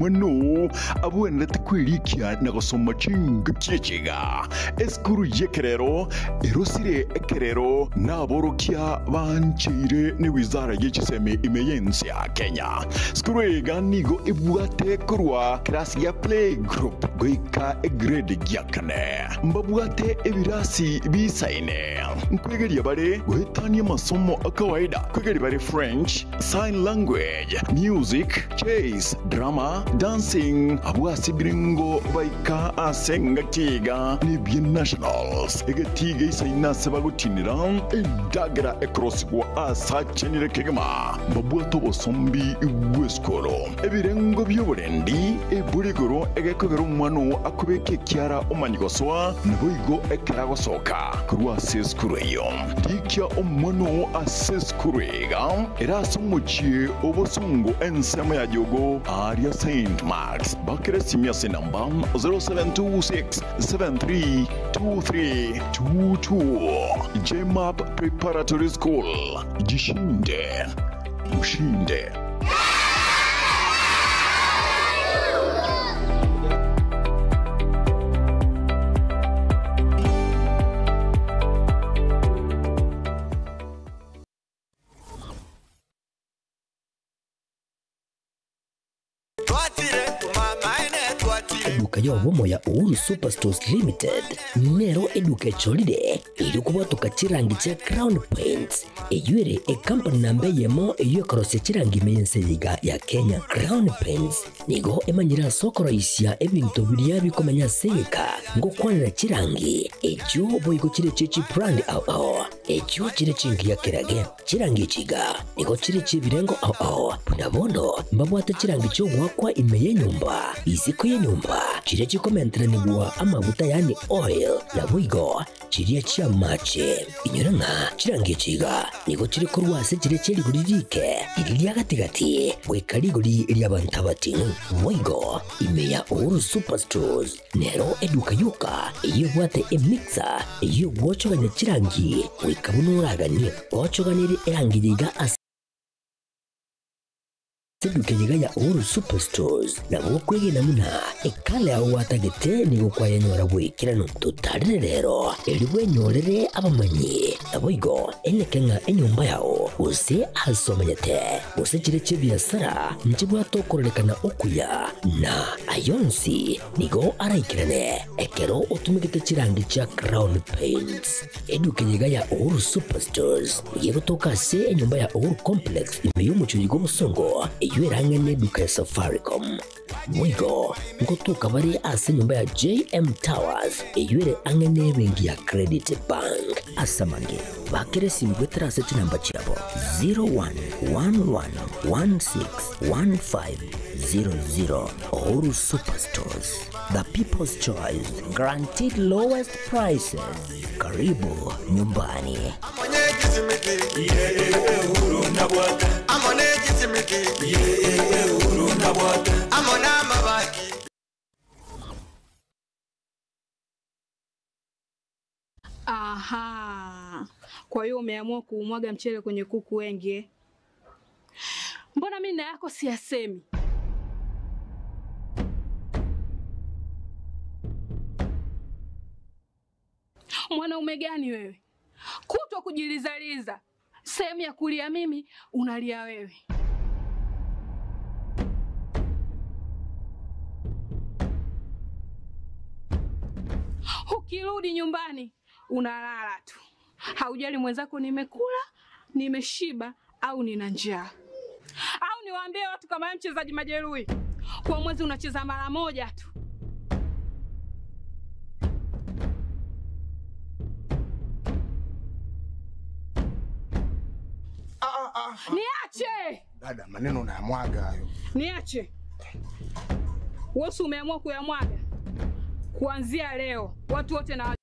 Omwana abwenerete kwerikia na gosoma chingaki echi iga. Esukuru y'ekerero erosire ekerero naborokia bancheire ne wizara ye chisemi ime y'ense ya Kenya. Sukuru eye iga nigo ebwate korwa kerasi gia play group goika egrade gia kane. Mbabwate ebirasi bisaine. Nkwegeria bare goetania amasomo a kawaida. Nkwegeria bare French, Sign language, music, chess, drama, dancing, abwo ase ebirengo baika ase engaki iga nebie nationals, egetii geisaine ase bagotinera endagera ekorosigwa ase achenire kegima, mbabwate obosombi bw'esukuru, ebirengo bi'oborendi, eburi igoro egekogera omwana oo akobeka ekiara omanye gosoa, naboigo ekero agosoka korwa ase esukuru eyio. Rikia omwana oo ase esukuru iga ere ase omochie o bosongo ensemo ya Jogoo aaria Saint Marks. Bakera esimi ase enamba 0726732322. Jmap Preparatory School, Jishinde, ushinde. Eduka y'obomo ya Uhuru Superstores Limited nero eduka echorire erio kobwatoka chirangi chia Crown Paints eyio ere ekampani namba eyemo eyio ekorosia chirangi ime y'ense eye iga ya Kenya. Crown Paints nigo emanyire ase okoroisia ebinto biria bikomenya ase egeka ngokwanera chirangi echio boigo chire chie chibrand ao ao echio chire chingiya kerage. Chirangi echi iga nigo chire chi'ebirengo ao ao, buna bono mbabwate chirangi chi'ogoakwa ime y'enyomba, isiko y'enyomba, chiria chikomenteranigwa amaguta yaani oil, naboigo chiria chi'amache. Inyora ng'a chirangi echi iga nigo chire korwa ase chiria chie rigori riike, riria ria gati-gati, goika rigori ri'abanto abating'u. Boigo ime ya Uhuru Superstores Nero eduka yoka eyio ebwate emixer eyio egwochogania chirangi goika buna oraganie. Ochoganirie erangi eye iga ase eduka eye iga ya Uhuru Superstores, nabo okwegena buna ekala yao gwatagete nigo kwayenyora bw'ekeranu. Totarire rero erio bwenyorere abamanyi, naboigo eneke ng'a enyomba yao gose ase omanyete gose chire chi'ebiasara nchibwate okororekana okuya na Ayio onsi nigo araikerane ekero otumegete chirangi chia Crown Paints. Eduka eye iga ya Uhuru Superstores nigo egotoka ase enyomba ya Uhuru Complex ime y'omochie oyo bw'obosongo eyio ere ang'e n'eduka ya Safaricom. Boigo ngotoka bare ase enyomba ya JM Towers eyio ere ang'e n'ebenki ya Credit Bank. Ase amange, bakera esimi goetera ase chinamba chiabo 01111615 00 Uhuru Superstores, the people's choice, guaranteed lowest prices. Karibu nyumbani. Aha. Kwa hiyo umeamua kuumwaga mchele kwenye kuku wengi eh? Mbona mimi na yako siyasemi? Mwanaume gani wewe? Kutwa kujilizaliza, sehemu ya kulia mimi unalia wewe. Ukirudi nyumbani unalala tu, haujali mwenzako nimekula, nimeshiba au nina njaa. Au niwaambie watu kama wewe mchezaji majeruhi, kwa mwezi unacheza mara moja tu. Niache! Dada, maneno unayamwaga hayo. Niache. Wewe si umeamua kuyamwaga? Kuanzia leo watu wote na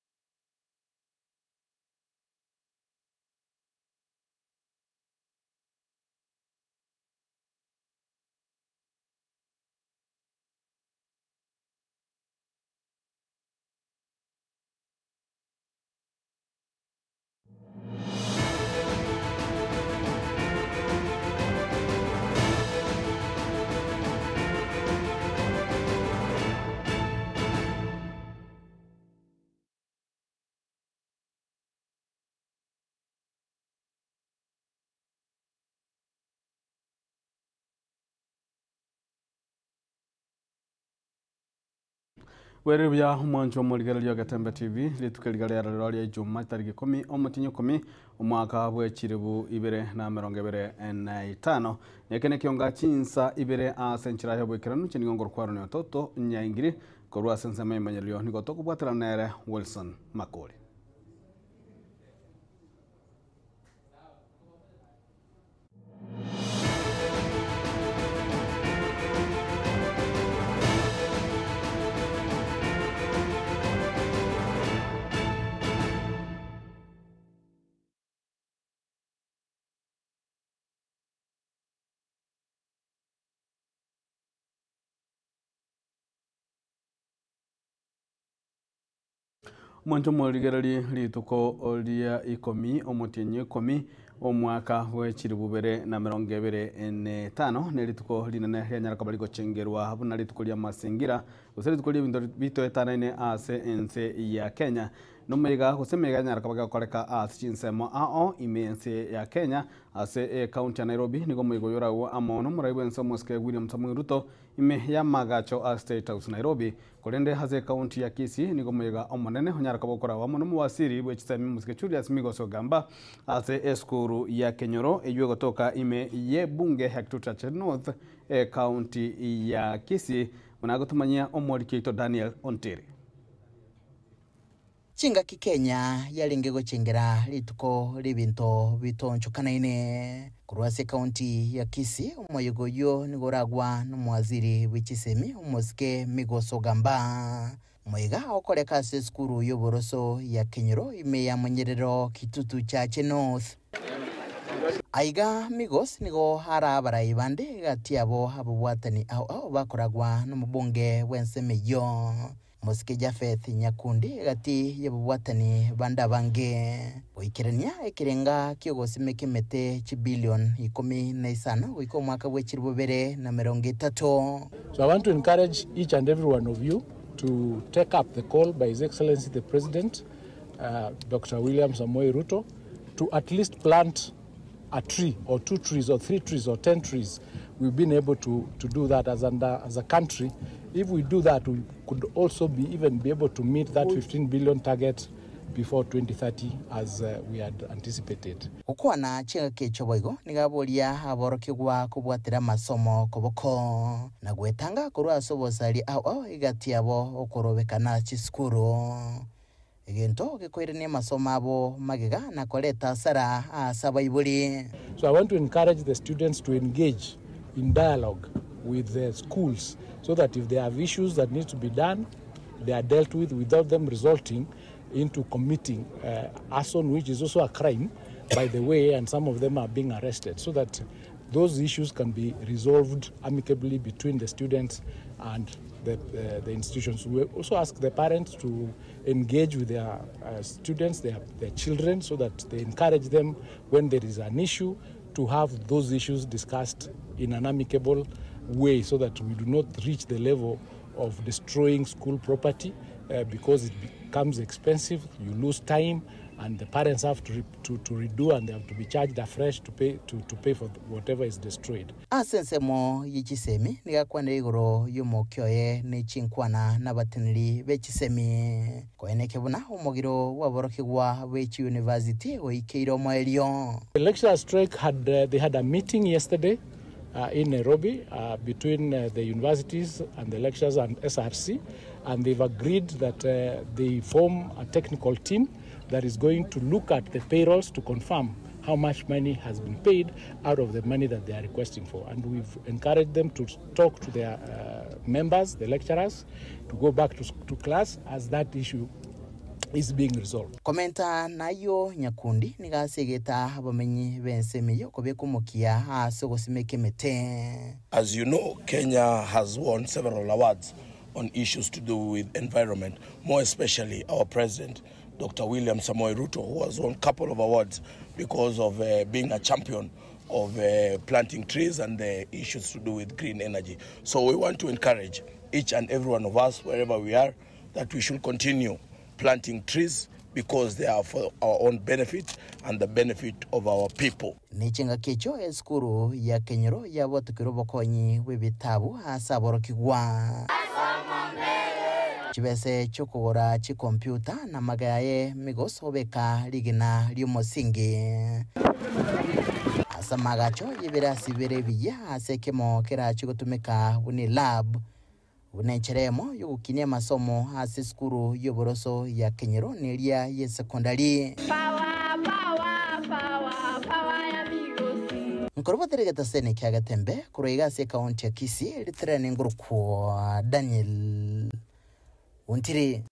Bwerire buya omwancho omorigereria o Getembe TV, rituko eriga riarero ria Ijumaa tariki ikomi omotienyi ikomi omwaka bwe chilifu ibere na emerongo ebere na etano. Eke nekionga chinsa ibere ase enchera y'oboikeranu chinigo ngorokwarania ototo nyaingiri korwa ase ensemo y'emanyererio nigo tokobwaterana nere Wilson Makori. Omonto omorigererie rituko ria ikomi, omotienyi ikomi, omwaka bwe chilifu bibere na emerongo ebere na etano, ne rituko rinene rianyara koba rigochengerwa buna rituko ria mazingira, gose rituko ria ebinto bitoetanaine ase ense ya Kenya. Nomaiga gose emeiga yanyara koba gegokoreka ase chinsemo ao ime y'ense ya Kenya, ase ecounty ya Nairobi, nigo omoigo oyo oragwo amo nomorai bw'ense omosike William Samoei Ruto ime y'amagacho a State House Nairobi. Korende ase ekaunti ya Kisii nigo omoyega omonene onyare koba okoragwa amo nomowasiri bwe chisemi omosike Julius Migos Ogamba ase esukuru ya Kenyoro eywo egotoka ime y'ebunge ya Kitutu North ekaunti ya Kisii buna agotomanyia omoriki oito Daniel Ontiri. Chingaki Kenya yarenge gochengera rituko ri'ebinto bitonchokanaine korwa ase ekaunti ya Kisii, omoyega oyio nigo oragwa nomowaziri bwe chisemi omosike Migos Ogamba. Omoyega okoreka ase esukuru y'oboroso ya Kenyoro ime ya Monyerero Kitutu Chache North. Aiga Migos nigo ara abarai bande gati yabo ababwatani ao ao bakoragwa nomobunge bw'ensemo eyio. Mosike Japheth Nyakundi egati y'ababwatani bande abange, goikerania ekerenga ki'ogosimeka emete chibilion 15 goika omwaka bwe chilifu bibere na emerongo etato. So I want to encourage each and every one of you to take up the call by His Excellency the President, Dr. William Samoei Ruto, to at least plant a tree or two trees or three trees or 10 trees. We've been able to do that as a country. If we do that, we could also be even be able to meet that 15 billion target before 2030 as we had anticipated. Gokwana chingaki echio boigo nigo aboria aborokigwa kobwatera amasomo koboko na gwetanga korwa ase obosari ao ao egati yabo okorobekana chisukuru. Egento gekoirania amasomo abo magega na koreta asara ase abaibori. So I want to encourage the students to engage in dialogue with the schools so that if they have issues that need to be done, they are dealt with without them resulting into committing arson, which is also a crime, by the way, and some of them are being arrested, so that those issues can be resolved amicably between the students and the institutions. We also ask the parents to engage with their students, their children, so that they encourage them when there is an issue to have those issues discussed in an amicable way, so that we do not reach the level of destroying school property because it becomes expensive, you lose time, and the parents have to redo, and they have to be charged afresh to pay for whatever is destroyed. Ase ensemo y'echisemi nigakwanera igoro y'omokioye ne chinkwana n'abateneri b'echisemi koeneke buna omogiro bwaborokigwa bw'echi university goikeire omoerio. The lecturer strike had they had a meeting yesterday in Nairobi between the universities and the lecturers and SRC, and they've agreed that they form a technical team that is going to look at the payrolls to confirm how much money has been paid out of the money that they are requesting for. And we've encouraged them to talk to their members, the lecturers, to go back to class as that issue is being resolved. Komenta nayo Nyakundi nigasegeta abamenyi b'ensemi kobekumukia ase ogosimeka emete. As you know, Kenya has won several awards on issues to do with environment, more especially our president, Dr. William Samoei Ruto, who has won a couple of awards because of being a champion of planting trees and the issues to do with green energy. So we want to encourage each and every one of us, wherever we are, that we should continue planting trees because they are for our own benefit and the benefit of our people. Nechenga kecho esukuru ya Kenyoro yabotukire obokonyi bw'ebitabu ase aborokigwa. Chibese chi'okogora chikompiuta na amage aye Migos obeka rigena ri'omosingi. Ase amagacho y'ebirasi bire ebiya ase ekemo kerache gotumeka buna elab, buna enchera eyemo y'ogokinia amasomo ase esukuru y'oboroso ya Kenyoro na eria y'esekondari. Nkorobotera egetaseni kia Getembe korwa iga ase ekaunti ya Kisii, ritirani ngorokwa Daniel Ontiri.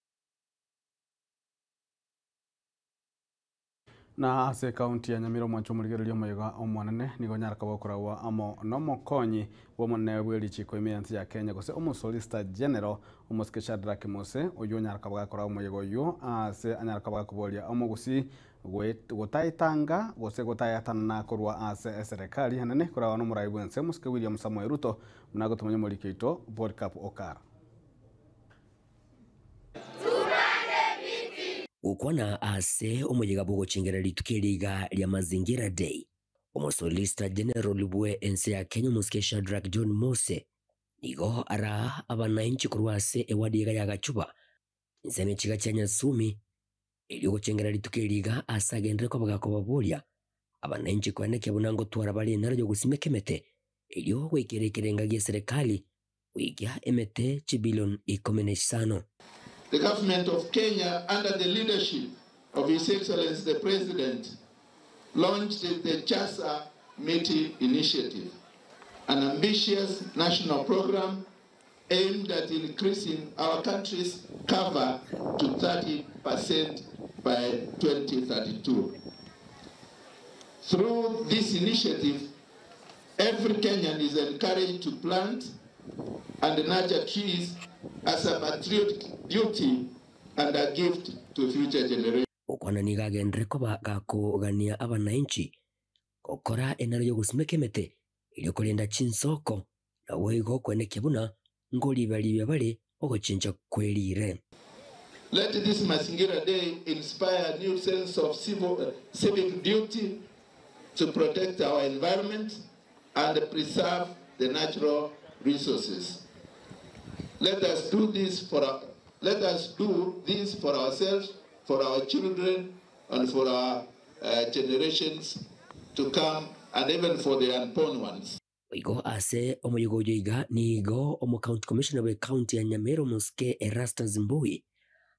Na ase ekaunti ya Nyamira omwancho omorigereria omoyega omonene nigo onyara koba okoragwa amo nomokonyi bw'omonene bw'erichiko ime y'ense ya Kenya gose omosolicitor general omosike Shadrack Mose oyio onyara koba gakora omoyega oyio ase anyara koba gakoboria omogusii gotaetanga gose gotaeatanana korwa ase eserekari enene koragwa nomorai bw'ense omosike William Samoei Ruto buna agotomanya omoriki oito Polycarp Okara. Gokwana ase omoyega bw'ogochengera rituko eri iga ria Mazingira Day, Omosolicitor General bwe ense ya Kenya omosike Shadrack John Mose nigo araa abanainchi korwa ase ewadi iga ya Gachuba, ensemo echiga chia Nyasumi, erio gochengera rituko eri iga ase agenderere koba gakobaboria abanainchi koenekia buna ngotwara bare enaro y'ogosimeka emete erio goikera ekerenga gi'eserekari goikia emete chibilion 15. The government of Kenya under the leadership of His Excellency the President launched the Chasa Miti Initiative, an ambitious national program aimed at increasing our country's cover to 30% by 2032. Through this initiative, every Kenyan is encouraged to plant and nurture trees as a patriotic duty and a gift to future generations. Gokwana nigo agenderere koba gakogania abanainchi gokora enaro y'ogosimeka emete erio korenda chinsoko naboigo okwenekia buna ngoribaribia bare ogochincha kwerire. Let this Mazingira Day inspire a new sense of civic duty to protect our environment and preserve the natural resources. Let us do this for our, let us do this for ourselves, for our children, and for our generations to come, and even for the unborn ones. Boigo ase omoyega oyo iga nigo omo-county commissioner bw'ecounty ya Nyamira omosike Erastus Mbui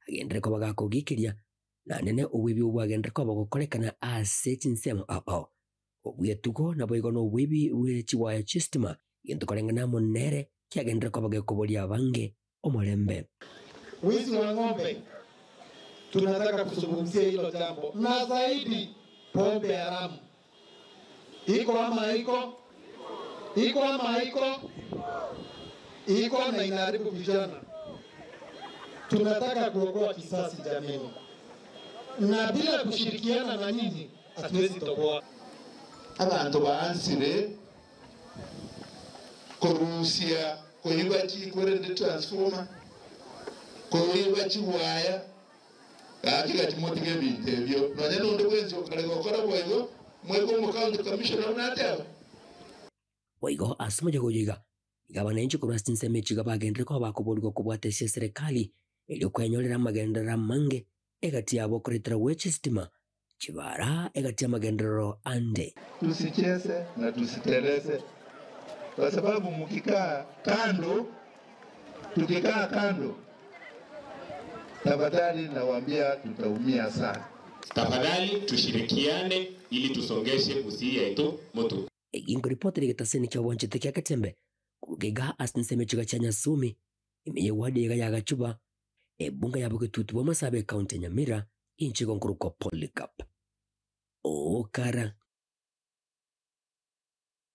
agenderere koba gakogikiria na nene oboibi obwo bwagenderere koba gokorekana ase chinsemo ao ao obwetugo naboigo na oboibi bwe chiwaya chi'estima gento koreng'ana amo nere kiagenderere koba gekoboria abange omorembe. Wizi wa ng'ombe tunataka kuzungumzia hilo jambo, na zaidi pombe haramu iko ama haiko? Iko ama haiko? Iko na inaharibu vijana. Tunataka kuokoa kisasi jameni, na bila kushirikiana na nyinyi hatuwezi toboa. Abantu baansire kurusia kuiba chikwerende transformer kuiba chiwaya gaki gachimotiga ebinto ebyo nonya nonde bwensi okarega gokora bwaigo mwego omu county commissioner unateba. Boigo ase omoyega oyo iga, iga abananchi korwa ase chinsemo echi iga bagenderere koba bakoborigwa kobwata ase eserekari erio kwenyorera amagenderero amange egati yabo okoretera gwe chistima, chibara egati y'amagenderero ande. Tusicheze na tusiteleze, kwa sababu mkikaa kando, tukikaa kando, tafadhali nawaambia tutaumia sana. Tafadhali tushirikiane ili tusongeshe Kisii yetu mutu. Eginko ripoti rigetaseni kia obwanchete kia Getembe koruga iga ase ensemo echiga chia Nyasumi ime y'eward iga ya Gachuba ebunga ya Bogetutu bwa Masaaba ecounty ya Nyamira inche igo nkorokwa Polycarp Okara.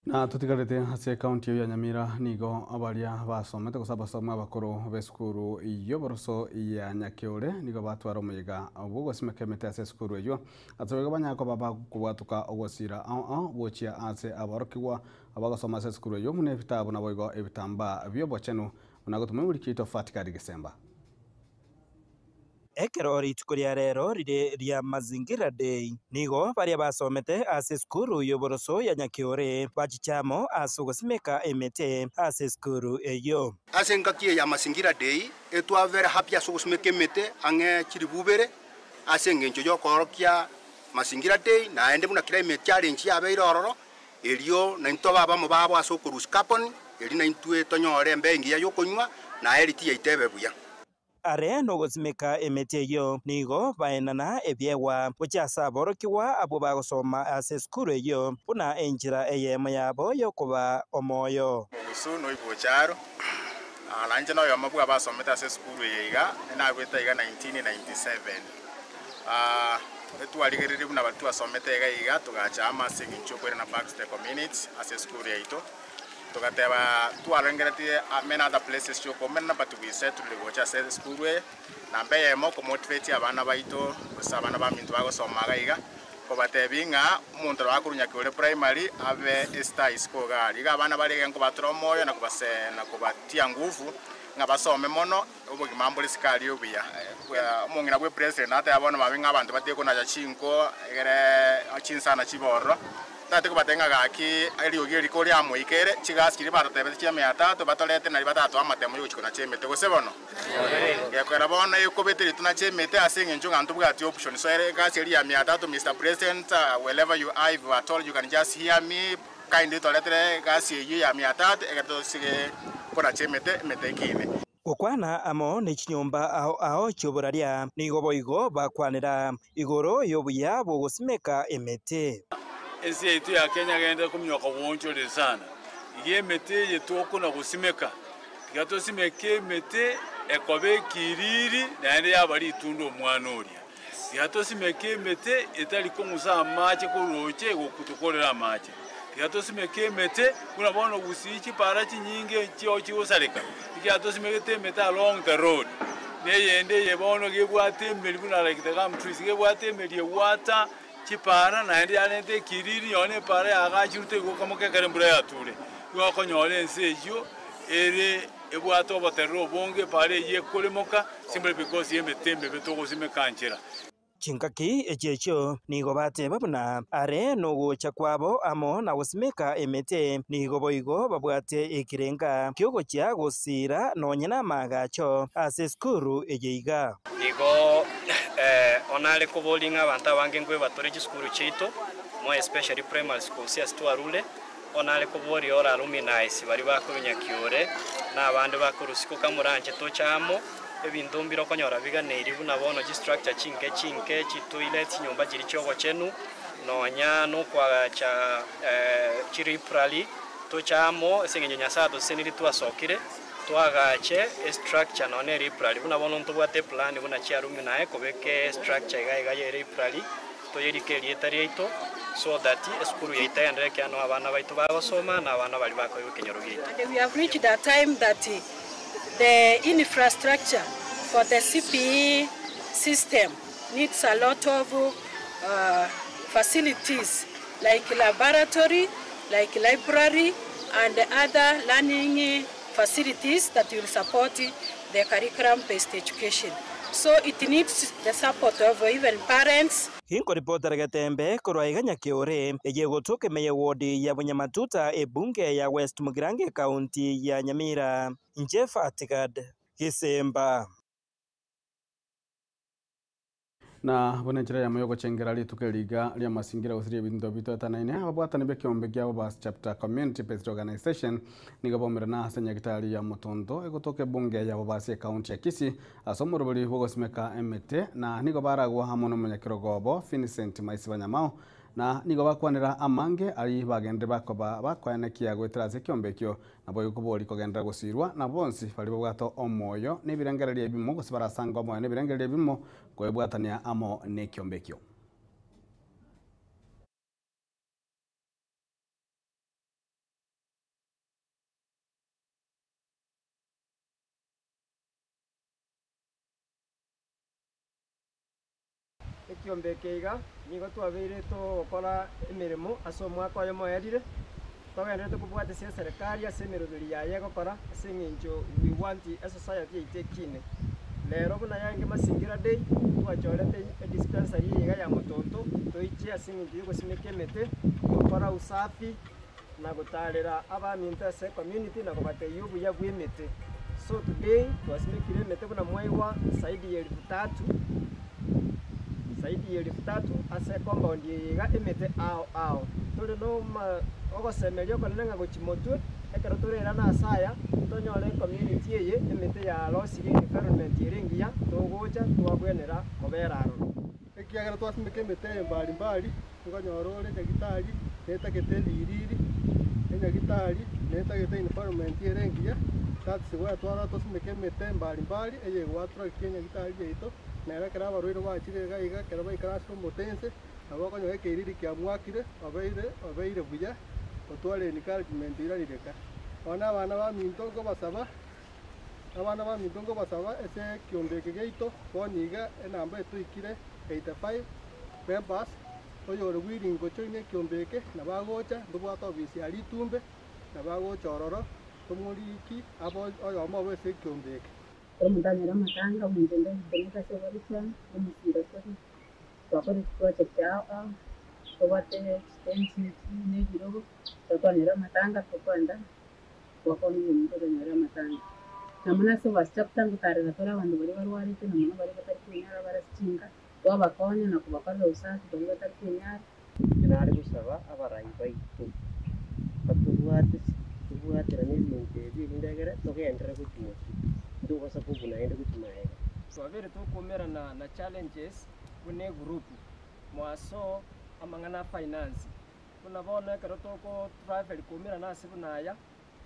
Na totigarete ase ekaunti eyo ya Nyamira nigo abaria basomete gose abasomi abakoro b'esukuru y'oboroso ya Nyakeore nigo batwara omoyega bw'ogosimeka emete ase esukuru eywo ase boigo banyara koba bakobwatuka ogosira ao ao gochia ase aborokigwa abagosoma ase esukuru eywo buna ebitabu naboigo ebitambaa bia obochenu buna gotuma emoriki oito Fatikari Gesemba. Ekero rituko ria rero rire ria Mazingira Day, nigo baria basomete ase esukuru y'oboroso ya Nyakiore bachiche amo ase ogosimeka emete ase esukuru eyio. Ase engaki eye ya Mazingira Day, etwabere happy ase ogosimeka emete ang'e chilifu ibere ase engencho y'okoorokia Mazingira Day, naende buna climate challenge yabeire ororo, erio naintwe tobe abamo babo ase okorusia carbon, erio naintwe tonyore embeo engiya y'okonywa, na health yaito ebe buya. Are nogosimeka emete eyio, nigo baenana ebiegwa gochia ase aborokigwa abwo bagosoma ase esukuru eyio, buna enchera eyemo yabo y'okobaa omoyo. Obogusu noibwe aro, na inche noyomo bwa abasomete ase esukuru eye iga, nagwete iga 1997. Etwarigereire buna baria twasomete iga iga, togacha amo ase eng'encho yokoirana back to the community ase esukuru yaito. Togateba twarengeretie many other places chiokomenana but we settled gocha ase esukuru eye. Namba eyemo komotivate abana baito gose abana baminto bagosoma iga iga, kobatebia ng'a omonto nabo akorwa Nyakiore primary abe estar isiko iga aria. Iga abana bare iga nkobatura omoyo na kobase na kobatia nguvu ng'a basome mono obogima mbore isiko aria obuya. Omong'ina bwe president nateba bono mabe ng'a abanto batige konacha chinko egere chinsana chibe ororo. Tati kobatebia ng'a gaki eriogi eri koriamoikere, chigasi chiria baratebete chia mia tatu batorete nario batatoa amatemo yogochia konacha emete gose bono. Gekogera bono ekobete tonache emete ase eng'encho ng'a ntobwati option. So ere egasi eria ya mia tatu Mr. President, wherever you are if at all you can just hear me, kindly toretere egasi eyio ya mia tatu egere tosige konacha emete, emete ekine. Gokwana amo ne chinyomba ao ao chi'oboraria, nigo boigo bakwanera igoro y'obuya bw'ogosimeka emete. Ense yaito ya Kenya genda kominyoka goonchorera sana. Iga emete eye tokona gosimeka, tiga tosimeke emete ekoba ekiriri naende yaba ritunda omwana oria. Tiga tosimeke emete etari kong'usa amache korwa roche egokutokorera amache. Tiga tosimeke emete buna bono gusii chipara chinyinge chio chigosareka, ekiagera tosimegete emete along the road. Na eyende eye bono iga ebwate emeri buna like the gum trees, iga ebwate emeri egwata chipara naende yarenta ekiriri nonye na epara yagachirwe tegokamoka ekero embura yature. Igo okonyora ense eyio ere ebwate oboterere obonge epara eyio ekoremoka simply because ya emete emebe togosimeka nchera. Chingaki echi echio nigo bateba buna are nogocha kwabo amo na gosimeka emete, nigo boigo babwate ekerenga ki'ogochia gosiira nonye namaagacho ase esukuru eye iga. Igo onare koboria ng'a abanto abange nkoebatore chisukuru chiaito, more especially primary schools ase twarure, onare koboria ore alumnis baria bakorwa Nyakiore na abande bakorwa isiko kamoranche toche amo, ebinto mbire okonyora biganeiri buna bono chistructure chinke chinke, chitoilet, chinyomba chiria chiobochenu, nonya nokoagacha chilibrary, toche amo ase eng'encho Nyasaye atosesenirie twasokire, toagache estructure nonya na elibrary buna bono ntobwate eplan buna chialumni kobeka estructure iga iga ya elibrary, toyerike erieta riaito so that esukuru yaito egenderere ekiagera nabo abana baito bagosoma na abana baria bakoigwa ekenyoro giaito. And we have reached a time that the infrastructure for the CPE system needs a lot of facilities like laboratory, like library and other learning facilities that will support the curriculum-based education. So it needs the support of even parents. Ginkoripotera Getembe korwa iga Nyakiore, eye egotoka ime y'ewodi ya Bunyamatuta ebunge ya West Mugirango ekaunti ya Nyamira. Inche Fatigad Gisemba. Na buna enchera eyemo y'ogochengera rituko eri iga ri'amasingira gose ri'ebinto bitoetanaine, ababwatani b'ekeombe kia Bobas Chapter Community Based Organization nigo baumerana ase enyagitari ya Motonto egotoka ebunge ya Bobasi ecounty ya Kisii ase omoroberi bw'ogosimeka emete na nigo baragwa amo nomonyakerogo obo Vincent Maisiba Nyamao na nigo bakwanera amange aria bagenderere bakoba bakoenekia goetera ase ekeombe ekio Naboigo kobori kogenderera gosiirwa na bonsi baria babwate omoyo nebirengererio ebimo, gose barasange omoyo nebirengererio ebimo, koebwatania amo nekiombe ekio. Ekiombe eke iga nigo twabeire togokora emeremo ase omwaka oyomo oerire, togendererete kobwatesia eserekari ase emeroberi yaye egokora ase eng'encho we want esociety yaito ekine. Rero buna yarenge Mazingira Day, twachorete edispensary eye iga ya Motonto, toiche ase eng'encho ya ogosimeka emete, gokora usafi, na gotarera abaminto ase ecommunity na kobatebia obuya bwa emete. So today twasimekire emete buna mwaigwa zaidi ya elfu tatu, zaidi ya elfu tatu ase ecompound eye iga emete ao ao. Tore na oma ogosemeria okonene ng'a gochia motwe, ekero torairane ase aya, tonyore ecommunity eye emete yarosirie environment ere engiya, togocha twabwenera kobera aroro. Ekiagera twasimeka emete eye mbari mbari, nkonyora ore nyagitari netagete ebiriri, enyagitari netagete environment ere engiya, that's why twarora tosimeke emete mbari mbari eye egoattractia enyagitari yaito, nere ekero abarwaire bachire iga iga ekero baikaransire omote nse, nabo okonyora ekeiriri kiamwakire obeire obeire buya, otware encouragement irarireka. Bono abana baminto nkobasaba, abana baminto nkobasaba ase ekiombe eke giaito, bono iga enamba etoikire 85 members, oyore willing gojoin ekiombe eke, nabo agocha, ntobwate ofisi ya ritumbe, nabo agocha ororo, tomoriki abe oyomo obo ase ekiombe eke. Ekero omonto anyora amatanga, omonto onde ogotenenka ase oborisia, omosira tore, twakora chiproject ao ao, tobwate chitenti echi na ebirogo, ekero twanyora amatanga tokoenda gwakonya omonto oranyore amatanga. Na mono ase obachapter ngotarera tore abanto baria barwarete na mono baria batari kwenyara bare ase chinka, twabakonya na kobakorera usafi baria batari kwenyara. Inche nare gosaba abarai baito, batobwate ase tobwaterane ebinto ebi erinde egere togenderere gochia motwe, ntobasa kobua naende gochia magega. Twabere tokomerana na challenges buna egroup, mwaso amang'ana a finance, buna bono ekero toko travel koumerana ase buna aya,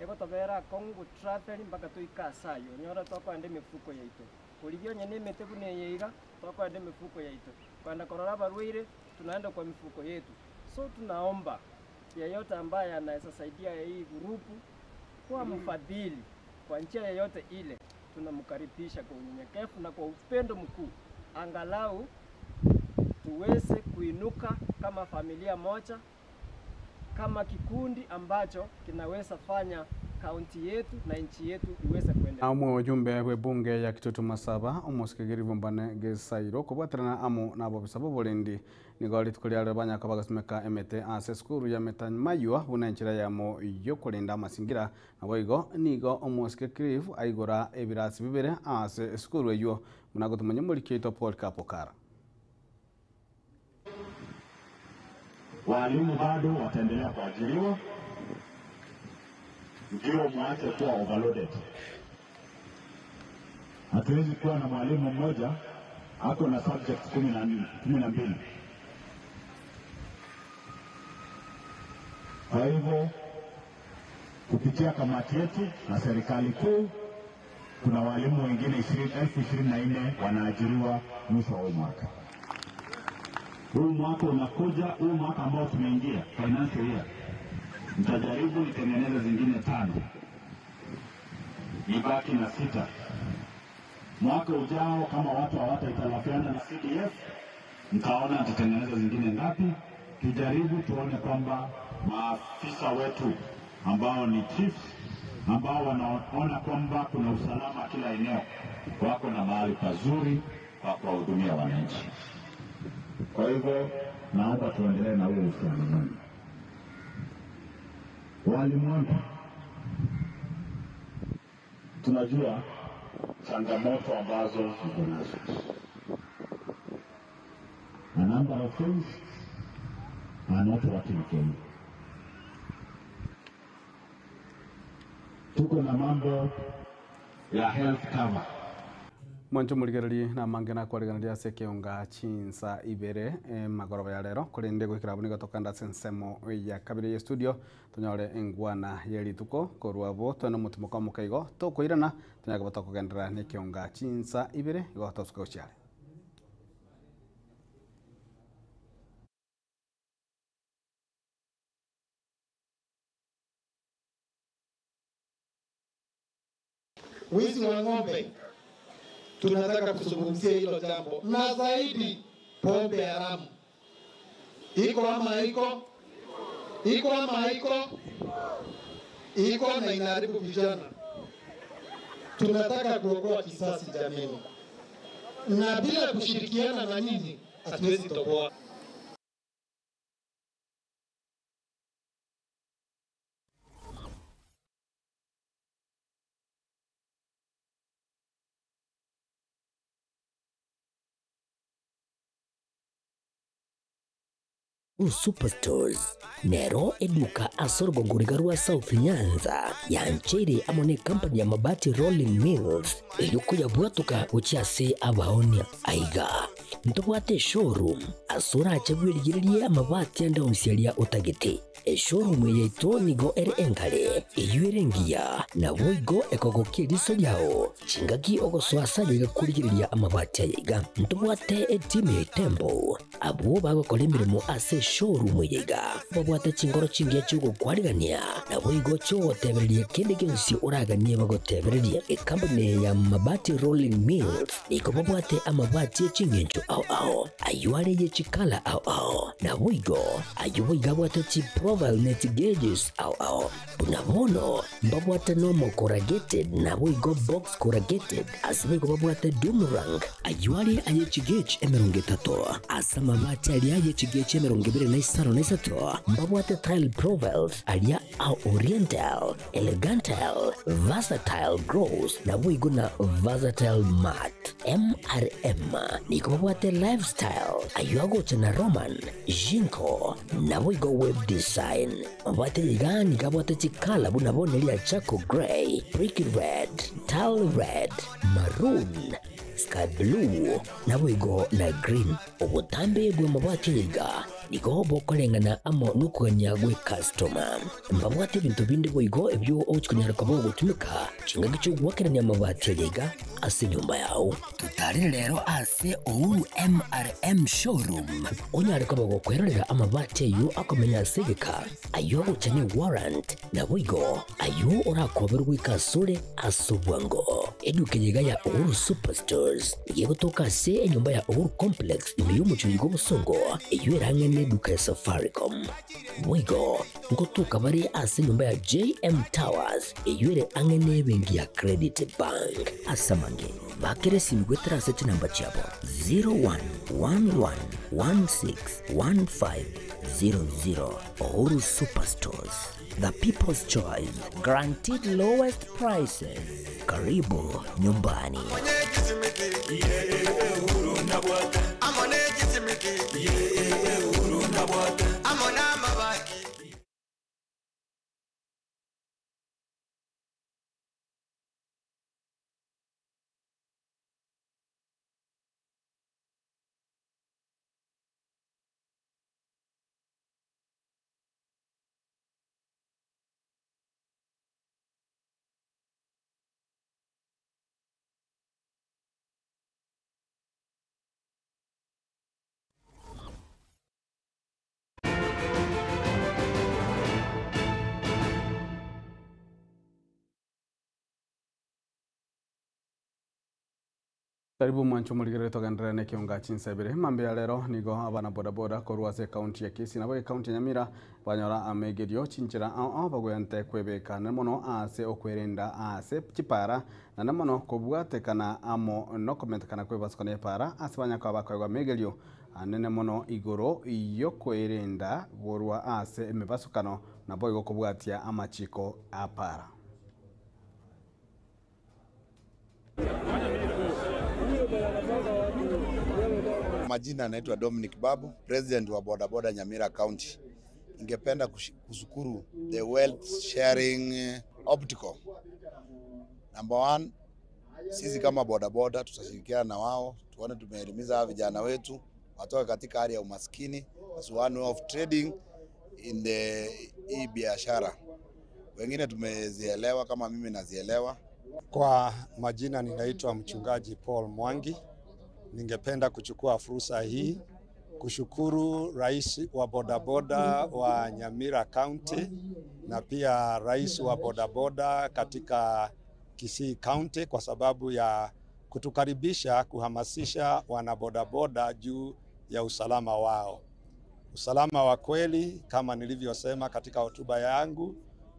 egotobera akong'u go travel mpaka toike ase aywo, onyore tokoenda emifuko yaito. Korigia onye na emete buna eye iga, tokoenda emifuko yaito. Kogenda korora abarwaire, tunaenda kwa mifuko yetu. So tunaomba yeyote ambaye anaweza saidia hii grupu kwa mfadhili kwa njia yoyote ile, tunamkaribisha kwa unyenyekevu na kwa upendo mkuu, angalau tuweze kuinuka kama familia moja, kama kikundi ambacho kinaweza fanya kaunti yetu na nchi yetu iweze kuendelea. Amwe ojumbe bwe bunge ya Kitutu Masaba omosikegeri bombane Gesairo kobwaterana amo nabo bisaba oborendi nigo rituko riarero banyaka bagasimeka emete ase esukuru ya Metamaywa buna enchera yamo yokorenda amasingira nabo igo nigo omosike Cliff aigora ebirasi bibere ase esukuru eywo buna gotumanya omoriki oito Paul Kapokara. Walimu bado wataendelea kuajiriwa, ndio mwache kuwa overloaded. Hatuwezi kuwa na mwalimu mmoja ako na subjects 12. Kwa hivyo kupitia kamati yetu na serikali kuu, kuna walimu wengine 24,000 wanaajiriwa mwisho wa huu mwaka. Huu mwaka unakuja, huu mwaka ambao tumeingia financial year, nitajaribu nitengeneze zingine 5, nibaki na 6. Mwaka ujao kama watu hawataitalafiana na CDF, nitaona nitatengeneza zingine ngapi. Tujaribu tuone kwamba maafisa wetu ambao ni chiefs, ambao wanaona kwamba kuna usalama kila eneo, wako na mahali pazuri pa kuwahudumia wananchi. Kwa hivyo naomba tuendelee na huo uhusiano mwema. Walimu wangu, tunajua changamoto ambazo mko nazo. A number of things are not working for you. Tuko na mambo ya health cover. Mwancho murigereri na mange na kwariganĩria ase ekeonga chinsa ibere magoroba ya rero korende gwikira abwo nigo tokanda ase ensemo ya kabere ya studio tonyore engwana ya rituko korwa abwo twene omotimoka omoka igo tokoirana tonyare koba tokogenderera na ekeonga chinsa ibere igo tosuka gochiare. Wizi wa ng'ombe tunataka kuzungumzia hilo jambo, na zaidi pombe haramu iko ama haiko? Iko ama haiko? Iko na inaharibu vijana. Tunataka kuokoa kisasi jameni. na bila kushirikiana na nyinyi hatuwezi toboa. Superstores nero eduka ase orogongo riga rwa South Nyanza yancheire amo na ekampani ya Mabati Rolling Mills erio koyabwatoka gochia ase abaonia. Aiga ntobwate eshowroom ase orache bwerigererie amabati ande onsi aria otagete. Eshowroom eye yaito nigo ere enkare, eyio ere engiya, naboigo ekogokia eriso riao chingaki ogosoa ase aye iga korigereria amabati aya iga. Ntobwate etimu ya Itembo Abwo bagokora emeremo ase eshowroom eye iga babwate chingoro chingiya chi'ogokwarigania, naboigo chi'ogotebereria kende gionsi oraganie bagotebererie. Ekampuni eye ya Mabati Rolling Mills nigo babwate amabati e ching'encho ao ao, ayio are ye chikala ao ao, naboigo ayio boigo abwate chiprofile ne chigauges ao ao. Buna bono mbabwate nomo corrugated naboigo box corrugated, ase boigo babwate doom rank, ayio are aye chigauge 30, ase amabati aria aye chigauge 25, mbabwate tile profiles aria a oriental, elegantal, versatile gloss naboigo na versatile matte. MRM nigo babwate lifestyle, ayio agocha na Roman, Jinko, naboigo web design. Mabwate iga nigo abwate chikala buna bono eria charcoal grey, brick red, tile red, maroon, sky blue, naboigo na green. Obotambe bw'amabati aya iga nigo bokoreng'ana amo nokogania gw'ecustoma. Mbabwate ebinto binde boigo ebio ogochia konyara koba ogotumeka chingaki chi'ogoakerania amabati aya iga ase enyomba yao. Totarire rero ase Uhuru MRM Showroom onyare koba gokwerorera amabati ayio akomenya ase egeka, ayio agocha ne warrant, naboigo ayio orakoberwe goika asore ase obwango. Eduka eye iga ya Uhuru Superstores nigo egotoka ase enyomba ya Uhuru Complex ime y'omochie oiga obosongo, eyio ere ang'e neduka ya Safaricom. Boigo ngotoka bare ase enyomba ya JM Towers eyio ere ang'e nebenki ya Credit Bank. Ase amange, bakera esimi goetera ase chinamba chiabo 0111161500. Uhuru Superstores, the people's choice, guaranteed lowest prices. Karibu nyumbani. Karibu mwanche omorigereria togenderere nekeonga chinsa ibere. Mambia ya rero nigo abana bodaboda korwa ase ekaunti ya Kisii nabo ekaunti ya Nyamira banyora amegerio chinchera ao ao bagwente kwebeka nere mono ase okwerenda ase chipara naende mono kobwatekana amo nokomentekana kwebasukana epara ase banyakaba bakoegwa amegerio anene mono igoro yokwerenda korwa ase emebasukano naboigo kobwatia amachiko apara. Majina anaitwa Dominic Babu, president wa bodaboda Nyamira County. Ningependa kushukuru the Wealth Sharing Optical. Number one, sisi kama bodaboda tutashirikiana na wao tuone tumeelimiza hawa vijana wetu watoke katika hali ya umaskini as one way of trading in the hii biashara. Wengine tumezielewa kama mimi nazielewa. Kwa majina ninaitwa mchungaji Paul Mwangi. Ningependa kuchukua fursa hii kushukuru rais wa bodaboda wa Nyamira County na pia rais wa bodaboda katika Kisii County kwa sababu ya kutukaribisha kuhamasisha wanabodaboda juu ya usalama wao. Usalama wa kweli kama nilivyosema katika hotuba yangu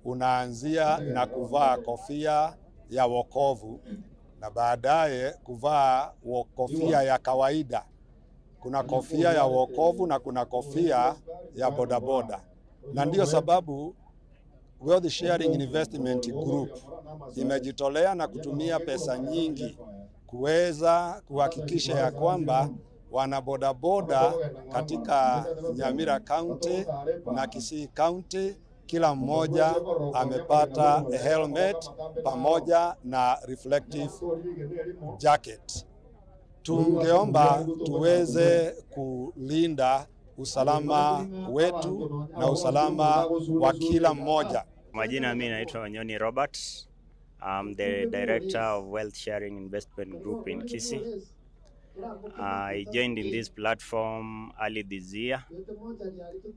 unaanzia na kuvaa kofia ya wokovu na baadaye kuvaa kofia ya kawaida. Kuna kofia ya wokovu na kuna kofia ya bodaboda, na ndiyo sababu Wealth Sharing Investment Group imejitolea na kutumia pesa nyingi kuweza kuhakikisha ya kwamba wanabodaboda katika Nyamira County na Kisii County kila mmoja amepata helmet pamoja na reflective jacket. Tungeomba tuweze kulinda usalama wetu na usalama wa kila mmoja. Majina mimi naitwa Wanyoni Robert. I'm the director of Wealth Sharing Investment Group in Kisii. I joined in this platform early this year,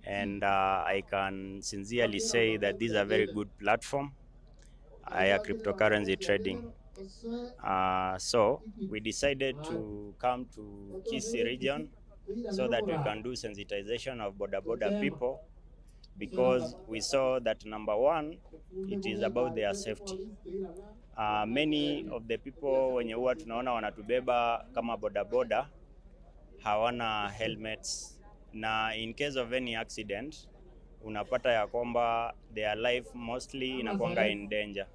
and I can sincerely say that this is a very good platform, cryptocurrency trading. So we decided to come to Kisii region so that we can do sensitization of boda boda people, because we saw that number one, it is about their safety. Many of the people wenye huwa tunaona wanatubeba kama bodaboda hawana helmets, na in case of any accident unapata ya kwamba their life mostly inakuanga in danger.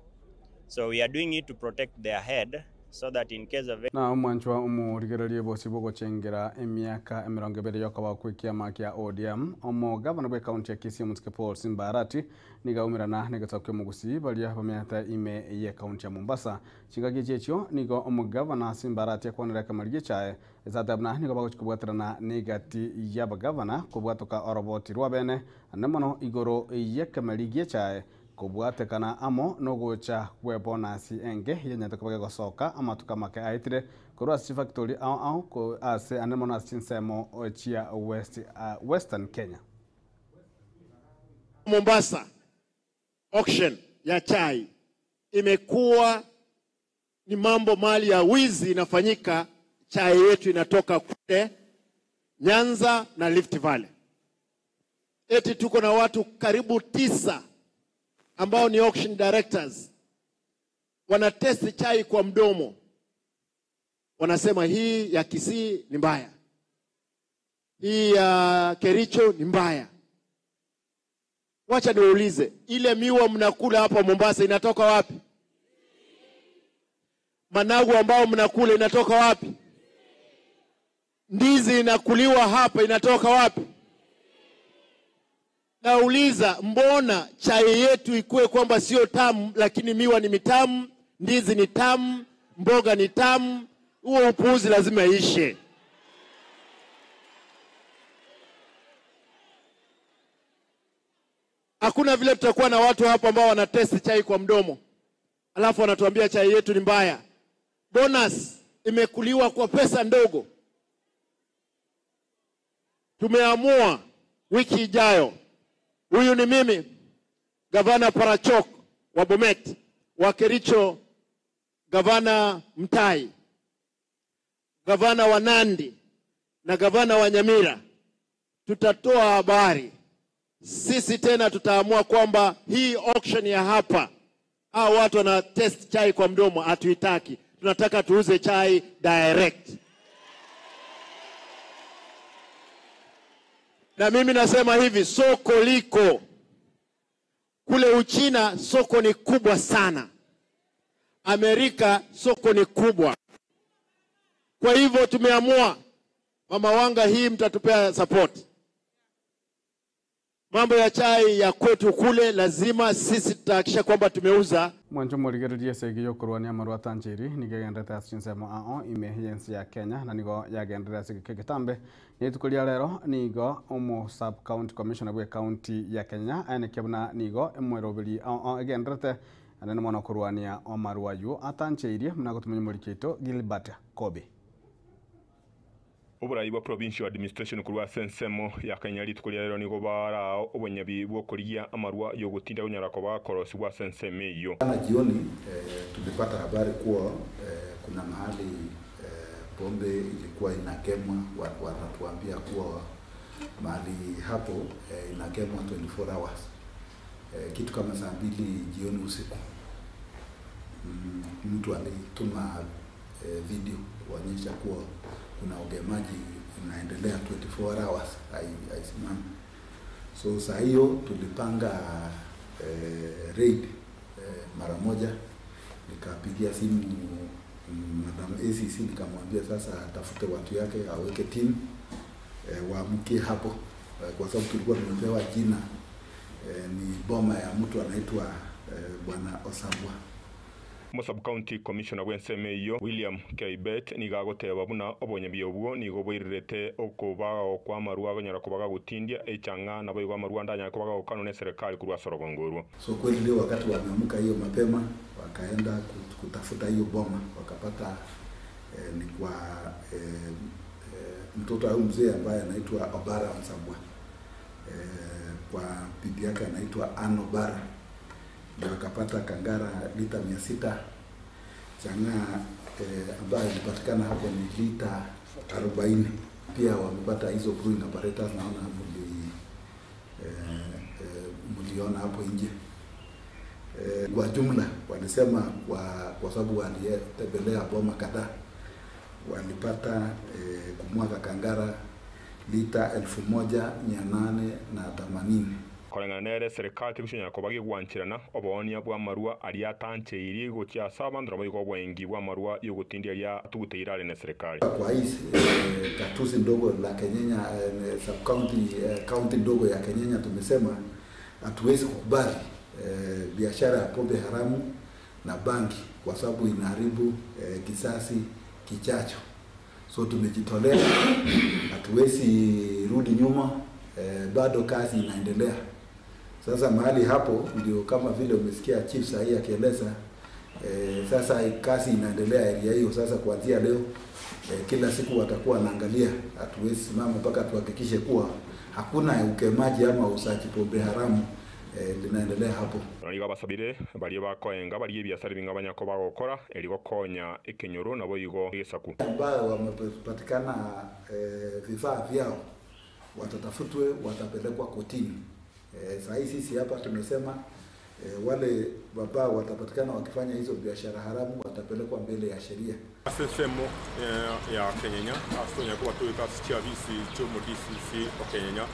So we are doing it to protect their head so that in case of na omwanchwa omorigererie bosi bogochengera emiaka emirongo ebere yokoba kwa ekiama kia ODM omo gavana bwa ekaunti ya Kisii Omotsike Paul Simba Arati niga aumerana na egetabo kia omogusi baria bamenyete ime ya ekaunti ya Mombasa. Chingaki echi echio nigo omogavana Simba Arati akwanera ekamari giachae esate buna nigo bagochi kobwaterana na egati ya abagavana kobwatoka oroboti rwa bene ande mono igoro ya ekamari giachae kobwatekana amo nogocha gwe bonus enge yenyete koba gegosoka amatuko make aetire korwa ase chifactory ao ao ko ase ande mono ase chinsemo chia west, western Kenya. Mombasa auction ya chai imekuwa ni mambo mali ya wizi inafanyika. Chai yetu inatoka kule Nyanza na Rift Valley. Eti tuko na watu karibu 9 ambao ni auction directors, wanatest chai kwa mdomo, wanasema hii ya Kisii ni mbaya, hii ya Kericho ni mbaya. Wacha niwaulize, ile miwa mnakula hapa Mombasa inatoka wapi? Managu ambao mnakula inatoka wapi? Ndizi inakuliwa hapa inatoka wapi? Nauliza, mbona chai yetu ikue kwamba sio tamu, lakini miwa ni mitamu, ndizi ni tamu, mboga ni tamu? Huo upuuzi lazima ishe. Hakuna vile tutakuwa na watu hapa ambao wanatest chai kwa mdomo, alafu wanatuambia chai yetu ni mbaya. Bonus imekuliwa kwa pesa ndogo. Tumeamua wiki ijayo, huyu ni mimi Gavana Parachok wa Bomet, wa Kericho Gavana Mtai, Gavana wa Nandi na Gavana wa Nyamira, tutatoa habari. Sisi tena tutaamua kwamba hii auction ya hapa, hao watu wana test chai kwa mdomo, hatuitaki. Tunataka tuuze chai direct. Na mimi nasema hivi, soko liko kule Uchina, soko ni kubwa sana. Amerika soko ni kubwa. Kwa hivyo tumeamua, Mama Wanga, hii mtatupea support. Mambo ya chai ya kwetu kule lazima sisi tutahakikisha kwamba tumeuza. Mwancho morigererie segi yokorwania amarwa tanchiri nigo egenderete ase chinsemo ao ime yensi ya Kenya na nigo yagenderera ase gika egetambe nituko ria rero nigo omo sub county commissioner bwa county ya Kenya aenekia buna nigo emweroberi ao ao egenderete anene mono korwania amarwa aywo atancheirie muna gotumenya morikeito Gilbert Kobe. Oborai bwa provincial administration kurwa sensemo ya Kenya rituko ria rero nigo barao obonyabi bwokorigia amarwa yogotinda gonyara koba korosi bwa sensemo eyo. Jana jioni tulipata habari kuwa kuna mahali pombe ilikuwa inakemwa, wanatuambia kuwa mahali hapo inakemwa 24 hours, kitu kama saa 2 jioni usiku. Mtu alituma video kuonyesha kuwa kuna ugemaji inaendelea 24 hours haisimami. So saa hiyo tulipanga raid mara moja, nikapigia simu Madam ACC nikamwambia sasa atafute watu yake aweke team waamkie hapo kwa sababu tulikuwa tumepewa jina ni boma ya mtu anaitwa Bwana Osabwa. Omo County Commissioner bw'ensemo eywo William Keibet nigo agoteba buna obonyebi obwo nigo bwairerete okobaga kwa amarwa agonyara kobaga gotindia echang'a nabo igo amarwa ande anyara kobaga gokanwa na eserikali korwa ase orogongo orwo. So kweli leo wakati wameamka hiyo mapema wakaenda kutafuta hiyo boma wakapata ni kwa mtoto au mzee ambaye anaitwa Obara Msabwa, kwa bibi yake anaitwa Ann Obara, ndio akapata kangara lita 600 chang'aa ambayo ilipatikana hapo ni lita 40. Pia wamepata hizo brewing apparatus, naona mliona hapo nje. Kwa jumla walisema kwa sababu walitembelea boma kadhaa walipata kumwaga kangara lita 1880. Koreng'ana nere serikali tigucinyara koba gigwanchirana oboonia bwa amarwa aria atancheiri gochia ase abanto nabo igo obwengi bwa amarwa yogotindia aria atuguteire are na serikali. Kwa hii katusi ndogo la Kenyenya sub county county ndogo ya Kenyenya tumesema hatuwezi kukubali biashara ya pombe haramu na bangi kwa sababu inaharibu kisasi kichacho. So tumejitolea, hatuwezi rudi nyuma, bado kazi inaendelea. Sasa mahali hapo ndio kama vile umesikia chief sahi akieleza, sasa kazi inaendelea area hiyo. Sasa kuanzia leo kila siku watakuwa wanaangalia, hatuwezi simama mpaka tuhakikishe kuwa hakuna ukemaji ama usaji pombe haramu linaendelea hapo. Nigo abasabire baria bakoenga baria ebiasara binga banyako bagokora eri gokonya ekenyoro nabo igo egesaku. Ambao wamepatikana vifaa vyao watatafutwe, watapelekwa kotini. Saa hii sisi hapa tumesema wale ambao watapatikana wakifanya hizo biashara haramu watapelekwa mbele ya sheria. Ase ensemo ya Kenyenya ase tonya koba toika ase chiabisi chia omo DCC o Kenyenya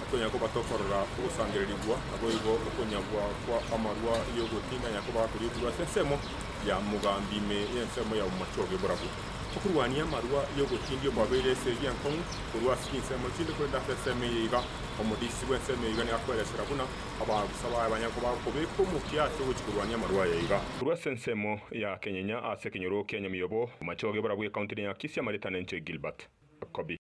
atonya koba tokorora ogosangererigwa nabo igo okonyabwa kwa amarwa yogotinda nya koba gakoria korwa ase ensemo ya mogambi ime ya ensemo ya omomachoge borabwo. Okorwania amarwa yogotindia okwabeire ase eria enkong'u korwa ase chinsemo chinde korende ase ensemo eye iga omodisi bwa ensemo eye iga nigo akoeresera buna abagusa baye banya koba kobeka omokia ase ogochi korwania amarwa aya iga. Korwa ase ensemo ya Kenyenya ase ekenyoro kia Nyamiobo omomachoge borabwo ekaunti ya Kisii amareta na enche Gilbert Kobi.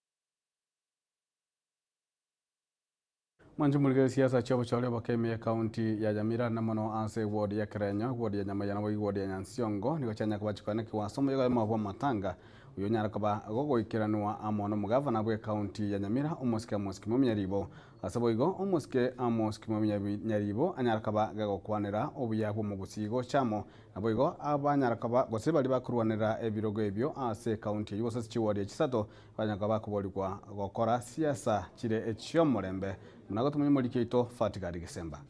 Mwanchi mulige siasa chia obochori obokemi ekaunti ya Nyamira na mono ase ward ya Kerenyo, ward ya Nyamaya na ward ya Nyansiongo nigo chianya koba chikwane kiwaso omoyega oyomo bwa matanga oyo onyara koba gogoikeranwa amo na omogavana bwa ekaunti ya Nyamira omosike Amos Kimomia Nyaribo. Ase boigo omosike Amos Kimomia Nyaribo anyara koba gagokwanera obuya bwa omogusi gochamo nabo igo abanyara koba gose bari bakorwanera ebirogo ebio ase ekaunti eywo gose ase chiward echisato banyara koba bakoborigwa gokora siasa chire echiomorembe. Mnago tumenye moliki ito Fatigari Gisemba.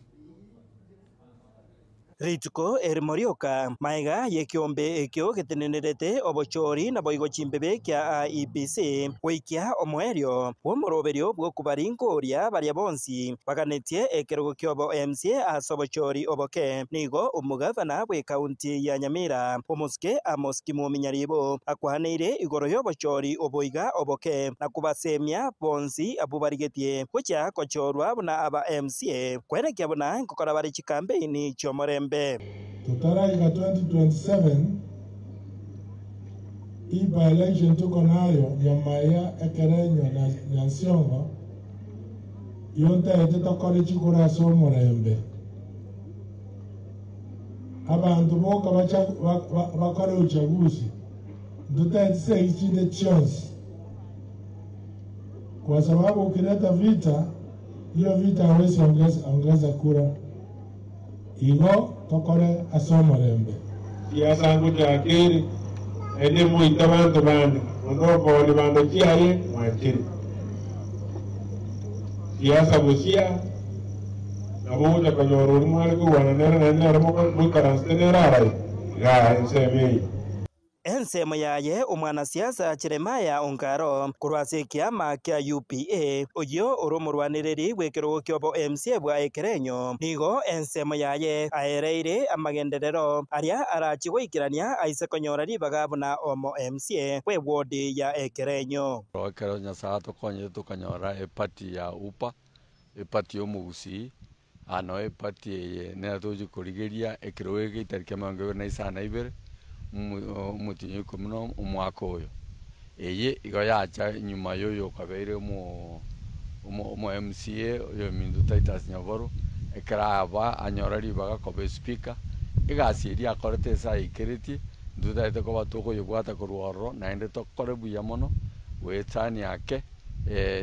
Rituko erimorioka maega yekiombe ekio getenenerete obochori na boigo chimbebe kia IEBC goikia omoerio bw'omoroberio bw'okobaringoria baria bonsi baganetie ekerogo kiobo MCA ase obochori oboke nigo omogavana bwe kaunti ya Nyamira omosike Amos Kimwomi Nyaribo akwaneire igoro y'obochori oboiga oboke na kobasemia bonsi abwo barigetie gochia kochorwa buna aba MCA kwerekia buna nkokora bare chikampeini chiomorembe. Tutaraika 2027 hii by-election tuko nayo Nyamaya, Ekerenyo na Nyansiongo yontaete tokore chikura ase omorembe abantu boka bakore uchaguzi ntutaete segi chinde chionsi kwa sababu ukileta vita hiyo vita hawezi ongeza kura igo tokore ase omorembe. Siasa nguchakeri ende muita bantu bande ondokoni bandu chiaye mwachire siasa busia nabo ucha konyora ori mware kurwana nere naende nere moikaranse nere arai. Igaa ensemo eye. Ensemo yaye omwanasiasa Jeremiah Ongaro korwa ase ekiama kia UPA, oyio ore omorwanereri bw'ekerogo ki'obo MCA bwa Ekerenyo, nigo ensemo yaye aereire amagenderero aria arachie goikerania aise konyora ribaga buna omo MCA bw'ewodi ya Ekerenyo. Ekero Nyasae atokonyete tokanyora eparty ya UPA, eparty y'omogusii, aa noo eparty eye nero togochia korigeria ekerogo eke etariki emerongo ebere na isano na ibere, omotienyi o ikomi na omo omwaka oyo. Eye igo yacha nyuma ya oyo okabeire omo omo MCA oyominto Titus Nyaboro, ekero aba anyora ribaga koba espika, egasi eria akorete ase aikeretie, intwe totagete koba tokoyebwata korwa ororo naende tokore buya mono, goetania ake.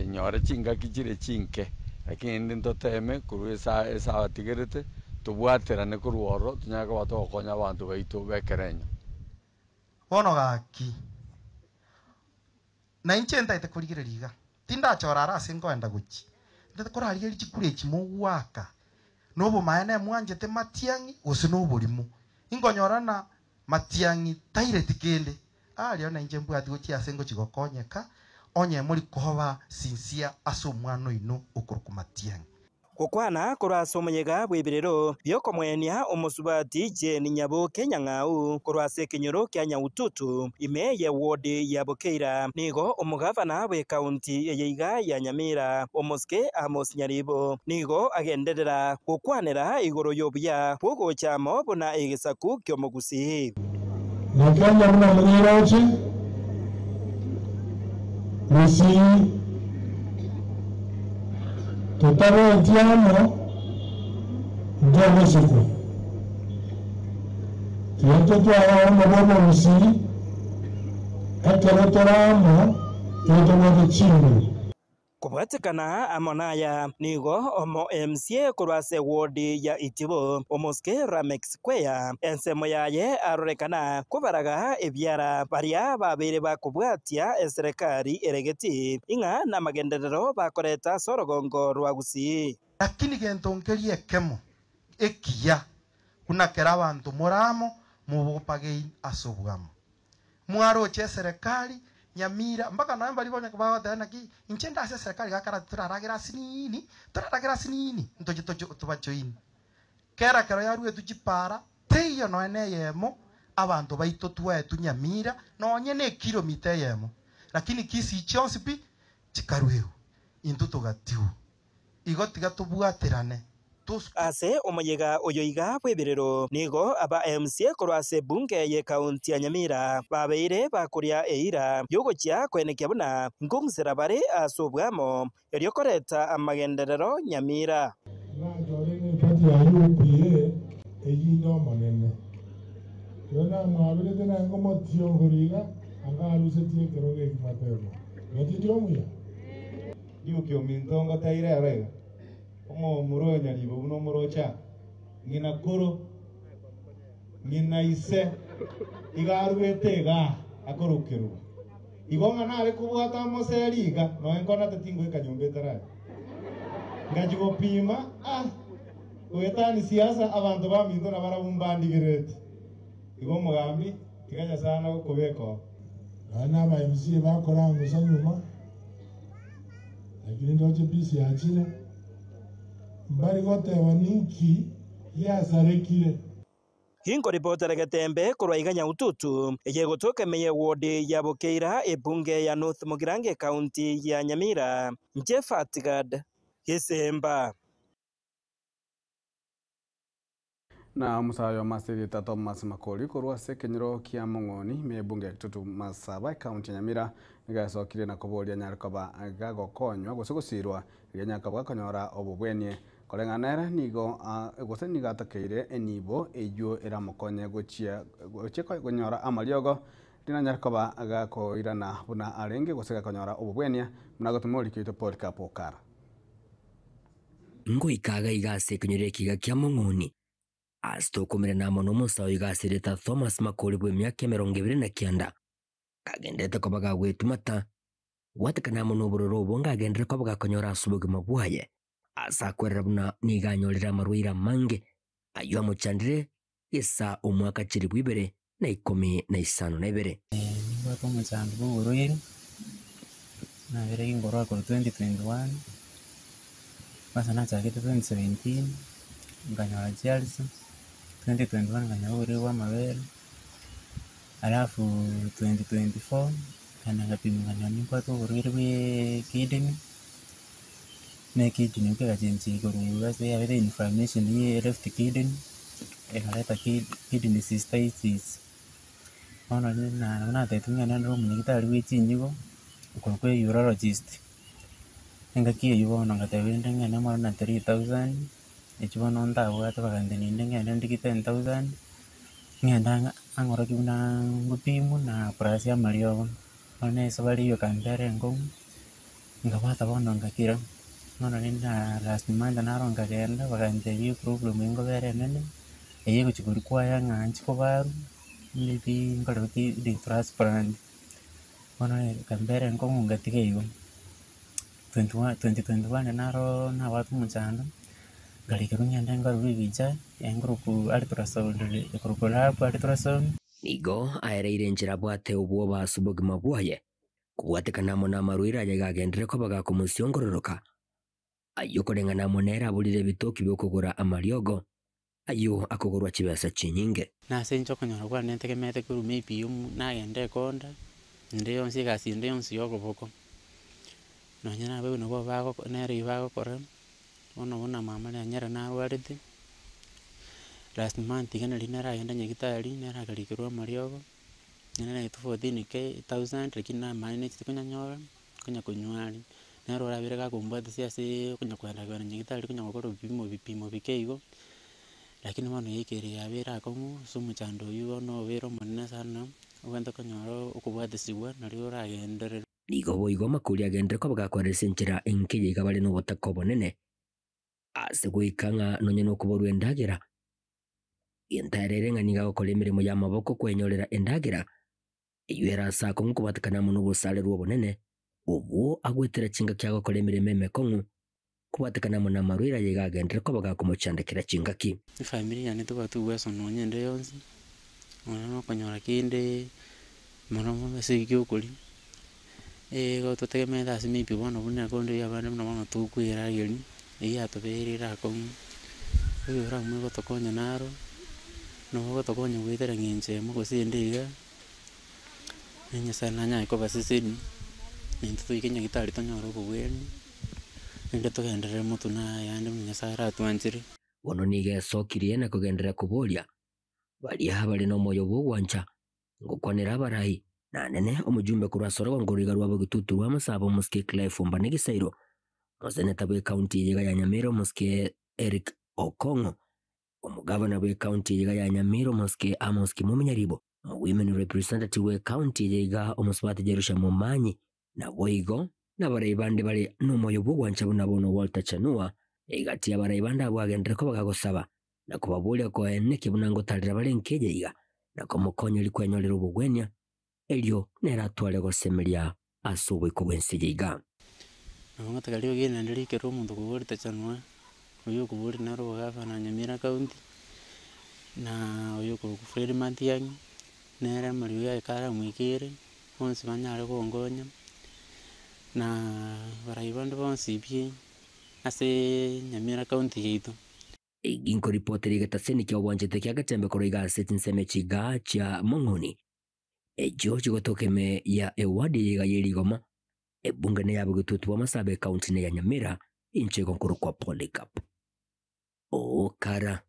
Nyore chingaki chire chinke, lakini rende ntoteme korwa esa ase abatigerete, tobwaterane korwa ororo, tonyare koba togokonya abanto baito b'ekerenyo. Bono gaki, na inche ntaete korigereria iga, tindachora are ase nkoenda gochia, ntaete korarigereria chikura echi mogoaka, na obomaene mwanchete matiang'i gose na oborimo, inkonyora na matiang'i taireti kende, Aria nainche mbwati gochia ase ngochia gokonyeka, onye mori koba sincere ase omwana oino okorokwa Matiang'i. Gokwana korwa ase omoyega bw'ebirero bi'okomoenia omosubati Jane Nyaboke Nyang'au korwa ase ekenyoro kia Nyaututu ime ye ward ya Bokeira nigo omogavana bw'ekaunti eye iga ya Nyamira Omosike Amos Nyaribo nigo agenderera gokwanera igoro y'obuya bw'ogocha amo buna egesaku ki'omogusii. Na Kenya buna monyeroche, Gusii totabeti amo ntogosikwa. Tiga totware obomo bwa obogusii, ekero tore amo nigo tobwate chinguru. Kobwatekana amo naya, nigo omo MCA korwa ase ewodi ya Itibo, Omosike Rameck Sikweya, ensemo yaye arorekana kobaraga ebiara baria babeire bakobwatia eserekari eregeti ing'a namagenderero bakoreta ase orogongo rwa Gusii. Lakini gento nkeria ekemo ekiya, buna kera abanto more amo, mobopagein ase obwamo. Mwaroche eserekari, Nyamira, mpaka nonya mbaria bonya bagoteba naki inche nde ase eserekari gakera toraragere asinini, toraragere asinini, ntoche toche tobajoin. Kera kero yaruetwe chipara, teiyo nonya na eyemo, abanto baito twaetwe Nyamira, nonye na ekilomita eyemo, lakini Kisii chionsi pi, chikaruegwa, intwe togatiwa. Igo tiga tobwaterane, tosuke. Ase omoyega oyo iga bw'ebirero, nigo aba MCA korwa ase ebunge y'ekaunti ya Nyamira babeire bakoria eira y'ogochia koenekia buna nkong'usera bare ase obwamo erio koreta amagenderero Nyamira. Nachore n'epati ya UPA eyio inde omonene. Igo namwaberete naye ngomotiongoria iga, anga arusetie ekerogo eki mapema. Igo tindi omuya? Riuki ominto ngoteire ero iga, omomura oyo nyaribo buna omoroche aa, ng'ina koro, ng'ina ise, iga aruete igaa akorokerwa. Igo ng'a nare kobwata omoseri iga, nonya nkonate tingoika nyomba etarari. Ngachia gopima, ah, goetani siasa abanto baminto nabarabwo mbandigerereti. Igo omogambi, tiga Nyasae anagokobeka oo. Nonya na aba MCA bakorangusa nyuma, lakini ndoche peace yachire, mbari goteba ninki giasarekire. Inkoripotera Getembe korwa iga Nyaututu, eye egotoka ime y'ewodi ya Bokeira, ebunge ya North Mugirango ekaunti ya Nyamira. Inche Fatgad Gesemba. Na omosae oyomo ase erieta Thomas Makori korwa ase ekenyoro kia Mong'oni ime y'ebunge ya Kitutu Masaba ekaunti ya Nyamira nigo asokirie na koboria anyare koba gagokonywa gose gosirwa erio anyare koba gakonyora obobwenie. Koreng'ana nere nigo gose nigo atakeire enibo eyio eramokonye gochia gochia konyora amariogo riria nanyare koba gakoirana buna arenge gose gakonyora obobwenia buna agotoma orikio oito Polycarp Okara. Ngoika iga iga ase ekenyoro ekiga kia Mong'oni, ase tokomerana amo nomosae oiga ase erieta Thomas Makori bw'emiaka 29, kagenderete koba gagwetumata, gwatekana amo nobororo obo ngagenderere koba gakonyora ase obogima bwaye, ase akwerera buna nigo anyorire amarwaire amange ayio amochandire. gesa omwaka 2012. Nimbwate omochando bwa oborwaire, nabere ginkorwa korwa 2021, kwanza nachagete 2017, nkanyora chialsa, 2021 nkanyora oborwaire bwa amabere, alafu 2024, nkagenda nkapimwa nkanyora nimbwate oborwaire bwa ekidney, na ekidney ekio kegachenchia korwa ase yabete inflammation ya left kidney, ekareta kidney cystitis. Bono rende nabo natebiwe ng'a nende omonyagitari bwe chinyigo, okorokwa urologist. Engaki eywo bono ngateba rende ng'ende more na 3000, echio bono ntabwate bagantebia ninde ng'ende ndigi 10000, ng'ende ang'a ang'orokie buna ngopimwa na plus amariogo. Bono esabari eywo ekambera enkong'u, nkabwata bono ngakira, bono rende na last month naro nkagenda bagantebia eproblem nkobera enene, eywo egochi korequire ng'a nchi kobarwa. Maybe nkorerwe kidney transplant, bono ekambera enkong'u ngatiga igo. 21 2021 naro nabwate omochando, nkarikerwa ng'ende nkorerwe ebicha, enkorokwa ultrasound ekorokwa lab ultrasound. Nigo aereire enchera abwate obwoba ase obogima bwaye, kobwatekana amo namarwaire aye gagenderere koba gakomosiongororoka, ayio koreng'ana amo nere aborire ebitoki bi'okogora amariogo, ayio akogorwa chibesa chinyinge. Na ase inche okonyora kwane ntegemete korwa maybe omo nagenda ekonda, ende yonsi egasi ende yonsi ya okoboko, nonye na abaibori nabo bagoko nere eywo bagokora, bono buna mama nanyare narwarete, last month iga nari naragenda nyagetari, nere akarikerwa amariogo, nere naetwe 14k thousand lakini namaene nachete konyanyora, konya konywa are. Nere orabere gakombwatisia aseee konya kogenda kogenda nyagetari konya gokora ebipimo bipimo bike igo, lakini bono yaikire yabeire akong'u ase omochando oywo bono obeire omonene sana, obwenerete konyora okobwatisiwa nario oragenderere. Nigo boigo amakori agenderere koba gakwarerisia enchera enke ya iga bare nobotaka obonene, ase goika ng'a nonya nokoborwa endagera. Gento ere ng'a nigo agokora emeremo y'amaboko kwenyorera endagera, Eyio ere ase akong'u kobatekana amo nobosarerwa obonene, obwo agwetera chingaki agokora emeremo emekong'u, kobatekana amo namarwaire aye iga agenderere koba gakomochandekera chingaki. Efamiri yane tobwati uweso nonye ende yonsi, nonya na okonyora kende mono mono ase egiokoria, igo totegemeete ase maybe bono buna ekonde ya abande buna bono tokwerageria, eyio yatobeire ere akong'u, oyo oramue gotokonya naro, nabo ogotokonya goetera eng'encho eyemo gose ende iga. Na Nyasaye nanyare kobasesenia, na intwe toike nyagetari tonyore obobweni, naende togenderere motwe na ayande buna Nyasaye aratwanchere. Bono nigo esokirie na kogenderera koboria baria bare nomoyo bw'ogwancha, ngokwanera abarai, na anene omojumbe korwa ase orogongo rw'iga rwa Bogitutu rwa Masaba omosike Clive Ombane Gisairo, omoseneta bw'ecounty eye iga ya Nyamira omosike Eric Okong'o, Omogavana bw'ecounty eye iga ya Nyamira omosike Amos Kimomi Nyaribo, Omowomen Representative bw'ecounty eye iga omosubati Jerusha Momanyi, naboigo nabarai bande bare nomoyo bw'ogwancha buna bono Walter Chanua, egati y'abarai bande abwo agenderere koba gagosaba na kobaboria koeneki buna ngotarera bare enka eye iga na komokonya rikwenyorera obogwenia erio nere atware gosemeria ase oboiko bw'ense eye iga. Nabo ngotaka riogi eri naende rikerwe omonto okoborete chanwa, oywo okoboria nere obogavana Nyamira county, na oyo okorokwa Fred Matiang'i, nere amariogi aye karamoikere, bonsi banyare gonkonya, na abarai bande bonsi pi ase Nyamira county yaito. Egi nkoripotera egetaseni kia obwanchete kia Getembe korwa iga ase chinsemo chiga chia Mong'oni, echio chigotoka ime ya eward eye iga ye Rigoma, ebunge neya Bogetutu bwa Masaba ecounty neya Nyamira, inche igo nkorokwa Polycarp Okara.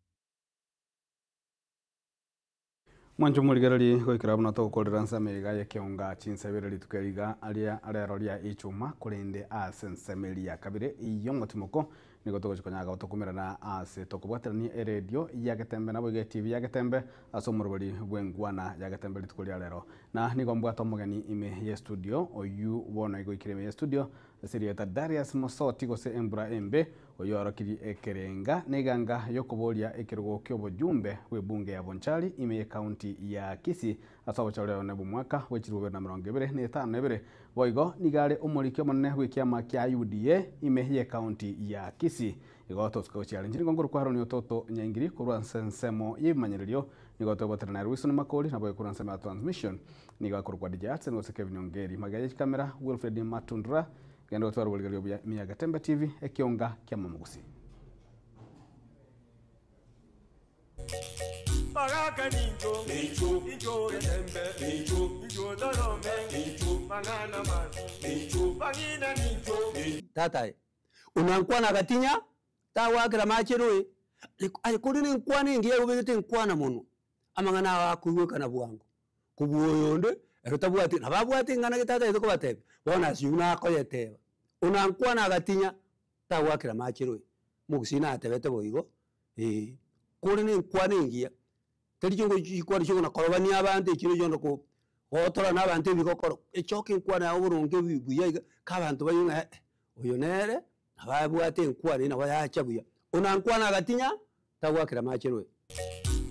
Mwanche omorigererie goikera buna togokorera ensemo iga y'ekeonga chinsebere rituko eri iga ria rero ria Ichuma, korende ase ensemo eria ya kabere y'omotimoko nigo togochia konyaga gotokumerana ase tokobwaterania eredio ya Getembe naboigo etibi ya Getembe ase omoroberi bw'enkwana ya Getembe rituko ria rero. Na nigo mbwate omogeni ime y'estudio oyio bono igoikire ime y'estudio Ase erieta Darius Mosoti gose Embura Embe, oyoorokirie ekerenga neganga y'okoboria ekerogo ki'obojumbe bw'ebunge ya Bonchari ime y'ecounty ya Kisii ase obochore one bw'omwaka bwe 2025. Boigo nigo are omoriki omonene bw'ekiama kia UDA ime y'ecounty ya Kisii. Kisii igo tosuka gochia are. Inche nigo nkorokwa Haroni Ototo Nyaingiri korwa ase ensemo y'ebimanyererio nigo twebwatera na Wilson Makori nabo korwa ensemo ya transmission nigo akorokwa DJ Hudson gose Kevin Ongeri. Magega ye chikamera Wilfred Matundura genda gotwara oborigereria obuya ime ya Getembe TV ekionga kia Momogusi. Bagaka nincho, incho getembe, incho torome, mang'ana mabi, bang'ina nincho. Tata aye, onankwana agatinya, tagwakera mache roe, aye kore na enkwana engiya obegete enkwana monwe, amang'ana ago akoigwekana bwango, kobua oyonde, ere tabwati nabo abwate eng'ana gete atagete kobatebia, bono ase oywo nakoyeteba. Onankwana agatinya, tagwakera mache roe, omogusii natebete bo igo, eh, kore na enkwana engiya, tari chiongo chikwana chiokona korobania abanto echiro chionde ko gotora na abanto ebigokoro, echoke enkwana yago boronge bu buya iga, ka abanto baigwe ng'a eh, oyo nere, nabo abwate enkwana eywo nabo yacha buya. Onankwana agatinya, tagwakera mache roe.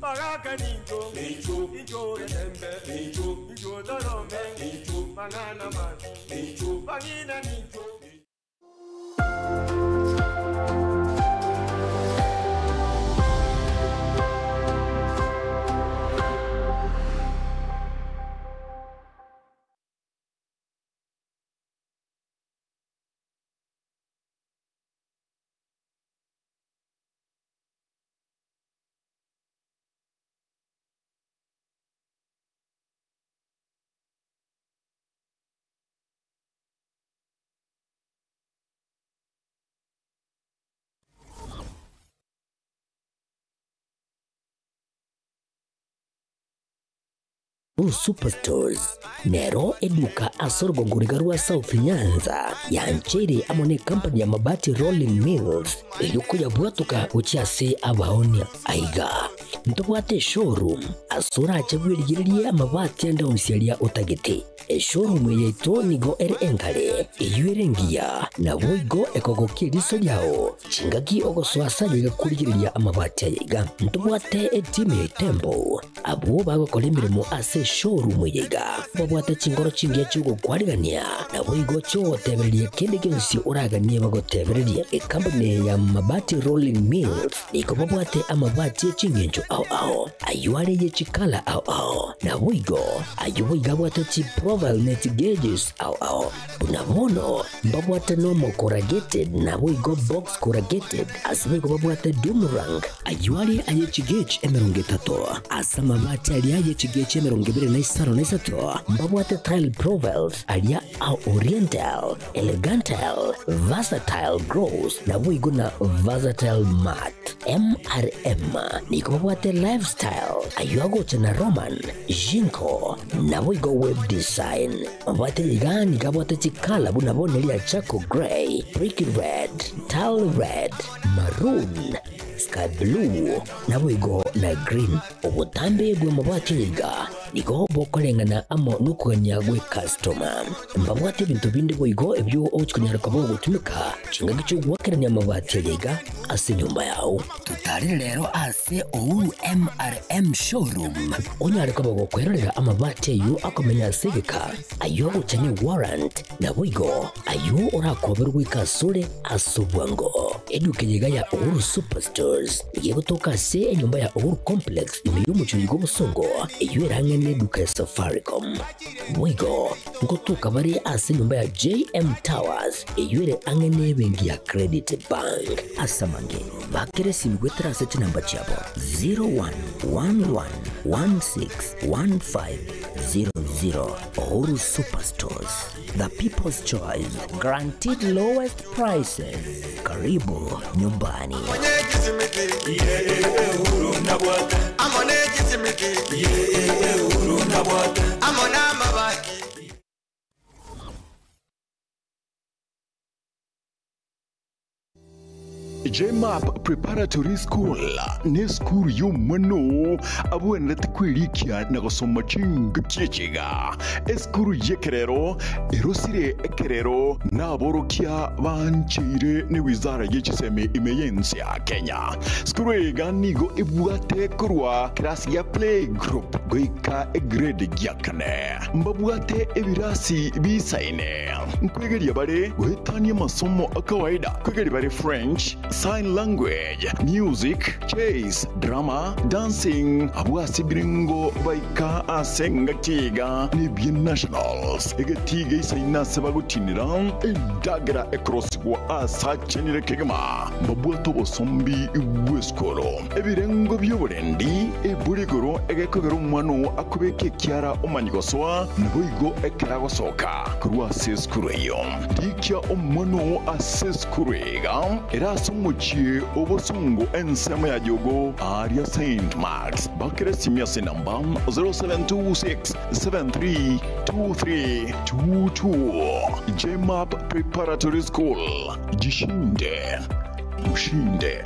Bagaka nincho, incho getembe, incho torome, mang'ana mabi, bang'ina nincho. Blue Superstores nero eduka ase orogongo riga rwa South Nyanza yancheire amo ne company ya Mabati Rolling Mills erio koyabwatoka gochia ase abaonia. Aiga ntobwate eshowroom ase orache bwerigererie amabati ande onsi aria otagete. Eshowroom eye yaito nigo ere enkare, eyio ere engiya, naboigo ekogokia eriso riao chingaki ogosoa ase aye iga korigereria amabati aya iga. Ntobwate etimu ya Itembo Abwo bagokora emeremo ase eshowroom eye iga babwate chinkoro chingiya chi'ogokwarigania, naboigo chi'ogotebereria kende gionsi oraganie bagotebererie. Ekampuni eye ya Mabati Rolling Mills nigo babwate amabati e chingencho ao ao, ayio are ye chikala ao ao, naboigo ayio boigo abwate chiprofile ne chigauges ao ao. Buna bono mbabwate normal corrugated naboigo box corrugated, ase boigo babwate doomerang, Ayio are aye chigechi 30, ase amabati aria aye chigechi 23 mbabwate tile profiles aria a Oriental, Elegantal, Versatile Gross, naboigo na Versatile Matte. MRM nigo babwate Lifestyle, ayio agocha na Roman, Jinko, naboigo Web Design. Mabwate iga nigo abwate chikala buna bono eria Charcoal Grey, Brick Red, Tile Red, Maroon, Sky blue, naboigo na green. Obotambe bw'amabati iga nigo bokoreng'ana amo nokogania gw'ecustoma. Mbabwate ebinto binde boigo ebio ogochia konyara koba ogotumeka chingaki chi'ogoakerania amabati aria iga ase enyomba yao. Totarere rero ase Uhuru MRM Showroom onyare koba gokwerorera amabati ayio akomenya ase egeka, ayio agocha ne warrant, naboigo ayio orakoberwe goika asore ase obwango. Eduka eye iga ya Uhuru Superstores nigo egotoka ase enyomba ya Uhuru Complex ime y'omochie oyo bw'obosongo, eyio ere ang'e n'eduka ya Safaricom. Boigo ngotoka bare ase enyomba ya JM Towers eyio ere ang'e n'ebenki ya Credit Bank. Ase amange, bakere esimi goetera ase chinamba chiabo 0111161500. Uhuru Superstores, the people's choice, guaranteed lowest prices. Karibu nyumbani. JMAP Preparatory School nesukuru y'omwano abwenerete kwerikia na gosoma chingaki echi iga. Esukuru y'ekerero erosire ekerero naborokia bancheire ne wizara ye chisemi ime y'ense ya Kenya. Sukuru eye iga nigo ebwate korwa class ya play group. Goika egrade gia kane. Mbabwate ebirasi bisaine. Nkwegeria bare goetania amasomo a kawaida. Nkwegeria bare French, Sign language, music, chess, drama, dancing, abwo ase ebirengo baika ase engaki iga nebie nationals. Egetii geisaine ase bagotinera endagera ekorosigwa ase achenire kegima. Mbabwate obosombi bw'esukuru. Ebirengo bi'oborendi ebore igoro egekogera omwana oo akobeka ekiara omanye gosoa, naboigo ekero agosoka korwa ase esukuru eyio. Rikia omwana oo ase esukuru iga ere ase omochie o bosongo ensemo ya Jogo aaria Saint Marks. Bakera esimi ase enamba 0726732322. Jmap Preparatory School, Jishinde, ushinde.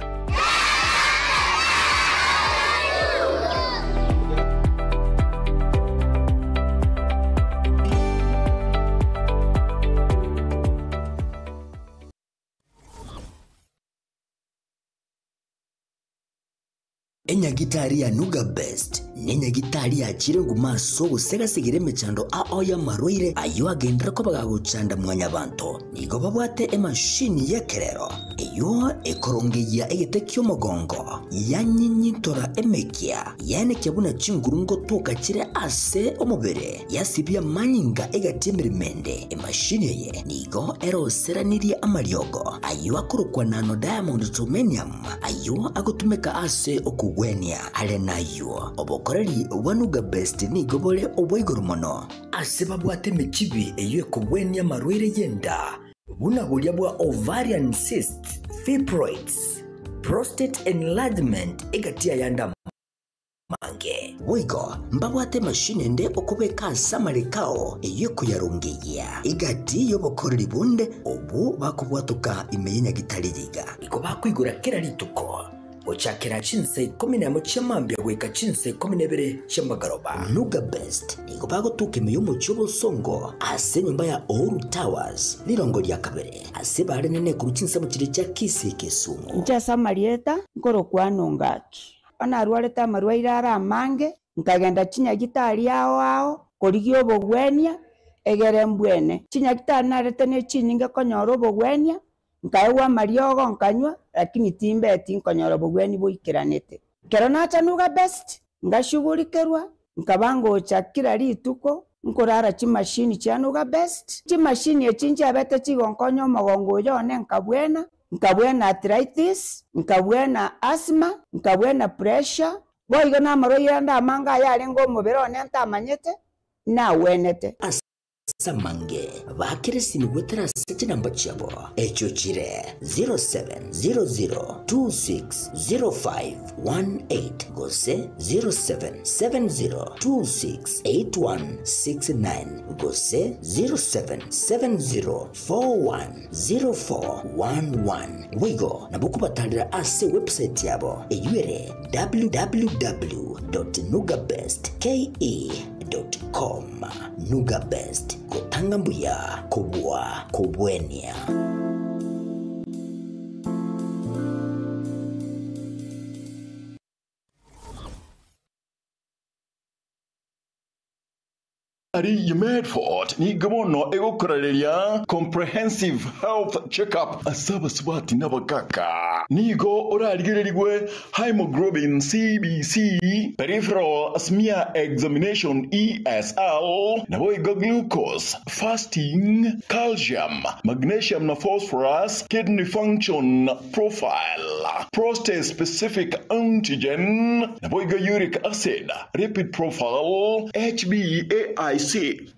Enyagitari ya Nuga Best nenyagitari yachire nguma ase ogosegasegera emechando ao y'amarwaire ayio agenderere koba gagochanda mwanyabanto. Nigo babwate emashini y'ekerero eyio ekorongeyia egete ki'omogongo, yanyinyintora emekia, yaenekia buna chinguru ngotoka chire ase omobere, yasibia amanyinga egati y'emeremo ende. Emashini eye nigo eroseranirie amariogo ayio akorokwa nano diamond germanium ayio agotumeka ase okogwenia. Are nayio, obokoreri bwa Nuga Best nigo bore obwa igoro mono. Ase babwate emechibi eyio ekogwenia amarwaire y'enda, buna boria bwa ovarian cysts, fibroids, prostate enlargement egati y'ayande amange. Boigo mbabwate emashini ende okobeka ase amareko ao eyio ekoyarongeyia egati y'obokoreri bonde obwo bakobwatoka ime y'enyagitari yiga. Igo bakoigora kera rituko gochakera chinsa ikomi nemo chia mambia goika chinsa ikomi na ibere chi'amagoroba. Nuga Best nigo bagotuka ime y'omochie obosongo ase enyomba ya Uhuru Towers, rirongo ria kabere, ase barenene korwa chinsemo chiria chia Kisii Kisumu. Inche ase amarieta nkorokwana Ongaki. Onye narwarete amarwaire are amange, nkagenda chinyagitari ao ao korigia obogwenia, egere mbwene. Chinyagitari narete ne chinyinge konyora obogwenia, Nkaegwa amariogo nkanywa, lakini timbeti nkonyora obogwenia boikeranete. Ekero nacha Nuga Best, ngashugurikerwa, nkaba ngocha kera rituko nkorara chimashini chia Nuga Best. Chimashini echi nchiabete chigonkonya omogongo oyo one nkabwena, nkabwena arthritis, nkabwena asthma, nkabwena pressure, boigo namarwaire ande amange ayarenge omobere one ntamanyete, nagwenete. Ase amange baakire esimi goetera ase chinamba chiabo, echio chire 0700260518 gose 0770268169 gose 0770410411. Boigo nabo okobatarera ase ewebsite yabo eyio ere www.nugabestke. Com. Nuga Best, gotanga mbuya kobua kobwenia. Aria Medford nigo bono egokorareria Comprehensive Health Check-up ase abasubati na abagaka. Nigo orarigererigwe Haemoglobin CBC, Peripheral Smear Examination ESL, naboigo Glucose, Fasting, Calcium, Magnesium na Phosphorus, Kidney Function Profile, Prostate Specific Antigen, naboigo Uric Acid, Lipid Profile, HbAIC,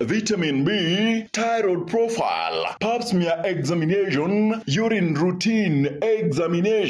Vitamin B, Thyroid Profile, Pap Smear Examination, Urine Routine Examination.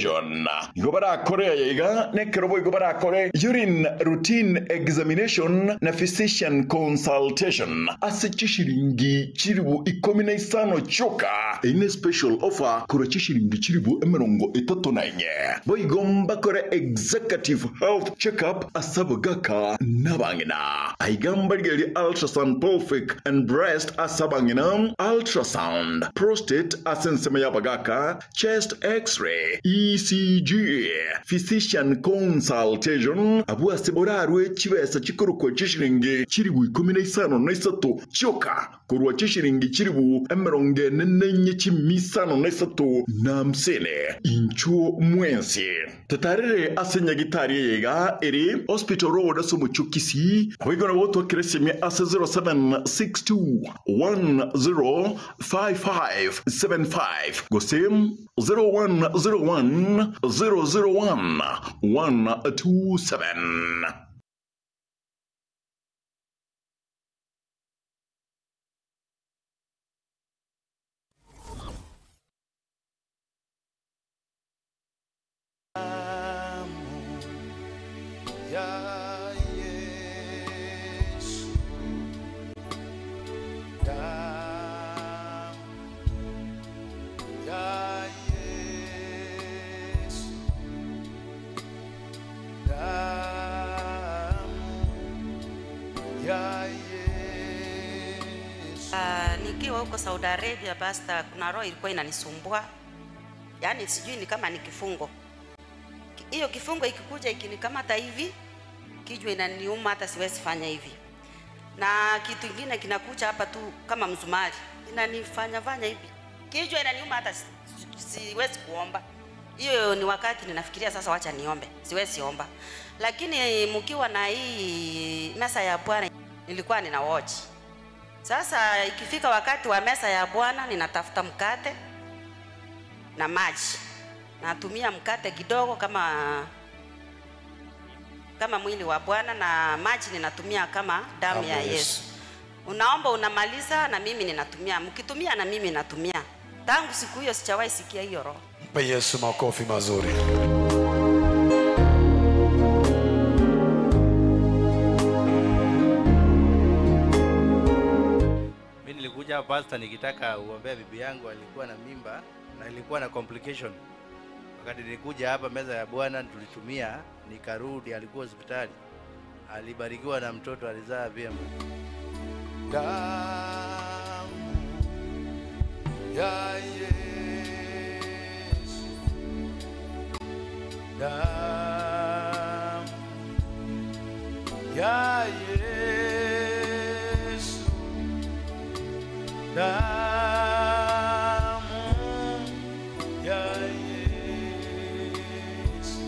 Nigo barakore aya iga nekero boigo barakore Urine Routine Examination na Physician Consultation ase chishilingi chilibu ikomi na isano chioka. Eyio ne special offer korwa chishilingi chilibu emerongo etato na inye. Boigo mbakore Executive Health Check-up ase abagaka na abang'ina. Aiga mbarigererie ultrasound. ultrasound pelvic and breast ase abang'ina, ultrasound prostate ase ensemo y'abagaka, chest x-ray, ECG, physician consultation, abwo ase borarwe chibesa chikorokwa chishilingi chilifu ikomi na isano na isato chioka, korwa chishilingi chilifu emerongo ene na inye chimia isano na isato na hamsini. Inchuo mwensi totarere ase nyagitari eye iga ere Hospital Road ase omochie o Kisii, naboigo nabo twakire esimi ase 0762105575 gose 0101 001 127. Ya Yesu, damu ya Yesu, damu ya Yesu. Nikiwa huko Saudi Arabia pasta, kuna roho ilikuwa inanisumbua, yaani sijui ni kama ni kifungo. Hiyo kifungo ikikuja ikinikamata hivi, kichwa inaniuma, hata siwezi fanya hivi, na kitu kingine kinakuja hapa tu kama msumari inanifanya fanya hivi, kichwa inaniuma, hata siwezi kuomba. Hiyo ni wakati ninafikiria sasa, wacha niombe, siwezi omba. Lakini mkiwa na hii mesa ya Bwana, nilikuwa nina watch sasa ikifika wakati wa mesa ya Bwana ninatafuta mkate na maji, natumia mkate kidogo kama kama mwili wa Bwana na maji ninatumia kama damu ya Yesu. Unaomba unamaliza, na mimi ninatumia, mkitumia na mimi natumia. Tangu siku hiyo sijawahi sikia hiyo roho. Mpe Yesu makofi mazuri. Mi nilikuja hapa pastor nikitaka uombea bibi yangu alikuwa na mimba na ilikuwa na complication. Wakati nilikuja hapa meza ya Bwana tulitumia, nikarudi, alikuwa hospitali, alibarikiwa na mtoto, alizaa vyema. Damu ya Yesu, damu ya Yesu, damu ya Yesu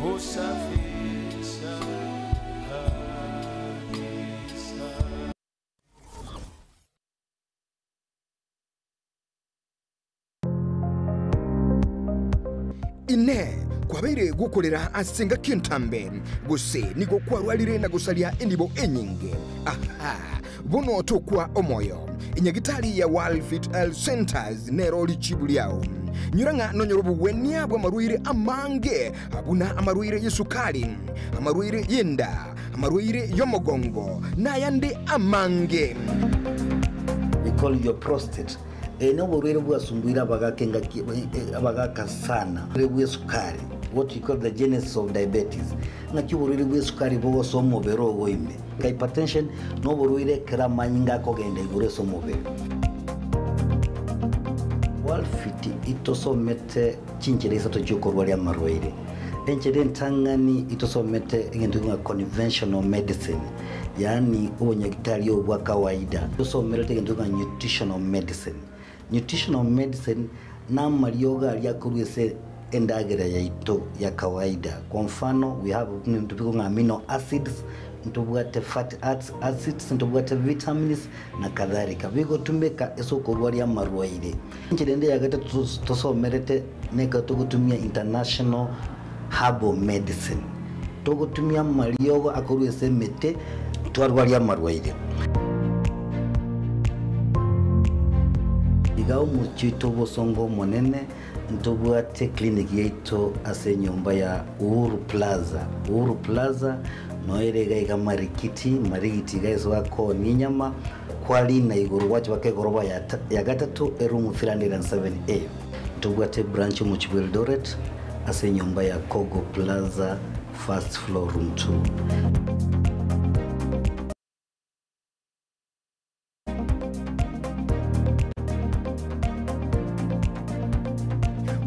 husafisha kabisa. Ine kwabeire gukorera ase ngaki entambe gose nigo kwarwarire na gosaria enibo enyinge aha bono tokwa omoyo enyagitari ya World Health Centers nero richibu liao nyurang'a nonyora obogwenia bwa amarwaire amange abuna amarwaire y'esukari amarwaire y'enda amarwaire y'omogongo nayande amange. We call your prostate noborwere bwasumbuire abagaka engaki abagaka sana obworwaire bwa esukari, what you call the genesis of diabetes, ng'aki oborwaire bwa esukari bogosoa omobere ogo ime. Hypertension noborwaire ekero amanyinga akogenda igoro ase omobere. Walfit itosomete chinchera isato chiokorwaria amarwaire. Enchera entang'ani itosomete egento ng'a conventional medicine, yaani obonyagitari obo bwa kawaida. Tosomerete egento ng'a nutritional medicine. Nutritional medicine na amariogo aria akorwa ase endagera yaito ya kawaida. Kwa mfano we have ntobiko ng'a amino acids, ntobwate fatty acids, ntobwate vitamins na kadhalika bigotumika ase okorwaria amarwaire. Enchera ende ya gatato tosomerete neka togotumia international herbal medicine, togotumia amariogo akorwa ase emete twarwaria amarwaire. Iga omochie oito obosongo omonene ntobwate clinic yaito ase enyomba ya Uhuru Plaza. Uhuru Plaza noere iga iga Marikiti, Marigiti iga ase bakoonia enyama kwarina igoro gwacha baka egoroba ya gatato eroom 307A. Ntobwate branch omochie bwa Eldoret ase enyomba ya Kogo Plaza first floor room 2.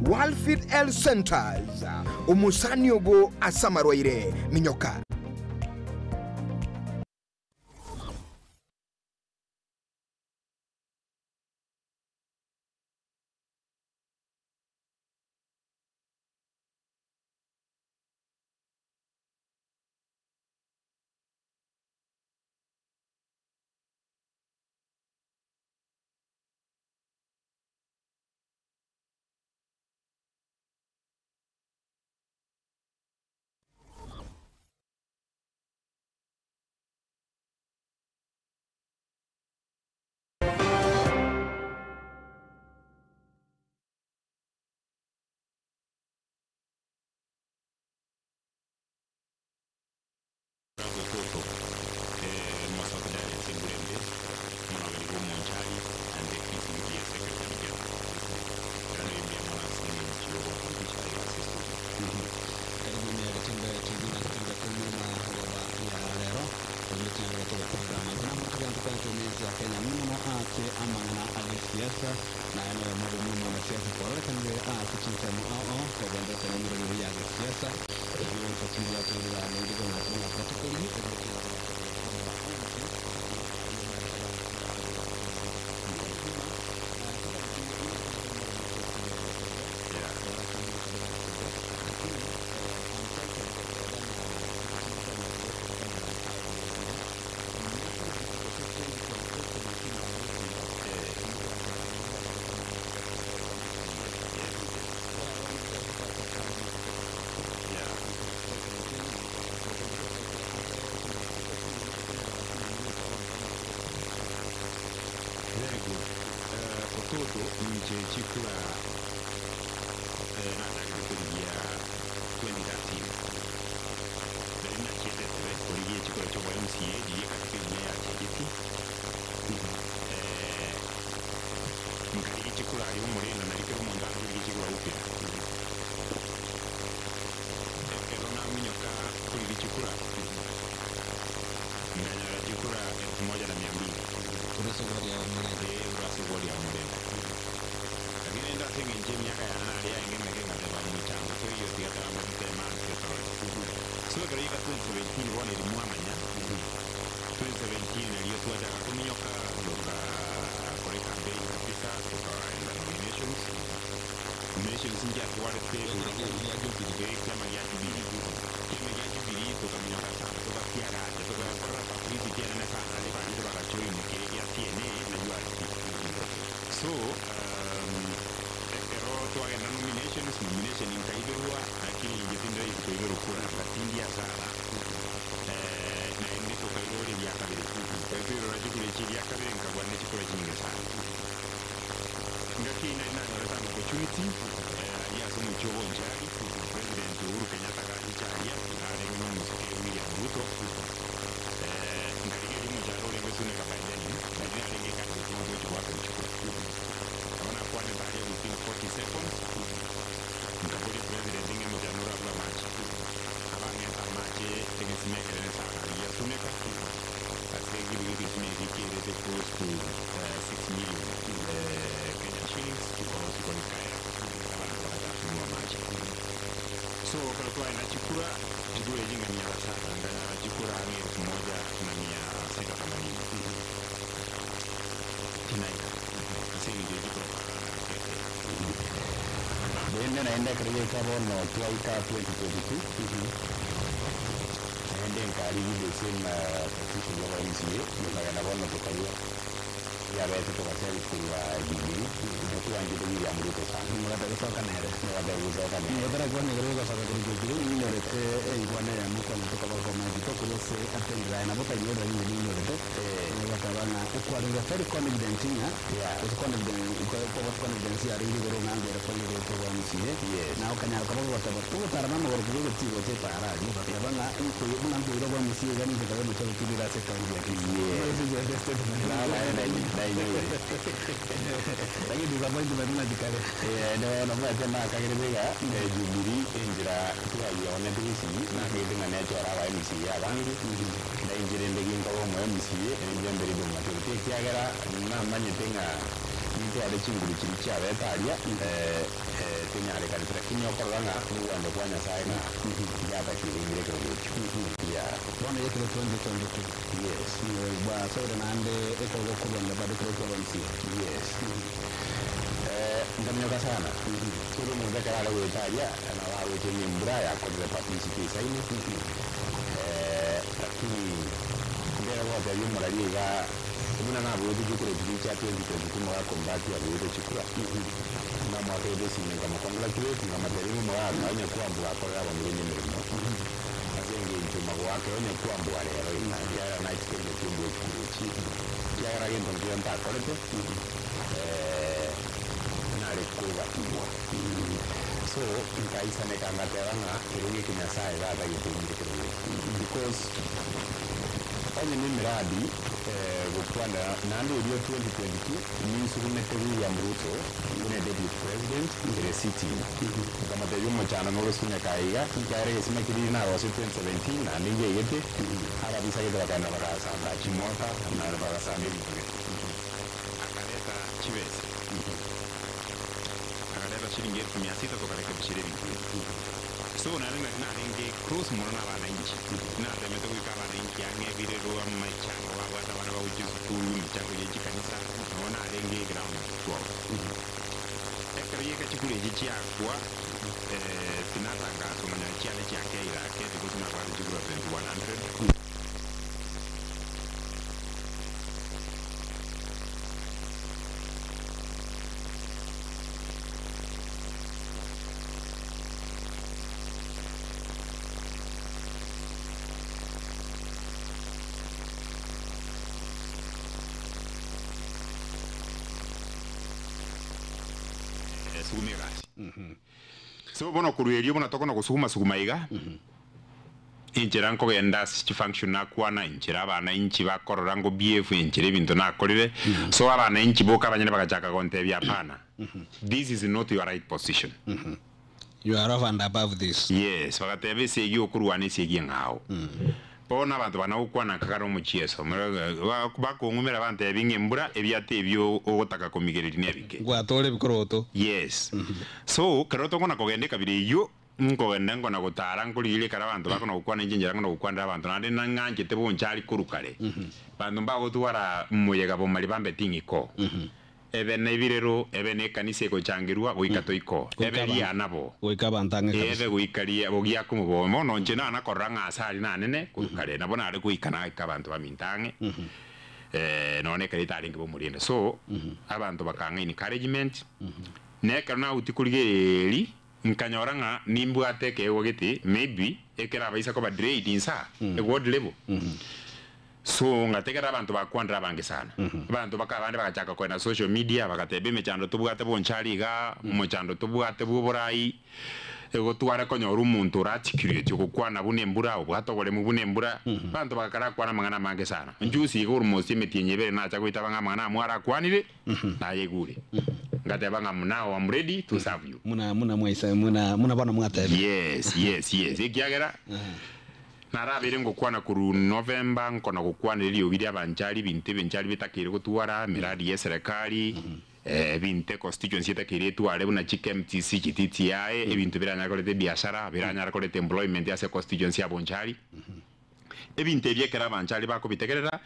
Walfit Health Centers, omosani ogo ase amarwaire. Minyoka. Very good. Ototo nche chikura natagete kurigia 2013 nari nachiendete kurigia chikura chobwa MCA ndirie katika ime ya chigiti nkarigia chikura ari omorendo narikero omonto akurigia chikura upya ekero naminyoka kurigia chikura nganyora chikura 1200 urasogori ya omorembe lakini ndo asengenche emiaka yana aria enge meke ngateba mwichango toiyo tigatanga gitema nsetorore so ekero ika 2017 bono eri mwamanya 2017 nario twachaka kuminyoka tukakore campaign kabisa tukaenda nominations nominations njiatwarete kiama gia Jubilee kiama gia Jubilee tukaminyoka sana tugakiagacha tugakorora publicity enene sana aria bandu bagajoin kiri gia TNA na URP so ekero twagenda nominations nomination nkaibirwa lakini ingetindira ikuibirwa kura ngatindia sana naende tukairwa ria kabiri twirora chikura ichi ria kabiri nkabwa ne chikura chinyinge sana ngaki nari nanyore some opportunity aria ase omochie obonchari president Uhuru Kenyatta gachicharia arenge na omosike William Ruto nkarigeria omocharo orenge suneka by then nari narenge candidate ngochi gwaka chikura abona kwanete aria within 40 seconds nkaboria president ng'e mochano orabua amache abang'eta amache egesima ekerene sana aria suneka ase egesima eki kiarete close to 6 million Kenyan shillings tukorosikonikaya abantu bakatakunywa amache so kero twaenda chikura chikura echi nganyara sana nganyara chikura ang'e 1680 tinaika ase eng'encho chikura Bende naenda ekero bono twaika 2022 naende nkarigi the same position ya MCA tukagenda bono tukaiwa yabete tukaseri kurwa Jubilee tuwanjite William Ruto sana mugate gucoka nere mugate gucoka nere mugate kuona igoro gucoka kuri Jubilee ninyorete eigwana ya mukwana tukabakoma gito kuri ase atendera na butainyora nyingi ninyorete gataba na ukwarire very confident nya usi confident ko confidence yari igoro ngangere ko ngere ko kwa MCA na ukanyara ko gataba tugutara na magoro kugo tigo te para ni bataba na iko na ngiro kwa MCA gani ndikabe mucho kibira se kaunti ya Lakini disappointment na jikare. No mache nakagere biga Jubilee enjira twayionete gicii nakagete ng'a nechora aba MCA abange na enjira ende ginkoba omo MCA enje mbere domaturity ekiagera namanyete ng'a nintware chinguru chiri chiabete aria Kenyarekanete lakini okorora ng'a nogwanda kwa Nyasaye ng'a yatakeire ngire ekero gekio. Yeah. Bono yekero 2022. Yes. Bwasoire naende ekero gokorwania bado ekero kia MCA. Yes. Nkaminyoka sana. Kero omonto ekero are goeta aria, nabo aroche ng'a embura yakorire publicity esaine. Lakini ndere gotebia omorari iga buna naboete chikura chiria chia 2022 mogakombati abuete chikura. Namoakerete esimi nkamocongratulate nkamotebia ng'a omogaka onye kwambua akorere abamuremia emeremo ase engencho magoakera onye kwambua rero iga ekiagera nachikende kimbue chikura echi ekiagera gento nkeiyo ntakorete nare kobatigwa. So nkaisaneka ngateba ng'a kero geke Nyasaye gatagete ng'ire kero geke because onye na emiradi gokwana naende erio 2022 ninsugumete William Ruto buna deputy president ere sitting nkamotebia omochando norosunyeka aiga ekiagera egesima keria narose 2017 naende ngeigete ababisagete bakaenda bagasamba chimota naende bagasamba ebinto gete. Akareta chibesa akareta shilingi elfu mia sita tokarekebishera ebinto ebi. So naende nari narenge close mono na abananchi natemete goika abananchi ang'e ebirero amachango babwate abana bagochia esukuru emechango ya chikanisa nabo narenge ground 12. Ekero gieka chikura echi chiakwa tinatangaswa nonya chiane chiakeire ake because nabwate chikura 2100. Suguma egasi. So bono korwa erio buna tokona gosuguma suguma iga, enchera nkogenda ase chifunction nakwana, enchera abananchi bakorora ngo behave, enchera ebinto nakorire, so abananchi boka abanyene bagachaka gontebia hapana, this is not your right position. You are over and above this. Yes, bagateba esegi okorwana esegi eng'ao. Bono abanto bana gokwana nkakare omochieso, bakong'umera bantebia ng'a embura ebiate ebio ogotaka komigereria nebike. Gwatore ebikoroto. Yes. So, kero tokona kogenda ekabira eyio, nkogenda nkona gotara nkorigereria ekero abanto bakona gokwana inche enchera nkona gokwanera abanto naende nang'anchete bonchari korwa kare. Banto mbagotwara moyega bomari bambeti ng'iko. Ebe na ebirero, ebe na ekanisa egochangerwa goika toiko, ebe riana bo. Goika abanto ang'e kabisa. Ebe goika ria bogiakumu bo. Bono inche nana korora ng'a ase aria nanene korwa kare, nabo nare goika naika abanto baminto ang'e, nonya ekero etarenge bomorende. So, abanto bakang'a encouragement, na ekero nagotia korigereria, nkanyora ng'a nimbwate ekeegwa gete, maybe ekerabaisa koba delayed insa, eward level. So ngategerera abanto bakwanire abange sana. Abanto baka abande bagachaka koenda social media bagateba emechando tobwate bonchari igaa, omochando tobwate bwa oborai, igo tware konyora omonto ore articulate ogokwana buna embura, obwate oboremu buna embura. Abanto bagakara kwana amang'ana amange sana. Juzi iga almost emetienyi ebere nacha goitaba ng'a amang'ana amo arakwanire, nayaigure. Ngateba ng'a now am ready to serve you. Muna muna mwaisa muna muna bono mwatebire. Yes, yes, yes. Ekiagera Narabeire ngokwana korwa November nkona gokwanera eriogi ri'abanchari, ebinto ebinchari bitakeire gotwara, emiradi y'eserekari, ebinto econstituency etakeire etware buna chiKMTC, chiTTI, ebinto biranyare koreta ebiashara, biranyare koreta employment ase econstituency y'abonchari. Ebinto ebi ekero abanchari bakobitegerera,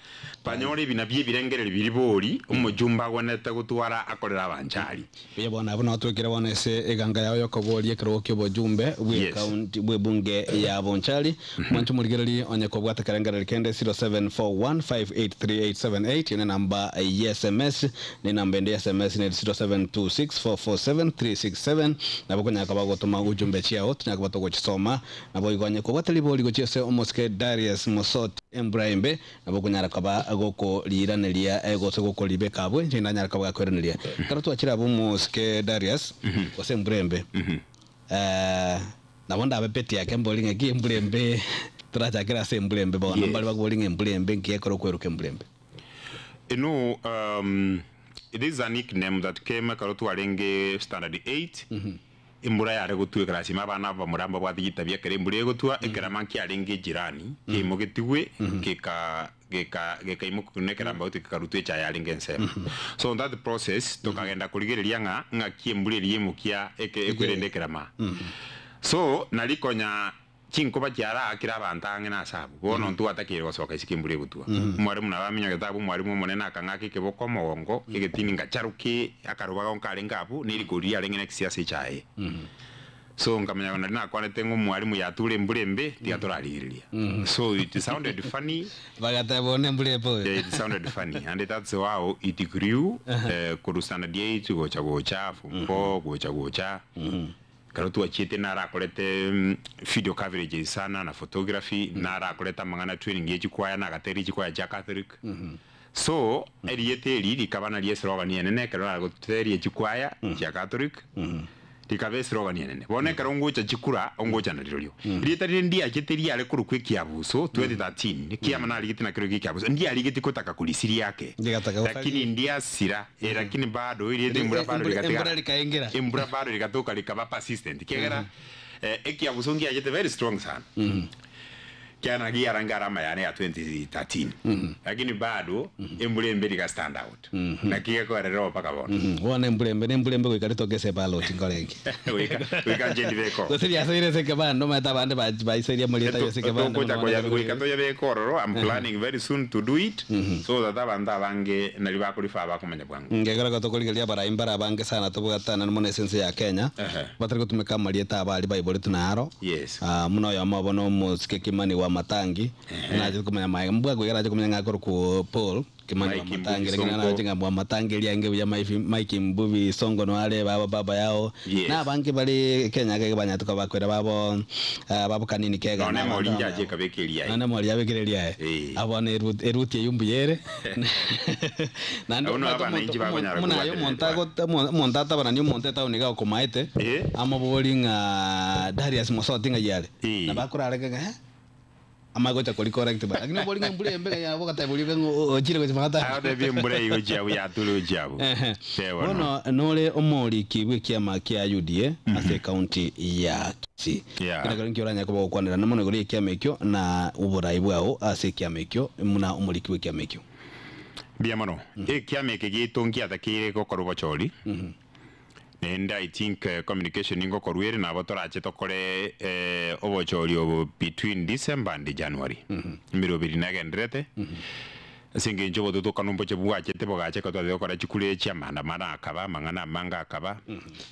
banyore ebina bi'ebirengererio biria bori omojumbe agwenerete gotwara akorere abanchari. Buya bono abwo nao twekire bono ase eganga yao y'okoboria ekerogo ki'obojumbe bw'ecounty bw'ebunge ya Bonchari. Mwanche omorigererie onye kobwate kerengererio kende 0741583878 eyo nenamba ye sms na enamba ende ya sms neri 0726447367 nabo okonyara koba gotoma ujumbe chiao tonyare koba togochisoma. Naboigo onye kobwate ribori gochia ase omosike Darius Mosoti embura embe Nabo okonyara koba gokoriiraneria gose gokoribeka abwo, inche ndanyare koba gakoiraneria. Ekero twachire abwo omosike Darius, gose embura embe, nabo ndabe peti yake mbori ng'a ki embura embe torachakere ase embura embe bono, mbare bakobori ng'a embura embe nki ekero okweruka embura embe. You know, this is a nickname that came ekero twarenge standard eight, Embura yare gotwa ekerasi ime abana abamura mbabwate chitabia ekero embura egotwa, ekerama nkiarenge ejirani kiaimogetigwe geka geka gekaimoka na ekerambauti kekarutwa echae yarenge ensemo. So on that process tokagenda korigereria ng'a ng'aki embura eria emokia eke ekwerende ekerama. So nari konya chinkoba chiaraakire abanto ang'e na ase abwo, bono ntwatakeire gosoka isiko embura egotwa. Omwarimu nabo aminyogete abwo, omwarimu omonene akang'aka ekeboko omogongo, egetini ngacharoke akaroba karenge abwo, na erikori riarenge next ase echae. So nkamanya nari nakwanete ng'a omwarimu yature embura embe tiga torarigereria. So it sounded funny. Bagateba one embura embe oyo. Yeah, it sounded funny and that's how it grew eh, korwa standard 8 gocha gocha form 4 gocha gocha ekero twachiete narakorete mm, video coverages sana na photography narakorete amang'ana training ye chikwaya nagateria chikwaya chia Catholic so erieta eri rikaba nario eslogan enene ekero naragoteria chikwaya chia Catholic rikaba eslogan enene. Bono ekero ngocha chikura, ongocha narirorio. Erieta rire ndiachete riare korokwa ekiabuso 2013, ekiama narigete nakero ekiabuso, ndiarigeti kotaka korisiria ake, Ndigataka gosaria. lakini ndiasira, eh, lakini bado erieta embura bado Embura- rigatigara. embura rikaingira. Embura bado rigatoka rikaba persistent, ekiagera eh, ekiabuso ngiachete very strong sana. Kiana giaranga arama yane ya 2013 lakini bado embura embe riga stand out naki gekorera mpaka bono. Bono embura embe na embura embe goika ritoke ase ebaloti nkorenge. Goika goika nche ndibeko. Gose riasoire ase ekebanda omanyete abande ba- baisoirie amarieta aye ase ekebanda Togocha bono koya bono goika toyabeke ororo. I'm planning very soon to do it so that abanto abange nari bakorifa bakomanya bwango. Ngekero igo tokorigereria abarai mbare abange sana tobwatana mono ase ense ya Kenya batari gotumeka amarieta abo aria baiboretwe naro. Ah, muna oyomo obo na omosike Kimani wa Matangi, nachete komanya maega mbwa iga arache komanya ng'a akorokwa Paul Kimani wa Mike Matangi, Mbuvi lakini Sonko. narache ng'a bwa Matangi eria ange buya Maifi- Mike Mbuvi Sonko no are baba baba yao. Na abange bare Kenya iga banyarete koba bakoira babo ah, babo kanini kega Nonye na mori abanto njache ekabeka eria aye. Nonye mori abekire eria aye. Abwo bono eruti eruti eywo mbuya ere. Naende Abwo nabo omanyete omonto abananchi bakonyara buna aye kobwaterera omonto agote omonto atabarani omonto etaoni iga okomaete, amobori ng'a Darius Mosoti ng'ai are? Nabo akorareke ng'a eh, amanye gocha kori correct bana. Lakini obori ng'a embura embe ng'ai abwo ogateba oria ng'a ochire gochia maata. Agotebia embura eywo gochia abwo yature gochia abwo. Teba Bono nore omoriki bw'ekiama kia UDA ase ecounty ya Kisii. Kera ekero nki oranyare koba ogokwanerana mono igoro y'ekiama ekio na oborai bwao ase ekiama ekio buna omoriki bw'ekiama ekio? Mbuya mono. Ekiama eke giaito ngiatakeire gokora obochori, naende I think communication ngokorwa ere nabo torache tokore obochori obo between December and January. Emeroberi negendererete, ase engencho obotutukanu mboche bwachete bogacha ekero twatete gokora chikura echi amaandamano akaba, amang'ana amange akaba,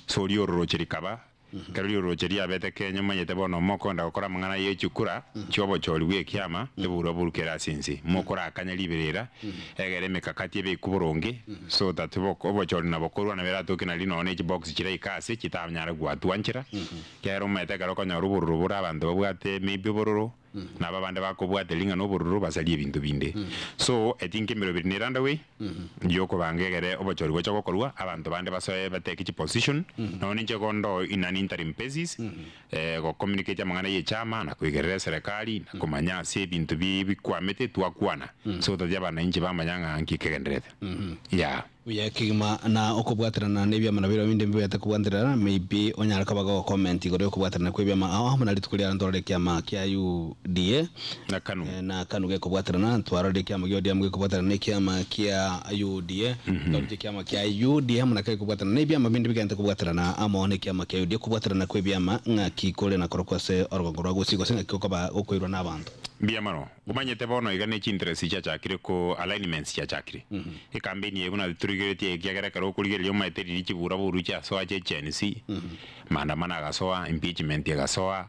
so riororoche rikaba, Ekero riororoche riabete Kenya omanyete bono mokoenda gokora amang'ana ye chikura chi'obochori bw'ekiama, eburwa buru kere ase ense. Mokorakanya riberera, egere emekakati ebekwe boronge, so that obochori nabokorwa nabo eratoke nari nonya ne chibox chiraike ase chitanyare goatwa nchera, ekiagera omanyete ekero okonyora obororo bore abanto babwate maybe obororo, Nabo abande bakobwateria ng'a nobororo basarie ebinto binde. So, I think emeroberi nere underway, yokobanga egere obochori boche gokorwa, abanto bande basoe bateke chiposition, nonya ninche igo ndo in an interim basis, gocommunicate amang'ana ye echama, na koigerera eserekari, na komanya ase ebinto bi bikwamete twakwana, so that abananchi bamanya ng'a nki kegendererete. Yeah. Buya kegima na okobwaterana nebiama nabio binde mbibete kobwanterera maybe onyare koba go comment igoro yokobwaterana kwe ebiama ao amo na rituko riaro ntwarore ekiama kia UDA na Kanu na Kanu gekobwaterana ntwarore ekiama gia ODM gekobwaterana na ekiama kia UDA ntwarore ekiama kia UDA amo na kegekobwaterana na ebiama binde bigente kobwaterana amo na ekiama kia UDA kobwaterana kwe ebiama ng'aki kore nakorokwo ase orogongo rwa gusii gose ng'aki gokoba gokoirwa na abanto. Mbuya mono. Omanyete bono iga ne chinterest chiachakire ko alignments chiachakire. Ecampaign eye buna torigeretie ekiagera ekero okorigereria omanyete riria chibura boru chiasoa chia Gen Z, maandamano agasoa, impeachment egasoa,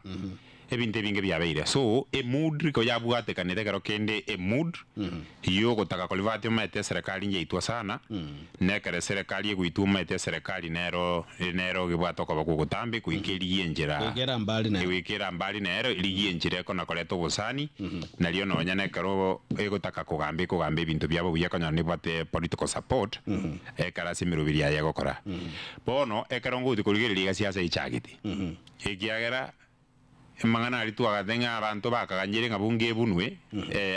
ebinto ebinge biabeire. So emood riko yabwatekanete ekero kende emood yogotaka korivati omanyete eserekari nyaitwa sana, na ekero eserekari egoitwa omanyete eserekari nero nero egebwate okoba kwa ogotambe goika erigie enchera Goika erambari nero. Goika erambari nero erigie enchera ekona koreta obosani, nario nonya nekero egotaka kogamba ekogamba ebinto biabo buya ekonyora nebwate political support, ekero ase emeroberi yaye egokora. Bono ekero ngochi korigereria iga siasa echagete, ekiagera Amang'ana aria twagate ng'a abanto bakaganyire ng'a bunge ebunwe,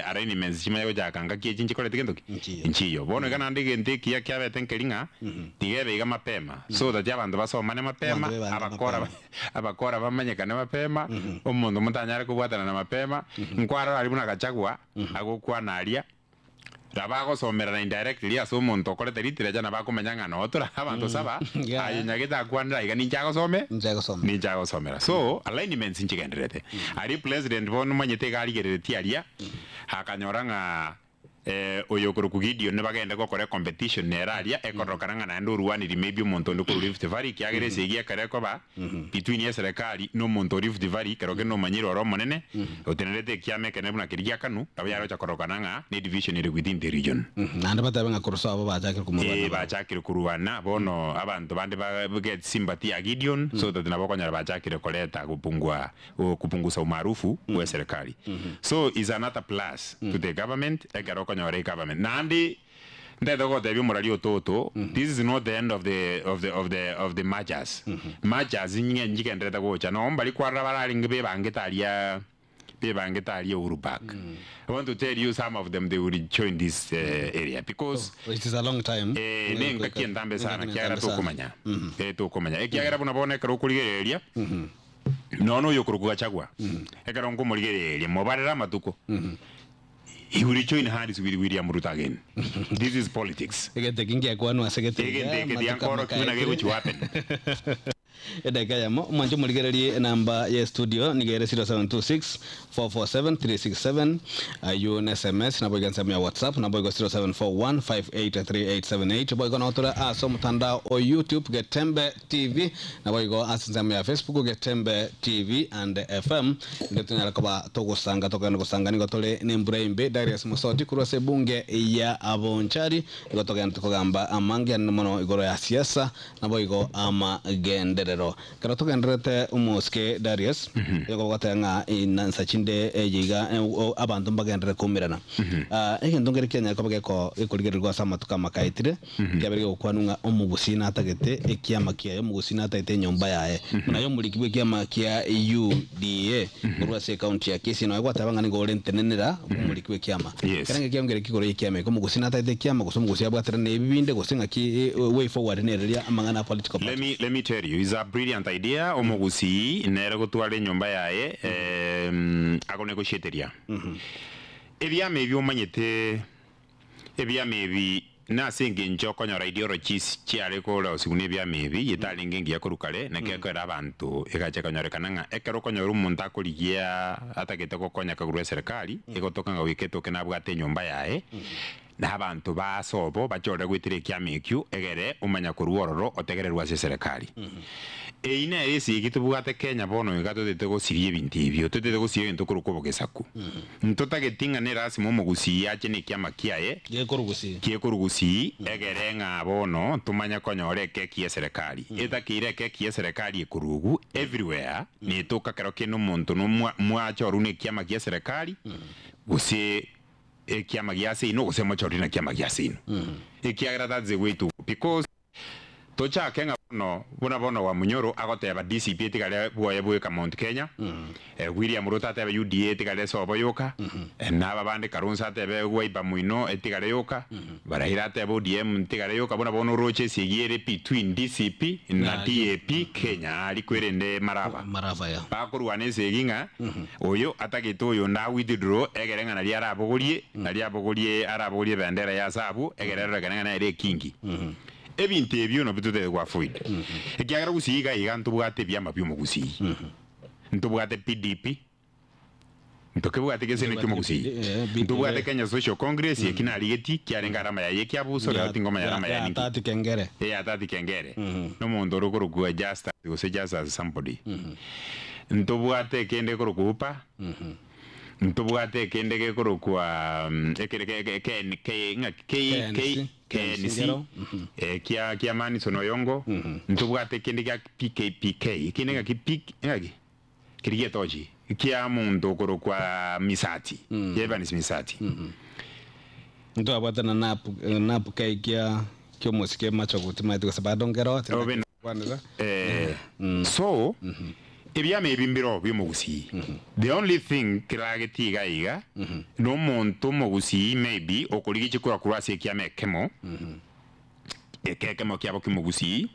arraignments chimanye gochaka ngaki echi nchikoreti gento ki? Nchiyo. Bono iga naende egento ekiya kiabete nkeri ng'a tiga ebe iga mapema so that abanto basomane mapema, Abanto bebange abakora mapema. abakora bamanyekane mapema, omonto motanyare kobwatana na mapema, nkwarora aria buna Gachagua agokwana aria. Nabo agosomerana indirectly ase omonto okorete literature nabo akomenya ng'a noo tore abanto saba, aye nyagete akwanire aiga ninche agosome? Ninche agosomera. So, alignments nchigendererete. Aria president bono omanyete iga arigereretie aria, akanyora ng'a oyo okorokwa Gideon nibagende gokora ecompetition nere aria, ekororokana ng'a naende orwanirie maybe omonto onde korwa Rift Valley, ekiagera esegi ekero ekoba between eserekari na omonto o Rift Valley, ekero kende omanyire ore omonene, otenerete ekiama ekenene buna keria gia Kanu, nabo yarocha kororokana ng'a ne division ere within the region. Naende batebe ng'a korwa sobo bachakire komorwana Ee, barabwo. bachakire korwana, bono abanto bande ba get sympathy ya Gideon, so that nabo okonyora bachakire koreta gopungua kupunguza umaarufu bwe serikali. So is another plus to the government ekero okonyora egovernment. Naende ntagete gogotebia omorari o Toto, this is not the end of the of the of the of the mergers. Mergers ng'e nchigenderete gocha noo mbari kwarora bararenge bebangete aria bebangete aria Uhuru Park. I want to tell you some of them they will join this area because Oh, it is a long time. Eh, ne engaki entambe sana Engaki kiagera entambe sana. tokomanya. Eh, tokomanya. Ekiagera buna bono ekero okorigereria Nonya oyo okorokwa Gachagua, ekero nkomorigereria, mobarere amatuko, he will join hands with William Ruto again. This is politics. Egento eki ngiakwanwa ase gete iga, Egento eke amatuko tiankorokiwe na gegochi amakaetire. happen. Edageka eyemo, mwanche omorigererie enamba ye studio nigo ere 0726 447 367 aywo ne sms naboigo ensemo ya whatsapp naboigo 0741 583878 boigo nabo tore ase omotandao o youtube Getembe TV, naboigo ase ensemo ya Facebook Getembe TV and FM, nde tonyare koba togosanga tokogenda gosanga nigo tore nembura embe Darius Mosoti korwa ase ebunge ya Bonchari nigo togenderete kogamba amange anene mono igoro ya siasa naboigo amagenderero. Ekero togendererete omosike Darius nigo goteba ng'a inansa chinde eye iga abanto mbagenderere koumerana. Egento nkere kianyare koba geko gekorigererigwa ase amatuko amakaetire. Ekiabera gegokwanwa ng'a omogusii natagete ekiama kiaye, omogusii natagete enyomba yaye. Buna aye omoriki bw'ekiama kia UDA korwa ase ecounty ya Kisii nonya gwateba ng'a nigo ore ntenenera omoriki bw'ekiama. Yes. Ekero ng'ekiama kere kigoro y'ekiama eke, omogusii natagete ekiama gose omogusii abwaterane na ebi binde gose ng'aki way forward nere riria amang'ana a political Let parties. me, let me tell you, it's a brilliant idea, omogusii nere gotwara enyomba yaye, agonegotiateria. Ebiama ebi omanyete Ebiama ebi nase engencho okonyora ideologies chiare korosigwa nebiama ebi etarenge engiya korwa kare, naki ekero abanto egacha ekanyorekana ng'a ekero okonyora omonto akorigia atagete gokonya kagurwa eserekari, egotoka ng'a goika etoke nabwate enyomba yaye, na abanto ba ase obo bachorere goetera ekiama ekio egere omanya korwa ororo otegererwe ase eserekari. Eyio nere esegi tobwate Kenya bono iga totete gosiria ebinto ebio, totete gosiria egento korwa kobogesaku. Ntotageti ng'a nerasima omogusii ache nekiama kiaye gekorwa gusii, egere ng'a bono tomanye konyora ekeki y'eserekari. Etakeire ekeki y'eserekari ekorugu everywhere, netoka kero kende omonto mwachoru nekiama gi'eserekari, gose ekiama gia seino, gose mochorire na kiama gia seino. Ekiagera that's the way to go because. Tochake ng'a bono, buna bono Wamunyoro agoteba DCP etigare bwoye bweka Mount Kenya, William Ruto atebe UDA etigare ase obo yoka, na aba bande Kalonzo atebe Wiper moino etigare yoka, Raila atebe ODM ntigare yoka, buna bono oroche esegi ere between DCP na DAP Kenya aria kwerende maraba. Bakorwana esegi ng'a oyo atagete oyonde a withdraw egere ng'a nario arabogorie, nario abogorie arabogorie ebendera ya ase abwo egere erorekane ng'a nere ekingi. Ebinto ebio nabio totagete go avoid. Ekiagera gusii iga iga ntobwate ebiama bi'omogusii. Ntobwate PDP, ntokebwate gese nekio omogusii. Ntobwate Kenya Social Congress eki narigetie kiarenge arama yaye ekiabuso rero tingomanya arama yaye ninki. Tati Kengere. Eh Atati Kengere. Nomonto ore okorokwa Justus gose Justus somebody. Ntobwate ekende ekorokwa UPA. Ntobwate ekende gekorokwa ekere ke ke ke ng'aki K K KNC. KNC eh, kia kia Manison Oyongo ntobwate ekende gia PKPK ekende ng'aki P ng'aki keri gietochi kia monto okorokwa Misati Evans Misati Ntwabwate na nap nap K kia kia omosike machogu timaeti gose bado nkero Obe na- kwanera Eh, so ebiama ebi mbiro bi'omogusii the only thing keragetie iga iga na omonto omogusii maybe okorigia chikura korwa ase ekiama ekemo eke ekemo kiabo ki'omogusii.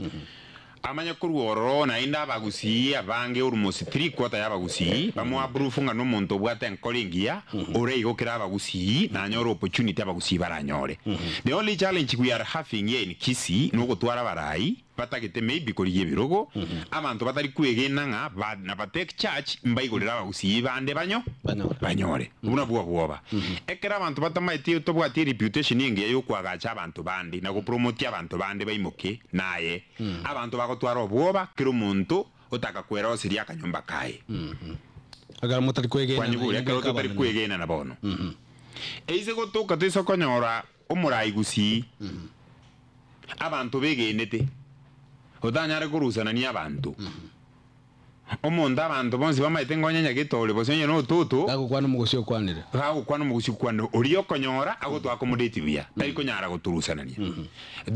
Amanye korwa ororo naende abagusii abange almost 3/4 y'abagusii bamoapprove ng'a nomonto obwate enkoro engiya ore igo kera abagusii nanyore opportunity abagusii baranyore. The only challenge we are having here in Kisii nogotwara abarai batagete maybe korigia ebirogo, abanto batari kwegena ng'a ba na ba take charge mbaigorere abagusii bande banyo banyore. Obwo nabwo obwoba. Ekero abanto batamaeti tobwati ereputation engiya yokoagacha abanto bande na gopromotia abanto bande baimoke naye Abanto bagotwara obwoba, kera omonto otaka kweroseria akanyomba kaye. Ekero motari kwegenana, Kwanyigure, inwe ekero bweka totari abanene. kwegenana bono. Eise gotoka toise konyora omorai gusii, abanto begenete, otanyare korusanania abanto. Omonto abanto bonsi bamaete ng'a onye nyagetore gose onye nototo. Gagokwana omogosi okwanire. Gagokwana omogosi okwanire, oria okonyora agotoa accommodate buya, tari konyara gotorusanania.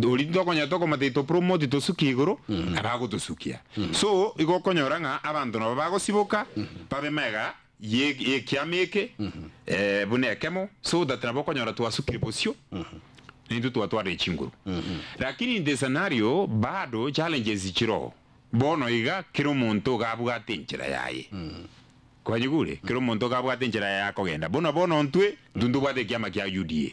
Oria tokonyora tokomotebia to promote tosukie igoro, nabo agotosukia. So, igo okonyora ng'a abanto nabo bagosiboka, babe magega ye ekiama eke, buna ekemo, so that nabo okonyora twasukire bosio, naintwe twatwarire chinguru. Lakini in the scenario, bado challenges chiroo. Bono iga kera omonto iga abwate enchera yaye. Kwanyigure? Kera omonto iga abwate enchera yaye akogenda. Buna bono ntwe, ntwe ntobwate ekiama kia UDA.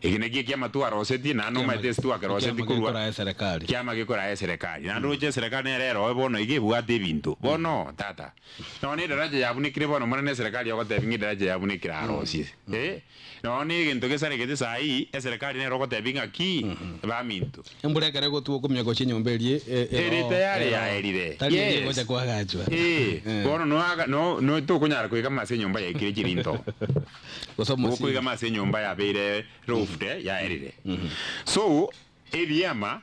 Eke nakio ekiama twarosetie, naende omanyete ase twakerosetie Ekiama korwa gekoraa eserekari. Ekiama gekoraa eserekari. Naende roche eserekari nere eroe bono iga ebwate ebinto. Bono tata, nonya na edaraja yabunekire bono buna na eserekari ogotebia ng'a edaraja yabunekire arosie. Eh, nonya na egento gesaregete saii, eserekari nere ogotebia ng'aki, baminto. Embura ekero egotwa okomia gochia enyomba eria Ere tayari yaerire. Tari eria Yes. egocha koagachwa. Eh, bono noaga no no tokonyara koigama ase enyomba yaikire chirinto. Gose omosingi. Okoigama ase enyomba yabeire roofed eh, yaerire. So, ebiama,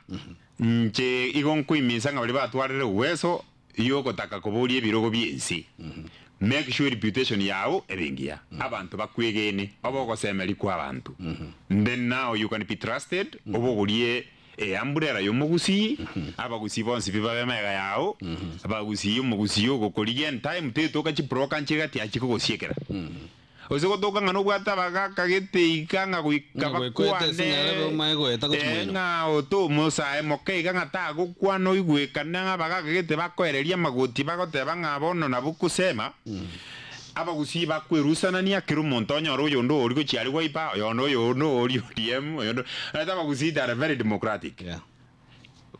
inche igo nkoiminsa ng'a baria batwarire uweso yogotaka koboria ebirogo bi'ense, make sure reputation yao ebe engiya, abanto bakwegene, obe ogosemeria kwa abanto, then now you can be trusted, obogorie eamburera y'omogusii, abagusii bonsi pi babe magega yao, abagusii omogusii ogokorigia in time tetoka chibroker nchire gati achie kogosiekera. Gose gotoka ng'a nobwate abagaaka gete iga ng'a goika Ng'a goikoete ase bakwane, ng'a omae goeta gochia eh, moino. ng'a otomosae moke iga ng'a tagokwana oigwekane ng'a abagaaka gete bakoereria amagoti bagoteba ng'a bono nabo kusema, abagusii bakwerusanania kera omonto onyore oyonde oria gochia aria Wiper, oyonde oyonde oria ODM, oyonde omanyete abagusii they are very democratic.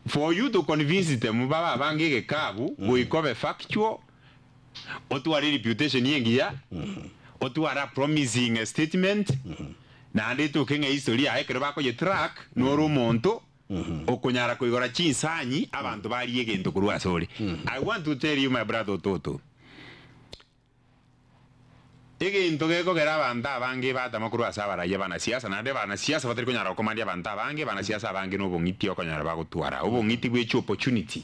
For you to convince them babe abange egekabu, goika obe factual, Otware reputation engiya, otware a promising statement, naende etoke ng'a history yaye ekero bakoye track, nore omonto okonyara koigora chinsanyi abanto barie egento korwa ase ore. I want to tell you my brother Ototo, egento gekogera abanto abange batama korwa ase abarai abanasiasa, naende abanasiasa batari konyara gokomandia abanto abange, abanasiasa abange nobong'iti okonyora bagotwara, obong'iti bwe chiopportunity.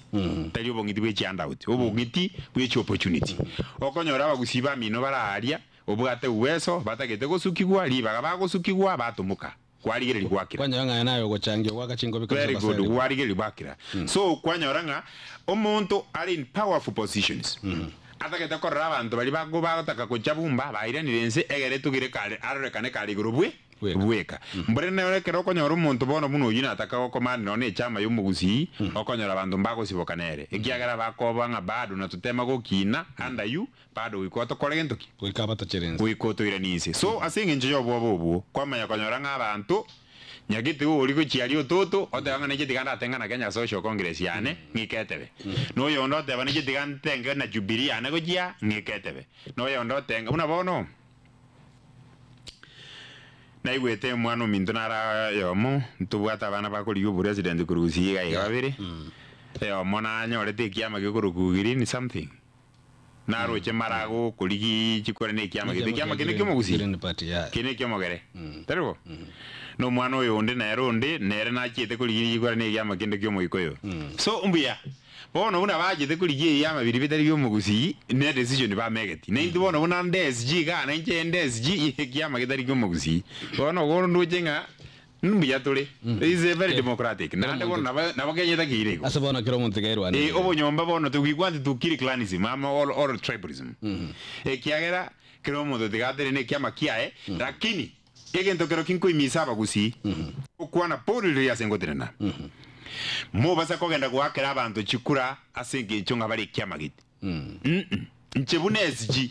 Tari obong'iti bwe chihandout, obong'iti bwe chiopportunity. Okonyora abagusii bamino bare aaria, obwate uweso, batagete gosukigwa, ribaga bagosukigwa, batomoka. Kwarigereria gwakira. Kwanyora ng'a aye naye ogochangia goaka chingobi kabisa Very good, baseri. gwarigereria gwakira. So kwanyora ng'a omonto are in powerful positions, atagete korora abanto baria bago bagotaka gocha bumba, bairanire inse egere etugire kare arorekane kare igoro bwe. Bweka. Mbore nere ekero okonyora omonto bono buna oyio nataka gokomanda nonya nechama y'omogusii, okonyora abanto mbagosiboka nere, ekiagera bakoboa ng'a bado natotema gokina under you, bado goika otokore gento ki? Goika abatochere inse. Goika otoiranie inse. So ase engencho y'obwoba obwo, kwamanya konyora ng'a abanto, nyagete oria gochia aria ototo, oteba ng'a ninche tiga ndatenge na Kenya Social Congress yane, ng'ike etebe. Na oyonde oteba ninche tiga ntenge na Jubilee yane gochia, ng'ike etebe. Na oyonde otenge, buna bono. Naigwete omwana ominto nare oyomo, ntobwate abana bakorigia oboresident korwa gusii iga iga babere, oyomo nanyorete ekiama gekorokwa green something, naroche mara agokorigia chikura na ekiama gete, ekiama kende ki'omogusii, Green Party, yeah. kende eki'omogere, tari bo? Na omwana oyo onde nere onde, nere nachiete korigia chikura na ekiama kende ki'omoikoyo. So mbuya. Bono buna bachete korigia ebiama biria bitari bi'omogusii, ne decision bamegeti. Na intwe bono buna nde SG igaa, na inche nde SG, ekiama getari ki'omogusii. Bono ogo ndoche ng'a mbuya tore. Is a very democratic. Naende bono nabo nabo Kenya etakeire igo. Ase bono kera omonto tiga airwane. Eh, obonyomba bono we want to kill clanism ama or tribalism. Ekiagera kera omonto tiga atenene ekiama kiaye, lakini egento kero kinkoimisa abagusii, gokwana boldly ase ngotenena. Mobasa kogenda goakera abanto chikura ase engencho ng'a bare ekiamagete. Mm-mm. Inche buna SG,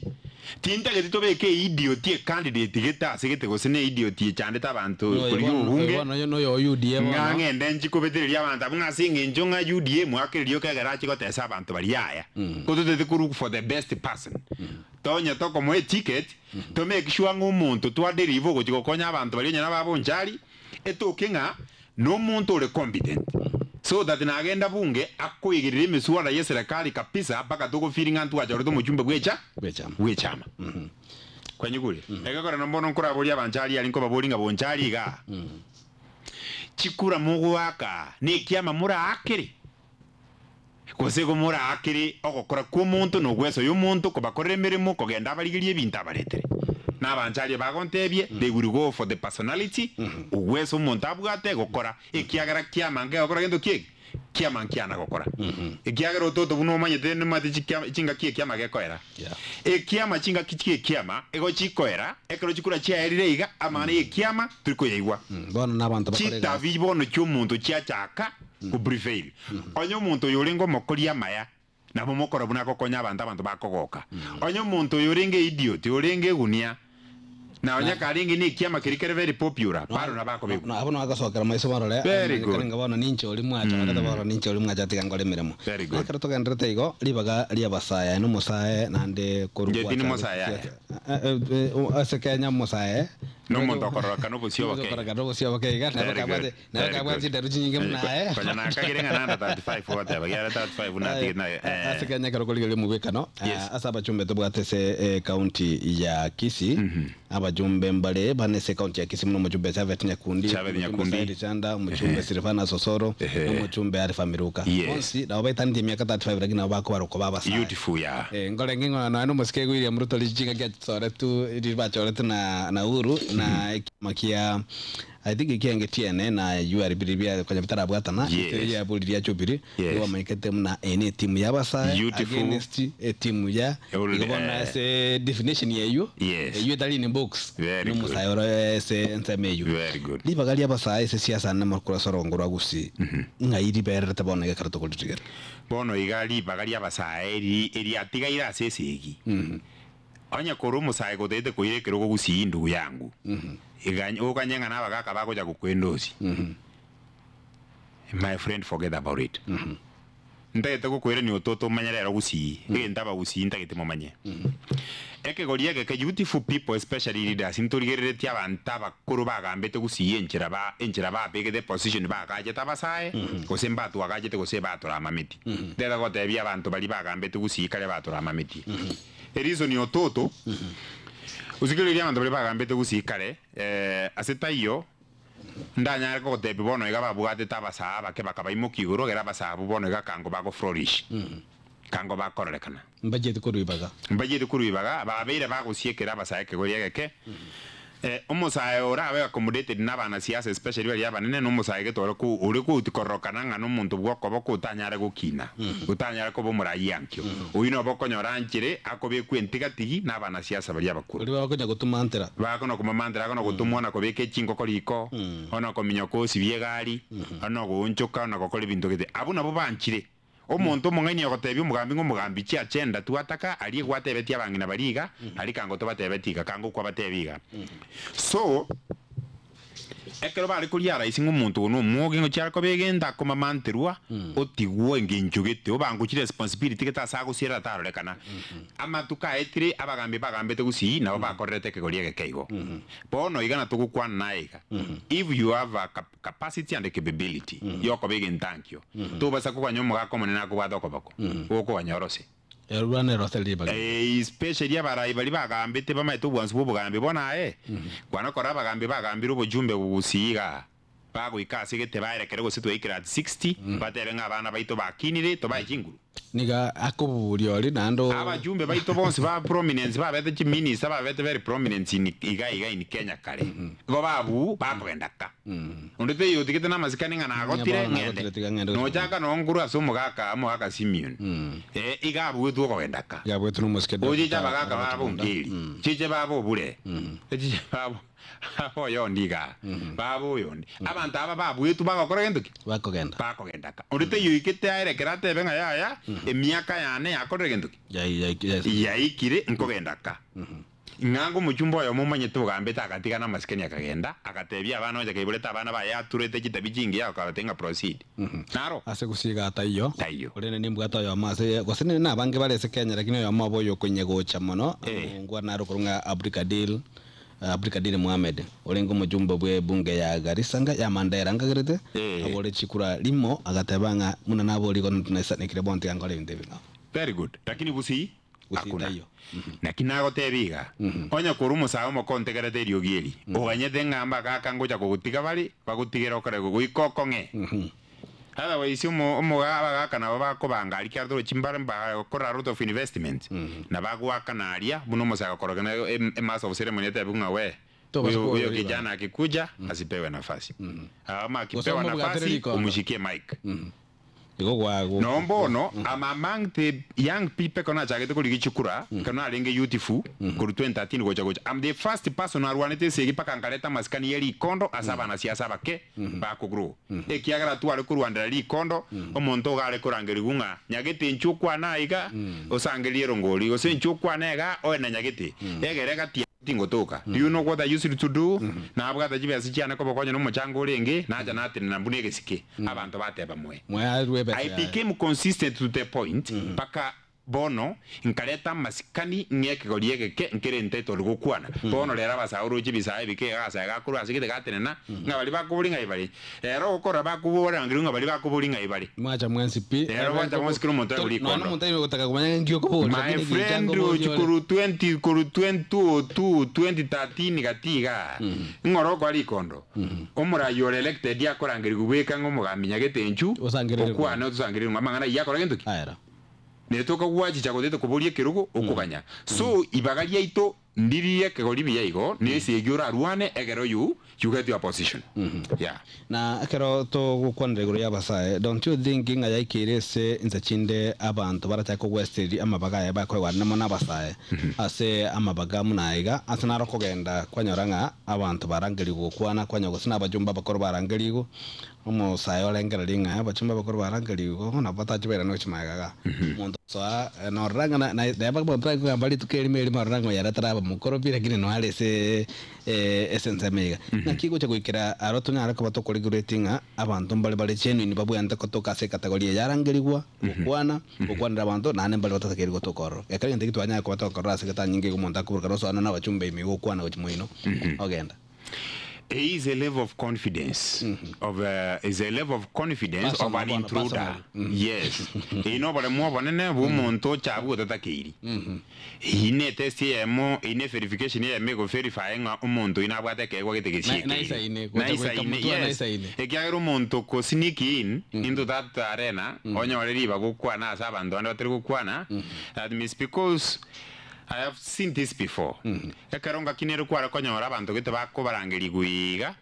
tintageti tobeke eidiot ecandidate gete ase gete gose ne eidiot echandete abanto Noyo korigia bono- obobunge, oyo bono oyo noyo o UDA ng'a bono. ng'ende nchikobetereria abanto abwo ng'a ase eng'encho ng'a UDA mwakereria okegera ache gotesa abanto baria aya. Ko totagete ko look for the best person. Tonya tokomoa eticket, to make sure ng'a omonto twadeliver ogochia gokonya abanto baria onye nababonchari, etoke ng'a nomonto ore competent so that nagenda bunge akoigerera emesuara ye serikali kabisa mpaka togo feel ng'a ntwachorete omochumbe bwecha bwechama. Kwanyigure? Egekora mbono nkoraboria abanchari aria nkobaboria ng'a bonchari igaa chikura mogoaka nekiama moraakere? Gose igo moraakere ogokora kw'omonto na ogwesoyia omonto kobakorera emeremo, kogenda abarigerie ebinto abaretere. Na abanto aria bagontebie, they will go for the personality, ogwesa omonto abwate gokora, ekiagera kiama nkegokora gento kiege, kiama nkiana gokora. Ekiagera ototo buna omanyete nimanyete chikia chingaki ekiama gekoera. Ekiama chingaki chi'ekiama igo chikoera, ekero chikura chiaerire iga, amang'ana y'ekiama tori koyaigwa. Bono nabanto bakore egasi. Chitabi bono chi'omonto chiachaka go prevail. Onye omonto oyo orenge omokori amaya, nabo mokora buna agokonya abanto, abanto bakogoka. Onye omonto oyo orenge idiot, orenge egunia, na onye karenge ne ekiama keria kere very popular, baro nabo akobekwa. No, abwo nagosokera maiso barore, Very amanyekane good. ng'a bono ninche oria mwachorete, bono ninche oria mwachorete tiga nkore emeremo. Very Na good. ekero togendererete igo, ribaga ri'abasae, aye nomosae, naende korwa Inche tindi gwachagete mosae aye. siasa, ase Kenya omosae, Nomonto okororokana obosio Omonto oboke. okororokana obosio oboke iga, nabo Very kabwate good. nabo Very kabwate good. chinderu chinyinge buna aye. Konya nakagire ng'a nanda 35 ogoteba, ekiagera 35 buna atigete na eh. Ase Kenya ekero okorigereria omobwekano, Yes. ase abachumbe tobwate ase ecounty ya Kisii, abajumbe mbare bane ase ecounty ya Kisii buna omochumbe Japhet Nyakundi, Japhet omochumbe Nyakundi. Saidi Chanda, omochumbe Ehe. Silvanus Osoro, Ehe. na omochumbe Alpha Miruka. Yes. Bonsi nabo baitaneti emiaka 35 lakini nabo bakobarwa koba abasae. Youthful, yeah. Nkorenge ng'a nonya nomosike William Ruto riria chingaki achoretwe riria bachoretwe na na Uhuru na ekiama kia I think ekienge tiene na URB riria konya bitarabwatana Yes. ekero riabori ria Jubilee Yes. nigo bamaikete buna eye ne etimu ya abasae Youthful. against etimu ya Old, igo bono eh. ase definition eywo Yes. eywo etari in box Very good. nomosae ore ase ensemo eywo Very good. ribaga ria abasae ase siasa nemo korwa ase orongo rwa Gusii ng'ai ribererete bono iga ekero tokoritigera. Bono iga ribaga ri'abasae eri eriatigaire ase esegi. Onye kore omosae gotagete koira ekerogo gusii ndugu yangu, iga oganye ng'a nabagaka bagocha gokoendosia. My friend forget about it. Ntagete gokoirania ototo omanye rero gusii, egento abagusii ntagete momanye. Ekegori egeke youthful people especially leaders ntorigereretie abanto abakoro bagambete gusii enchera ba enchera babegete position bagachete abasae gose mbatwagachete gose batoramameti. Ntagete gotebia abanto baria bagambete gusii kare batoramameti. Ereason ototo osigererie abanto baria bagambete gusii kare ase taiyo ndanyare kogotebia bono iga babwatete abasae abake bakabaimokia igoro egere abasae abwo bono iga kango bago flourish kango bakororekana. Mbachieti korwa ibaga. Mbachieti korwa ibaga, babeire bagosiekera abasae ekegori egeke. Omosae orabe accommodated na abanasiasa especially baria abanene na omosae gete ore ko ore gouti kororokana ng'a nomonto bw'okoboko otanyare gokina, otanyare koba omoraia ankio. Oyio nabo okonyora anchere akobekwa entigatigi na abanasiasa baria abakoro. Baria bakonya gotumantera. Bakona komamantera, akona gotomwa na kobeka echingoko riko, ona kominyoka osibie egari, ona goonchoka, ona gokora ebinto gete. Abwo nabo banchire. Omonto omong'aini ogotebia omogambi ng'a omogambi chiachenda twataka aria gwatebetie abang'ina baria iga, aria kango tobatebetie iga, kango kwabatebia iga. So, ekero bare koria rahisi ng'a omonto oyo nomwoge ng'a chiare koba egento akomamanterwa, otigwa engencho gete, obangwe chiresponsibility gete ase agosiera atarorekana. Amatuko aetire abagambi bagambete gusii nabo bakorerete ekegori egeke igo. Bono iga natogokwana naye iga, if you have a capacity and capability yokoba egento ankio, tobasa koganya omogaka omonene akobwate okoboko, gokoganya orose. Erurana erose ribaga. Especially abarai baria bagambete bamaete obwansu bwa obogambi bono aye, kwana kora abagambi bagambire obochumbe gusii igaa, bagoika ase gete baerekere gose twaikire at 60, batebe ng'a abana baito bakinire tobae chinguru. Nigo akoburia oria naende o. Abajumbe baito bonsi ba prominence babete chiminister babete very prominent in iga iga in Kenya kare igo babuu bakogenda ka. Onde taiyo otigete namasikani ng'a nagotire Bono nagotire tiga ng'ende. ng'ende Nochaka noo nkorwa ase omogaka omogaka Simeon eh iga abuetwe okogenda ka. Iga abuetwe nomosike Ochiche Doctor abagaka Robert babo Bunda. Ongeri, chiche babo Obure, chiche babo. Aba oyondi igaa, baba oyonde. Abanto aba babuetwe bagokora gento ki? Bakogenda. Bakogenda ka. Onde taiyo oikete aerekere atebe ng'a yaya, emiaka yane yakorire gento ki? Yaikire nkogenda ka. Ng'a ngomochumba oyomo omanyete ogambete agatigana amasikani akagenda, agatebia abana onye kaiborete abana baye aturete chitabi chingiya akabatebia ng'a proceed. Naro. Ase gosiga taiyo. Taiyo. Korende nimbwate oyomo ase, gose nere nabange bare ase Kenya, lakini oyomo obo oyokoinya gocha mono, omongwana naro korwa ng'a Abdikadir, Abdikadir Mohamed, orenge omochumba bwe ebunge ya Garissa nga ya Mandera nkagerete, abore chikura rimo, agateba ng'a buna nabori igo naisanekire bono tiga nkore ebinto ebi ng'ao. Very good. Lakini gusii Gusii hakuna. taiyo. Naki nagotebia iga, onye korwa omosae omoke ontegerete eriogi eri, oganyete ng'a mbagaaka ngocha kogotiga bare, bagotigere okore goika okong'e. Otherwise omo omoga abagaka nabo bakobanga aria kiagera torochi mbare mbagokora a lot of investment, na bagoakana aria buna omosae agokoroka e master of ceremony atebiwe ng'a we, Tobasa huyo koboria huyo ribaga. kijana akikuja asipewe nafasi. Ama Gose akipewa omobwatire nafasi rikondo. omushikie mic. Igo gwa No mbono am among the young people ekero nachagete korigia chikura, ekero narenge youthful korwa 2013 gocha gocha, am the first person arwanete esegi mpaka nkareta amasikani ye rikondo ase abanasiasa abake bako grow. Ekiagera tware korwandera rikondo, omonto iga are korangerigwa ng'a nyagete inchuo okwane aiga, osangererie erongori, gose inchuo okwane igaa oe na nyagete, egere gati Tingotoka. Do you know what I used to do? Nabwata chibesa chiane kobokonya nomochango orenge, nacha natenena buna egesike, abanto bateba moe. Moe arue ebesa I yaye. became consistent to the point mpaka bono nkareta amasikani ng'a ekegori egeke nkere entitled gokwana. Bono rero abasae oroche ebisae ebike iga agasae gakorwa ase gete gatenena ng'a baria bakoboria ng'ai bare. Rero ogokora bakoborangerigwa ng'a baria bakoboria ng'ai bare. Mwacha mwensi pi. Rero gwancha mwensi kera omonto aigure Nonya rikondo. omonto aime gotaka komanya ng'aki okoboria, My lakini egencho friend ankoboria ochi ore. korwa 20 korwa 2002 2013 gati igaa, ng'ora okoa rikondo, omorai ore elected akorangerigwa bweka ng'a omogambi nyagete inchu, Osangererigwe. okwane otosangererigwe ng'a amang'ana ayio akora gento ki? Aera. Nere tokagwachicha gotete koboria ekerogo okoganya. So ibaga riaito Ndiririe ekegori buya igo, na esegi orarwane egere you you get your position. Yeah. Na ekero togokwanera igoro y'abasae, don't you think ng'a yaikeire ase inse chinde abanto barachake kogwesitereria amabaga aya bakoigwanana mono abasae ase amabaga buna aya iga, ase naro okogenda kwanyora ng'a abanto barangerigwe gokwana, kwanyora gose nabachumba abakoro barangerigwe, Omosae orengererie ng'a abachumba abakoro barangerigwe igo nabo batache bairane gochia magega igaa. Omonto osoa norora ng'a na neba omonto are kogamba rituko erimo erimo arora ng'a oyo ere taraba mokoro pi lakini noyo are ase ase ensemo iga. Naki gocha goikera aro tonyare koba tokoregulate ng'a abanto mbare bare genuine babwenerete gotoka ase ecategory eye yarangerigwa, gokwana, gokwanera abanto naende mbare batatakeire gotoka ororo. Ekero egento ekio twanyare koba tokorora ase egetanyinga iga omonto akoburuka nosoa nonya abachumba ime igo okwana gochia moino ogenda. Eye is a level of confidence of a, is a level of confidence of Personal an bono, intruder. personal. Yes. Eye noboremu obonene bwa omonto ochabwa otatakeiri. Eyio ne test eyemo, eyio ne verification eyemo ego verify ng'a omonto oyio nabwate ekeegwa gete Na- gesiekeirie. naisaine, gocha goika Naisaine, motwe yes. naisaine. Ekiagera omonto ko sneak in into that arena, onyore ribaga gokwana ase abanto bande batari gokwana, that means because I have seen this before. Ekero ngaki nere kware konyora abanto gete bakobarangeria iga,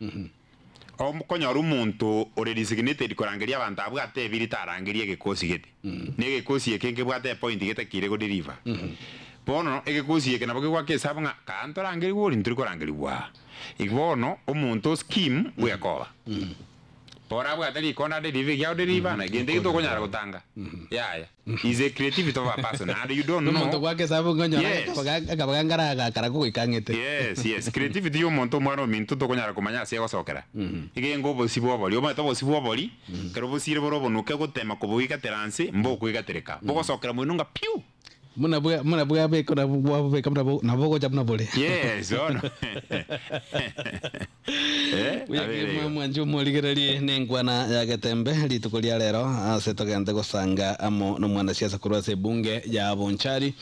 okonyora omonto ore designated korangeria abanto abwo atebiri tarangeria egekosi gete. Na egekosi eke nkebwate epoint getakeire go deliver. Bono egekosi eke nabo kegoaka esabu ng'a kaa ntorangerigwe ori ntori korangerigwa aa. Igo bono omonto o scheme bwekoba. Orabwate rikonda ande ribe ekiagera ore ribana, gento eki tokonyara gotanga. Yaya. Is a creativity of a person and you don't know. Omonto gwake esabu nkonyora Yes. akabaga nkaragakara kogoika ang'ete. Yes, yes. Creativity ya omonto omwana ominto tokonyara komanya ase egosokera. Egenge obosi bwa obori. Omanyete obosi bwa obori, ekero bosire bore obonuke gotema koboigatera nse, mbokoigatereka. Bogosokera moino ng'a piu! Buna bwa buna bwabekwa nabo bwabobeka buna bo nabo bogocha buna bore. Yes, bono. Eh, Buya abere kegima igo. mwanche omorigererie nenkwana ya Getembe rituko ria rero ase togente gosanga amo nomwanasiasa korwa ase ebunge ya Bonchari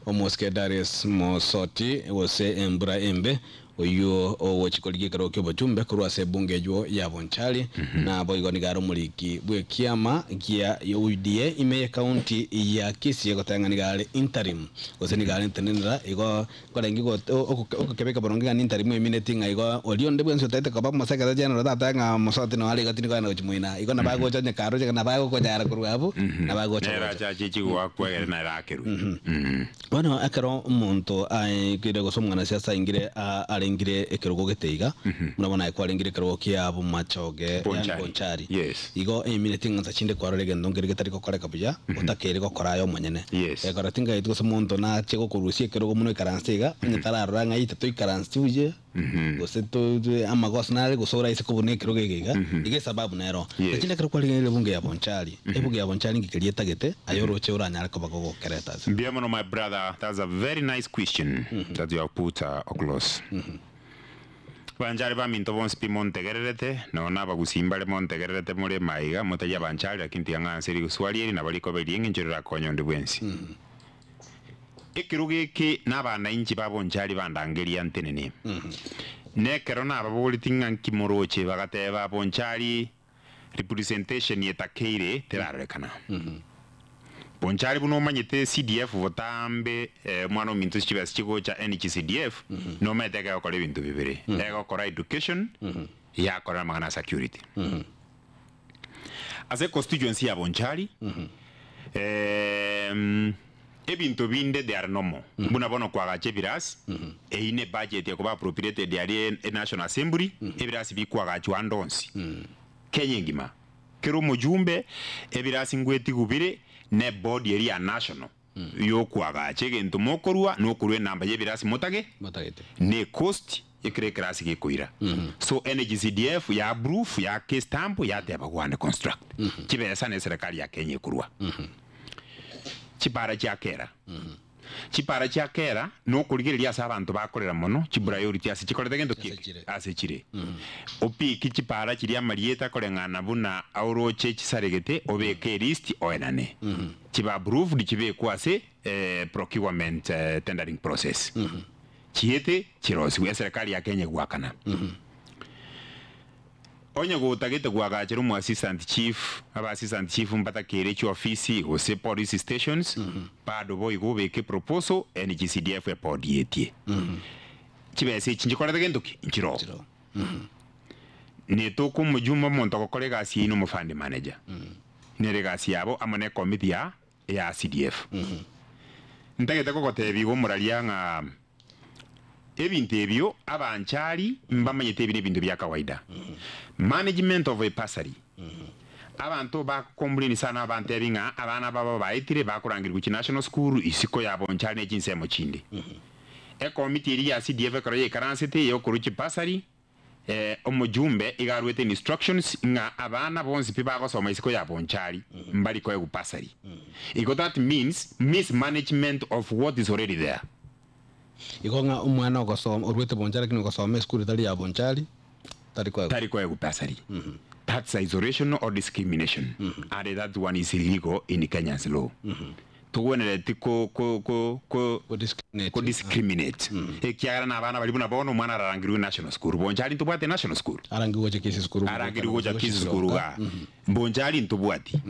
omosike Darius Mosoti gose embura embe Oyio ogochia korigia ekerogo ki'obochumbe korwa ase ebunge eyio ya Bonchari, naboigo nigo are omoriki bw'ekiama gia UDA ime y'ekaunti ya Kisii egoteba ng'a nigo are interim gose nigo are ntenenera igo nkorenge igo okokebeka boronge ng'a n'interim emineti ng'a igo oria onde bwensi otaete koba omosecretary general tateba ng'a Mosoti noyo are igo tindi kogenda gochia moino aa igo nabo agocha onye karoche nabo agokonyara korwa abwo nabo agocha Nere gocha. achache chigwakwa egere nere aakerwe. Bono ekero omonto aigire gose omwanasiasa aingire arenge. kwarengire ekerogo gete iga, buna bono aye kwarengire ekerogo kia Bomachoge, yaani Bonchari. Bonchari. Yes. Igo emineti ng'ansa chinde kwarora egento nkere getari gokoreka buya, otakeire gokora aye omonyene. Yes. Ekero tingaeti gose monto nache gokorusia ekerogo buna oikaranse iga, onye tararora ng'a ite toikaransi buya, gose to amagoso nare gose oraise kobuna ekerogo eke iga, iga esababu nero. Yes. Lakini ekero kwarigereire ebunge ya Bonchari, ebunge ya Bonchari inki keria etagete, aye oroche oranyare koba gogokereta ase. Mbuya mono my brother, that's a very nice question that you have put across. Banchari baminto bonsi pi montegererete, nonya na abagusii mbare montegererete more maiga, motari abanchari lakini tiga ng'anse riguswari eri nabo rikoba eri'engencho rirakonye onde bwensi. Ekerogo eke nabanainchi ba Bonchari bandangeria ntenene. Nekero nababoretie ng'a nki moroche, bagateba, Bonchari representation etakeire terarorekana. Bonchari buna omanyete CDF botambe omwana ominto chibesa chigocha NHCDF nomanyete egekora ebinto bibere, egokora education yakora amang'ana a security. Ase econstituency ya Bonchari, ebinto binde they are normal, buna bono koagacha ebirasi, eyio ne budget ekoba appropriated aria e National Assembly, ebirasi bikoagachwa ande onsi Kenya engima. Kera omojumbe ebirasi ngwetigwe bire ne board eria ya national yokoagacha egento mokorua nokorua enamba yebirasi motage ne cost ekero ekerasi gekoira. So NHCDF ya approve yaaka estamp yateba go and construct. Chibesa ne serikali ya Kenya ekorua. Chipara chia kera. Chipara chia kera nokorigereria ase abanto bakorera mono, chipriority ase chikorete gento ki? Ase chire. Opiki chipara chiria amarieta koreng'ana buna oroche chisaregete obeke elist oenane. Chibe approved chibekwe ase procurement tendering process. Chiete chirosigwe eserekari ya Kenya egoakana. Onye gotagete goagachera omo assistant chief, aba assistant chief mbatakeire chiofisi gose police stations, bado boigo obeke proposal NGCDF epodietie. Chibesa echi nchikorete gento ki? Nchiroo. Netoka omojumbe omonto ogokora egasi eyio nomo fund manager. Nere egasi yabo amo ne committee ya ya CDF. Ntagete kogotebia igo omoraria ng'a Ebinto ebio abanchari mbamanyete ebi nebinto bia kawaida. Management of a bursary. Abanto ba complain sana abantebi ng'a abana babo baetire bakorangerigwa chi national school isiko ya bonchari ne chinsemo chinde. Ekomiti eria ya CDF ekero yaikaransete eyokorwa chi bursary omojumbe iga aruete instructions ng'a abana bonsi pi bagosoma isiko ya bonchari mbari koegwa bursary. Igo that means mismanagement of what is already there. Igo ng'a omwana ogosoma oruete bonchari lakini ogosoma esukuru etari ya bonchari tari koegwa. Tari koegwa bursary. That's isolation or discrimination and that one is illegal in Kenya's law. Togwenereti ko ko ko ko ko discriminate ekiagera na abana baria buna bono omwana ararangirwe national school bonchari ntobwate national school Arangirwe gocha Kisii school arangirwe gocha Kisii school igaa bonchari ntobwati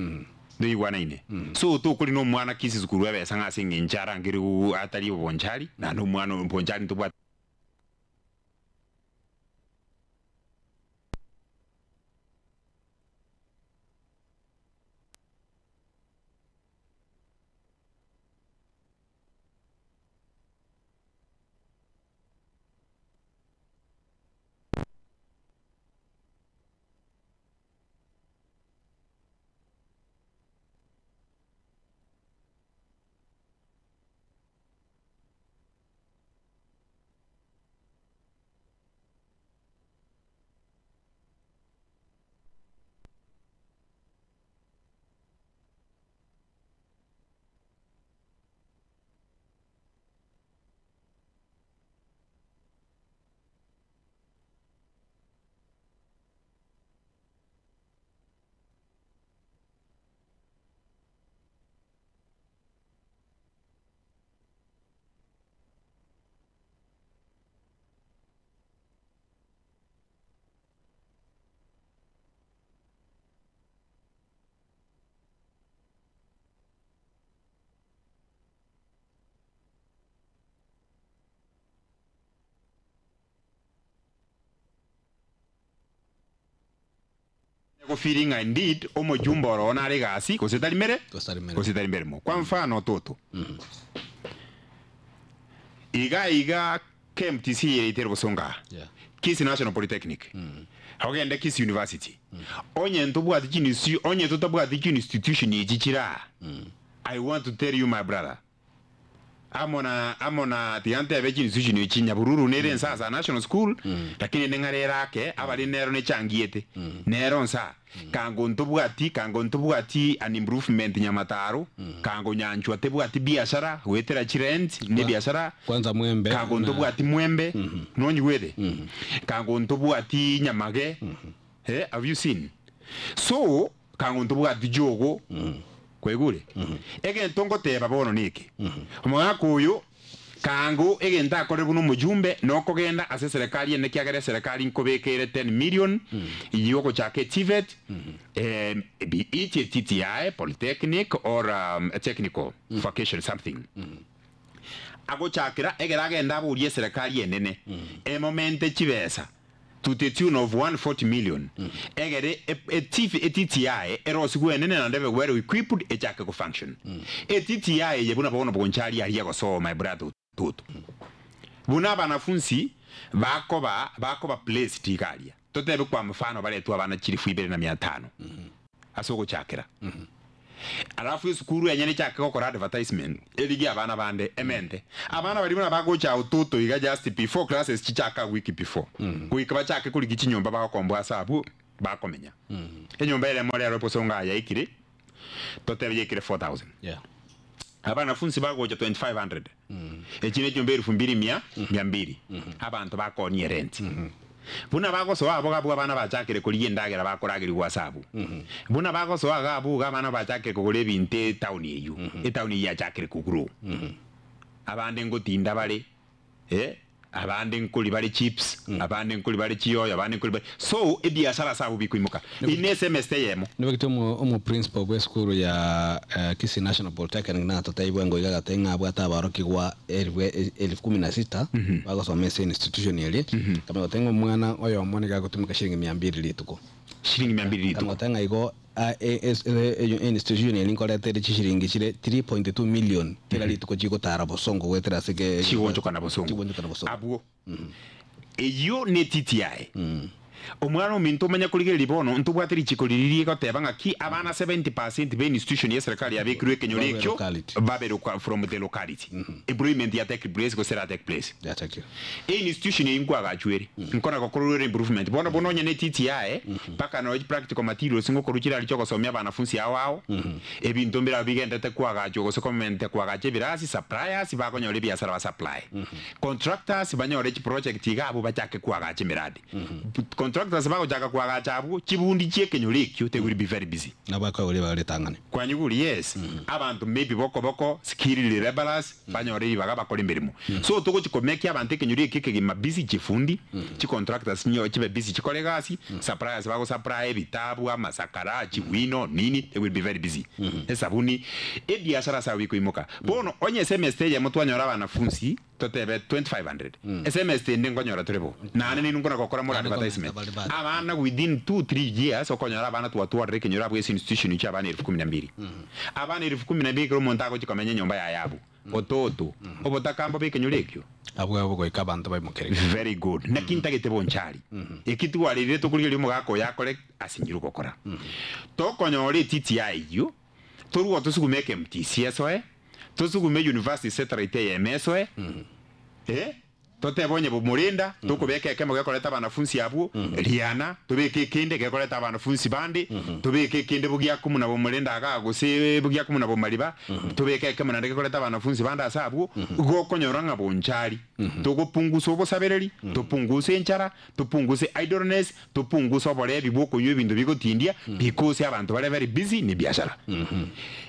ntoigwanaine so tokori na omwana Kisii school ebesa ng'a ase eng'encho arangirwe atari obonchari naende omwana bonchari ntobwate. Gofeeling ng'a indeed omojumbe oro nare egasi gose tari mere gose tari meremo. Kwa mfano toto iga iga KMTC eye yaitire bosongo aa, Kisii National Polytechnic, ogende Kisii University, onye ntobwati chinsi onye totabwati chinstitution echi chire aa, I want to tell you my brother, amo na amo na tiga ntebe chinstitution echi Nyabururu nere Nsasa National School, lakini ende ng'are ere ake, abare nero nechangiete, nero nsa. Kango ntobwati, kango ntobwati an improvement Nyamataro, kango Nyanchwa tebwati biashara goetera chirent ne biashara, Kwanza mwembe kango na ntobwati mwembe, nonyigwete? Kango ntobwati Nyamage, eh, have you seen? So, kango ntobwati Jogo, kwaigure? Egento ngoteba bono neke, omogaka oyo Kango egento akorire buna omojumbe nokogenda ase eserekari ende ekiagera eserekari nkobeka ere 10 million yogochaka eTVET be it a TTI, polytechnic or a technical vocation something. Agochakera egere agende aborie eserekari enene emomente chibesa to the tune of 140 million egere eTTI erosigwe enene naende ebe well equipped echake go function. ETTI eye buna bono bonchari aria gosoa my brother Otutu. Buna abanafunsi bakoba bakoba placed iga aria. Totebe kwa mfano baretwe abana chilifu ibere na mia tano ase ogochakera. Alafu esukuru enyene echake gokora advertisement erigie abana bande emente. Abana baria buna bagocha Otutu iga just before classes chichake a week before. Goika bachake korigia chinyomba bagokomboa ase abwo bakomenya. Enyomba eremo rero bosongo aya yaikire totebe yaikire 4000. Abanafunsi bagocha 2500 echi ne chinyomba elfu mbili mia mia mbili abanto bakoonia erent. Buna bagosoa abwo abwo abana bachakire korigia endagera bakoragerigwa ase abwo. Buna bagosoa iga abwo iga abana bachakire kogora ebinto etown eyio. Etown eyio yachakire kogrow. Abande ngotinda bare. Eh, abande nkori bare chips, abande nkori bare chiyoyo, abande nkori bare so ebiasara ase abwo bikoimoka in esemester eyemo. Nibagete omo omo principal bwe esukuru ya Kisii National Polytechnic natotebiwe ngo iga agateba ng'a abwate abarokigwa elfu elfu kumi na sita bagosoma ase institution eria, akamanya goteba ng'a omwana oyomo nigo agotumeka shilingi mia mbili rituko. Shilingi mia mbili rituko. Akamanya goteba ng'a igo Institution eri nkoreta ere chishiringi chire 3.2 million kera rituko chigotara bosongo goetera ase ke Chigonchokana bosongo. Chigonchokana bosongo. Abwo. Eyio ne TTI. Omwana ominto omanye korigereria bono ntobwate richiko riria rigoteba ng'aki abana 70% be institution ye serikali yabekirwe ekenyoro Babe ekio locality. babe loca from the locality. Employment ya take place gose era take place. Yatakire. Einstitution eyio nkoagachwa ere, nkona gokorwa ere improvement. Bono bono onye ne TTI, mpaka nonya chipractical materials ngokorwa chirari chiogosomia abanafunsi ao ao, ebinto mbirabwo bigenderete koagachwa gose komente koagacha ebirasi, suppliers bakonyora ebiasara ba supply. Contractors banyore chiproject iga abwo bachake koagacha emiradi. Contractors bagochaka koagacha abwo, chibundi chiekenyoro ekio they will be very busy. Nabo bakoegwa ribaga ritang'ani. Kwanyigure? Yes. Abanto maybe bokoboko, skilled labourers, banyore ribaga bakore emeremo. So togochi komekia abanto ekenyoro eke ekegima busy chifundi, chicontractors chinyoe chibe busy chikore egasi, suppliers bago supply ebitabu, amasakara, chiwino, nini, they will be very busy. Esabuni, ebiasara ase abwo bikoimoka. Bono onye semester eyemo twanyora abanafunsi totebe 2500, esemester ende nkonyora tore bo. Naende ninwe nkona gokora more Naende komenta advertisement. bare bare. Abana within two, three years okonyora abana twatwarire ekenyoro abwo ase institution chia abana elfu kumi na mbili. Abana elfu kumi na mbili ekero omonto agochia komenya enyomba yaye abwo, ototo, obotaka mbobe ekenyoro ekio. Abwo abwo goika abanto baimokerigwe. Very good. Naki ntagete bonchari. Eki twarerire tokorigereria omogaka oyo akore asinyirwe gokora. Tokonyora etiti yaye eyio, torwe tosugume eKMTC esoe, tosugume university satellite eyemo esoe, eh, totebe onye bomorinda, tokobeka ekemo gekoreta abanafunsi abwo, riana, tobeke ekende gekoreta abanafunsi bande, tobeke ekende bogiakumu na bomorinda igaa gose bogiakumu na bomariba, tobeke ekemo naende gekoreta abanafunsi bande ase abwo, igo okonyora ng'a bonchari. Togopungusa obosabereri, topunguse enchara, topunguse idleness, Topunguse oborebi bw'okonywa ebinto bigotindia because abanto bare very busy ne biashara.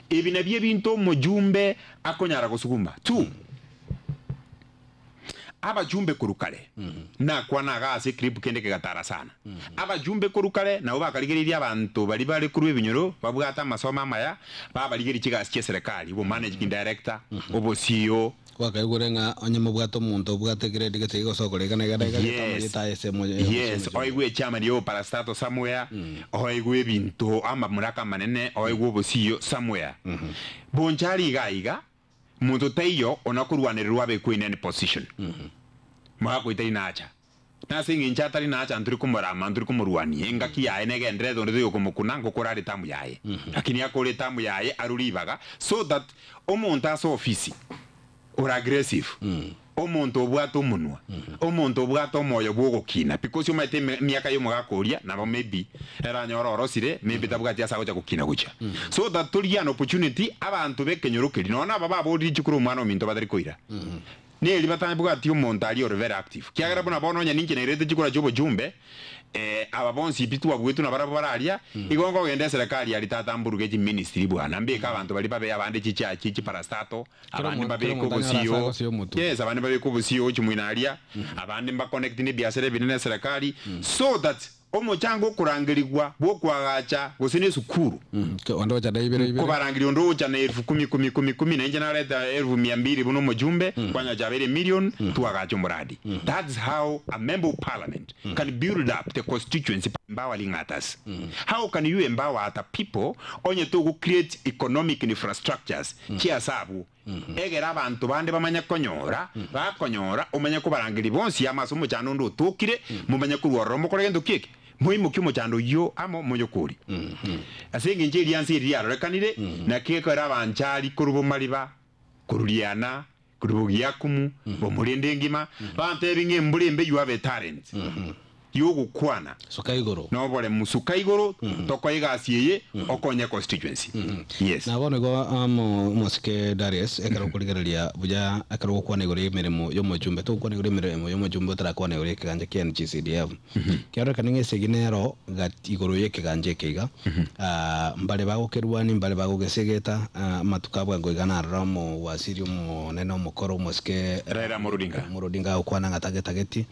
Ebi nabio ebinto omojumbe akonyara gosuguma. Two, abajumbe korwa kare, nakwana iga ase eclip kende kegatara sana. Abajumbe korwa kare nabo bakarigereirie abanto baria bare korwa ebinyoro babwate amasomo amaya, babarigerie chigasi chia eserekari, obo managing director, obo CEO, Gwakaigure ng'a onye mobwate omonto obwate grade gete iga gose okora iga na iga na iga, reta Yes. amarieta aye ase emo- Yes, oigwe echairman ya oparastato somewhere, oigwe ebinto amamuraka amanene, oigwe obosio somewhere. Bonchari iga iga, monto taiyo ona korwanererwa abekwe in any position. Mogakoita inacha. Na ase engencho atari nacha ntori komorama, ntori komorwania, engaki yaye negendererete onde toigo komokuna ngokora are etamu yaye. Lakini akore etamu yaye arwe ribaga so that omonto ase ofisi ore aggressive, omonto obwate omonwa, omonto obwate omoyo bwogokina because omanyete emiaka ya omogaka oria nabo maybe eranyore orosire maybe tabwati ase agocha gokina gochia. So that torigie an opportunity abanto bekenyoro keria nonya naba baborire chikura omwana ominto batari koira. Neri batabwati omonto aria ore very active, kiagera buna bono onye ninche nairete chikura chi'obochumbe, aba bonsi pi twabuetwe nabarabwo bare aria, igo nkogenda eserekari aria tata mburuge chiministry bwana, mbeke abanto baria babe abande chichachi, chiparastato, Kera abande omonto kera mbabeke omonto anyore ase obosio, agosia omotwe. yes, abande mbabeke obosio chimwino aria, abande mbaconnect nebiasara ebinene eserekari, so that Omochango okorangerigwa bw'okoagacha gose nesukuru. Onde ocha na ibere ibere. Nkobarangeria onde ocha na elfu kumi kumi kumi kumi, na inche nareta elfu mia mbili buna omojumbe, kwanyora chiabeire emilion, twagacha omoradi. That's how a member of parliament can build up the constituency by empowering others. How can you empower other people onye togo create economic infrastructures chiase abwo? Egere abanto bande bamanye konyora, bakonyora, omanye kobarangeria bonsi amo ase omochando onde otokire, momanye korwa ororo mokore gento ki eke? Moimokie omochando oyio amo moyokorie. Ase engencho eriansa eri riarorekanire, naki gekogera abanchari korwa bomariba, korwa riana, korwa bogiakumu, bomorende engima, bantebie ng'a embura embe you have a talent yogokwana Suka igoro. noboremu suka igoro tokoe egasi eye okonye constituency yes. Na bono igo amo omosike Darius, ekero okorigereria buya ekero ogokwana igoro y'emeremo y'omochumbe, togokwana igoro y'emeremo y'omochumbe otarakwana igoro y'ekegancha kia NGCDF. Kiarorekana ng'a esegi nero gati igoro y'ekegancha eke iga, mbare bagokerwani, mbare bagogesegeta, amatuko a bwango iga narora omowaziri omonene omokoro omosike Raila Amolo Odinga. Amolo Odinga agokwana ng'a tagetageti.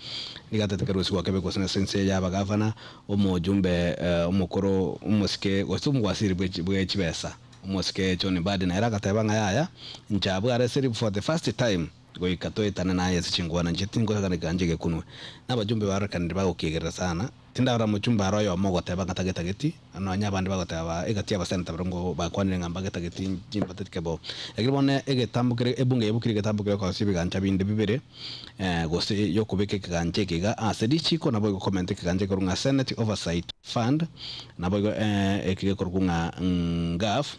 Nigo atatete rusia gwakebekwa gose nase ense y'abagavana, omojumbe omokoro omosike gose omogwasiri bwe chibesa omosike John Mbadi nere agateba ng'a yaya, inche abwo areseri for the first time goika toetane naye ase chingwana inche tingosaganeka inche gekunwe. Na abajumbe barorekanire bagokiegerera sana, tindarora mochumbe aro oyomo ogoteba ng'a tagetageti, nonya abande bagoteba egati y'abaseneta barabwo bakwanire ng'a mbagetageti chimbatetike bo. Lakini bono egetambo kere ebunge yebukire egetambo keria okosia ebigancha binde bibere, gose y'okobeka ekegancha eke iga ase richiko, naboigo komenta ekegancha ekorwa ng'a Senate Oversight Fund, naboigo eke gekorokwa ng'a NGAAF,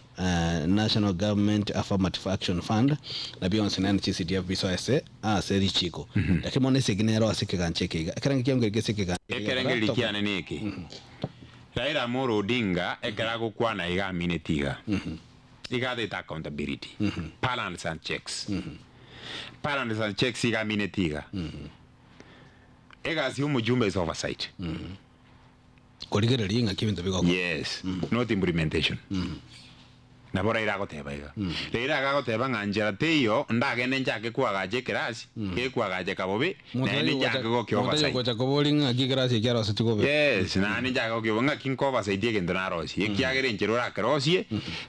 National Government Affirmative Action Fund, na bionsi naende chiCDF bisoe ase ase richiko. Lakini bono esegi nero ase ekegancha eke iga. Ekerengo kiango eke ase ekegancha eke Ekerengererio iga, kiane neke, Raila Amolo Odinga ekero agokwana iga amineti iga, Iga atete accountability, balance and checks. Balance and checks iga amineti iga. Egasi ya omojumbe is oversight. Korigereria ng'aki ebinto bigokorwa. Yes, not implementation. Nabo Raila agoteba iga. Raila iga agoteba ng'a nchera teiyo ndagende nchake koagacha ekerasi, gekoagacheka bobe, naende nchake gokia Omonto oversight. ogocha koboria ng'aki ekerasi eke arosetie bobe. Yes, naende nchake gokia obo ng'aki nko oversight egento narosie. Ekiagera enchera orakerosie,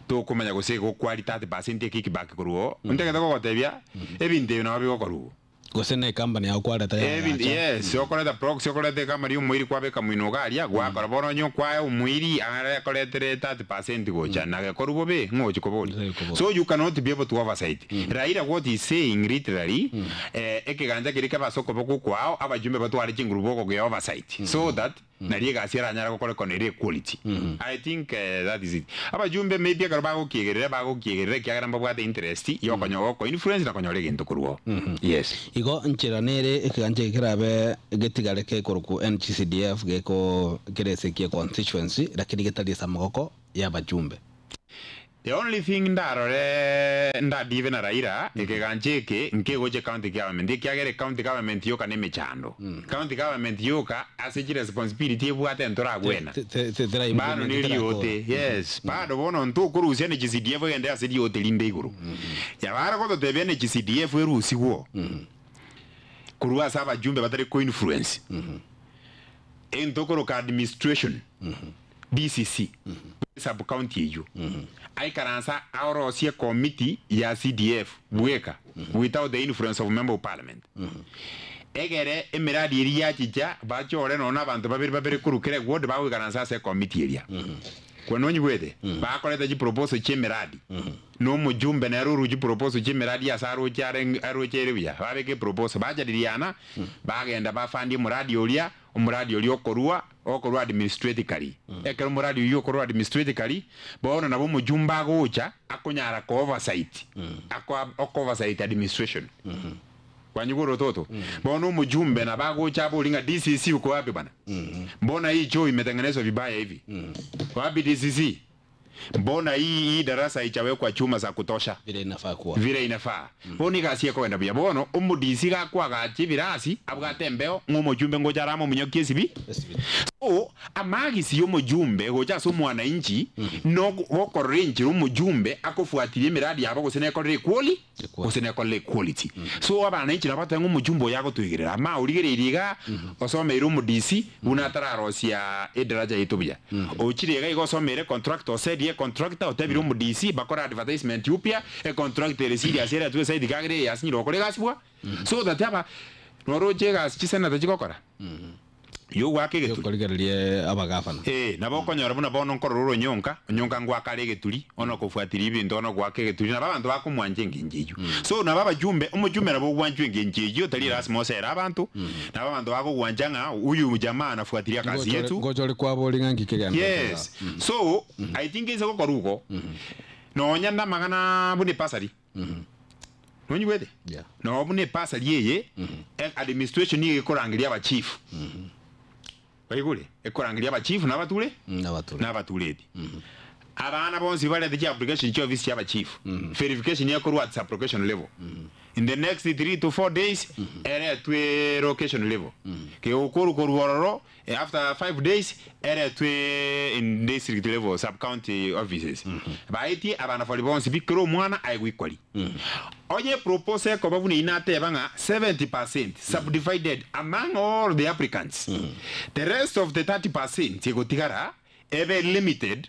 tokomanya gose egokwari 30% ekickback korwa oo. Ntagete gogotebia, ebinto ebi nabo bigokorwa igo. Gose ne company yao kwareta Ebinto, yaagacha. yes, okoreta proxy, okoreta ekamari y'omoiri kwabeka moino iga aria, gwakora bono onye okwae omoiri are akoretere 30% gocha na gekorwa bobe, ng'o ochi koboria? So you cannot be able to oversight. Raila what he is saying literally, ekegancha keria kebe ase okoboko kwao, abajumbe batware chinguru bogogea oversight so that Nario egasi eranyare gokorekana ere equality. I think that is it. Abajumbe maybe ekero bagokiegerera, bagokiegerera ekiagera mbabwate interest ya okonyora oko influence na konyora egento korwa oo. Yes. Igo nchera nere ekegancha eke kerabe getigare kekorokwa NGCDF geko kere ase ekie constituency lakini getari ase amagoko ya abajumbe. The only thing ndarore ndadive na Raila, ekegancha eke nkegocha ecounty government ekiagera ecounty government yoka nemechando. County government yoka ase chiresponsibility ebwate ntoragwena. Bado ne riote, yes, bado bono ntokorusia ne chiCDF egende ase riote rinde igoro. Yabara gototebia ne chiCDF erusigwo korwa ase abajumbe batari ko influence. Entokoroka administration. DCC, sub county eyio, aikaranse aorosie committee ya CDF bweka without the influence of member of parliament. Egere emiradi eria yachicha bachore nonya na abanto babere babere korwa kera eward bagoikaransa ase ecommittee eria. Kwana onyigwete? Bakoreta chiproposal chia emiradi. Na omojumbe nere oruchie proposal chi'emiradi ase aroche are aroche ere buya. Babeka eproposal, bajadiliana, bagenda bafund omoradi oria, omoradi oria okorua, okorua administratically. Ekero omoradi oyio okorwa administratically, bono nabo omojumbe agocha, akonyara ko oversight, ako oko oversight administration. Kwanyigwa orototo? Bono omojumbe nabo agocha abori ng'a DCC uko wapi bana? Mbona hii choo imetengenezwa vibaya hivi? Wapi DCC? Mbona hii hii darasa haijawekwa chuma za kutosha? Vile inafaa kuwa. Vile inafaa. Bono egasi ekogenda buya. Bono omodc gakoagacha ebirasi abwate embeo ng'a omochumbe ngocha are amominyokie esibi. So amagisi ya omojumbe gocha ase omwananchi no gokorora enchera omojumbe akofuatiria emiradi yabo gose nekorire equali gose nekorire equality. So abananchi nabo bateba ng'a omojumbe oyo agotoigerera ama origereirie igaa osomeire omodc buna atararosia edaraja yaito buya. Ochire iga iga osomeire econtractor osedie econtractor otebire omodc bakore advertisement upya econtractor ere serious eretwe eside iga agere eyasinyire gokora egasi bwa so that aba noroche egasi chiseneta chigokora yogoaka egeturi. Yokorigereria abagavana. Ee, nabo okonyora buna bono nkorora ore onyonka, onyonka ngoaka are egeturi, ono kofuatiria ebinto ono goaka egeturi, nabo abanto bakomwancha engencho eyio. So nabo abachumbe, omochumbe nabo ogwanchwa engencho eyio, tari lasima osere abanto, nabo abanto bakogwancha ng'a huyu jamaa anafuatilia kazi yetu. Ngocha ore kwabo ore ng'a nki kegenderete Yes, so I think inse gokora igo, nonya namang'ana buna epasari. Nonyigwete? Yeah. Noo buna epasari eye, e- administration nigo ekorangeria abachief. Baigure? Ekorangeria abachief na abature? Nabature. Na abatureti. Abana bonsi barete chiapplication chiofisi chia abachief. Verification ekorwa at sub-location level. In the next 3 to 4 days, eretwe location level. Kegokorwa korwa ororo, After 5 days eretwe in district level sub county offices baetie abanafori bonsi pi kera omwana aegwe equally. Onye proposal ekoba buna eyio nateba ng'a 70% subdivided among all the applicants the rest of the 30% egotigara ebe limited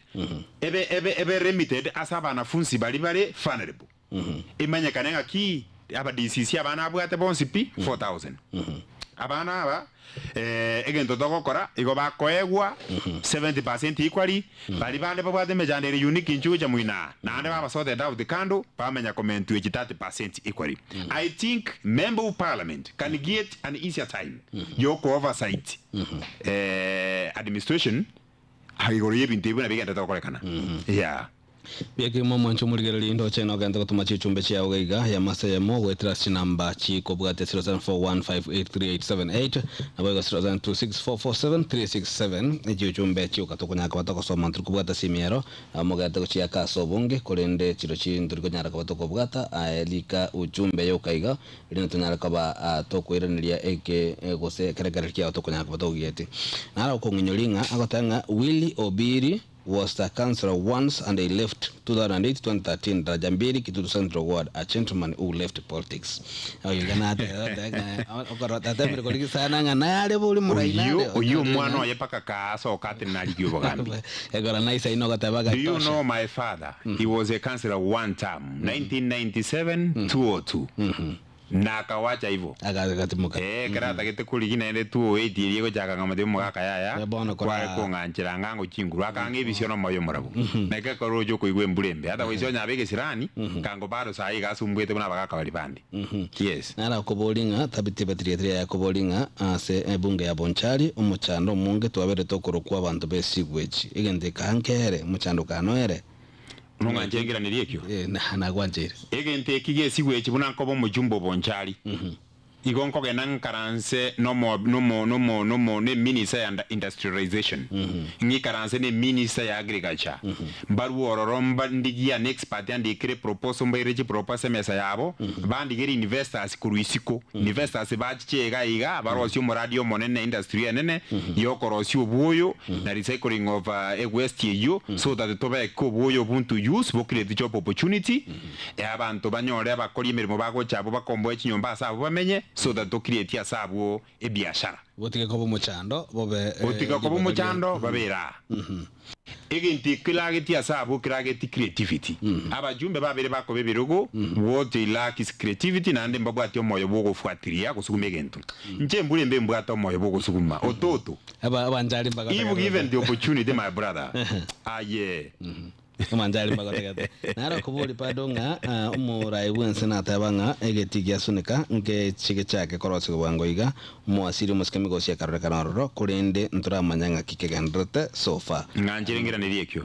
ebe ebe ebe limited ase abanafunsi baria bare vulnerable. Emanyekane ng'a ki aba DCC abana abwate bonsi pi 4000. Abana aba egento togokora igo bakoegwa 70% equally, baria bande babwate emechando ere unique inche gocha moino aa, naende baba sorted out kando bamenya komentwa echi 30% equally. I think member of parliament can get an easier time yoko oversight administration igoro y'ebinto ebi buna bigenderete gokorekana. Yeah. Biekimo omwancho omorigereria indoche nogente gotoma chichumbe chiao gaiga ya masa eyemo goetera ase chinamba chikobwatia 0741583878 naboigo 0726447367 echiuchumbe chioka tokonyara koba togosoma ntori kobwata simiero mogente gochiaka ase obonge korende chirochi ntori konyara koba tokobwata aye rika uchumbe yoka iga erinde tonyare koba tokoiraneria eke gose ekerekerero kiao tokonyara koba togieti. Naro okong'inyori ng'a agoteba ng'a Willy Obiri was the councillor once and he left 2008 2013 Daraja Mbili Kitutu Central Ward a gentleman who left politics. Oyo natemire korigia sana ng'a nare bori morai Oyio nare oyio omwana oye mpaka kaasoka ati narigie obogambi. Ekora naisaine ogoteba Do you gatosha. know my father? He was a councillor one term, 1997 202. Na akawacha ivo. Agatimoka. Eh, ekero atagete korigia naende 208 eria egochaka ng'a motebie omogaka yaya, Eh, bono kora- kware kong'anchera ng'a ngo chinguru, akang'a ebisio na omoyo omorabu. Naki ekero oroche okoigwa embura embe, ata goisia onye abe egesirani, kango bado saa iga asumbwete buna abagaka baria bande. Yes. Nara okoboria ng'a tabiti ebatiria eria yakoboria ng'a ase ebunge ya Bonchari omochando omonge twaberete okorokwa abanto b'esigwechi egento eka nkere omochando kano ere. Nong'anche ngiraneri ekio? Eh, nagwancheire. Egento eki gesigwechi buna nkoba omojumbe o Bonchari, igo nkogenda nkaranse nomo nomo nomo nomo ne minister ya industrialization, ng'ikaranse ne minister ya agriculture, mbarue ororo mba ndigie an expert andikere proposal mbaire chiproposal ase emesa yabo, bandigere investors korwa isiko, investors bachiche iga iga barosie omoradi omonene industry enene yokorosia obwoyo na recycling of ewaste eyio so that tobeke obwoyo obwo into use bo create job opportunity abanto banyore abakori emeremo bagocha abwo bakomboe chinyomba ase abwo bamenye so that to create ase abwo ebiashara. Botige koba omochando bobe Gotiga koba omochando babere aa. Egento ekeragetie ase abwo keragetie creativity. Abajumbe babere bakoba ebirogo, what they lack is creativity naende mbabwati omoyo bwogofuatiria gosuguma egento. Inche embura embe mbwate omoyo bwogosuguma ototo. Abanchari If given the opportunity my brother, aye. Omanchari mbagotegete. Naro okobori bado ng'a ah, omorai bwense nateba ng'a egeti giasunika nkechi gechake korosigwa bwango iga, omoasiri omosike migosi akarorekana ororo, korende ntoramanya ng'aki kegendererete so far. Ng'anchire ngiranerie ekio.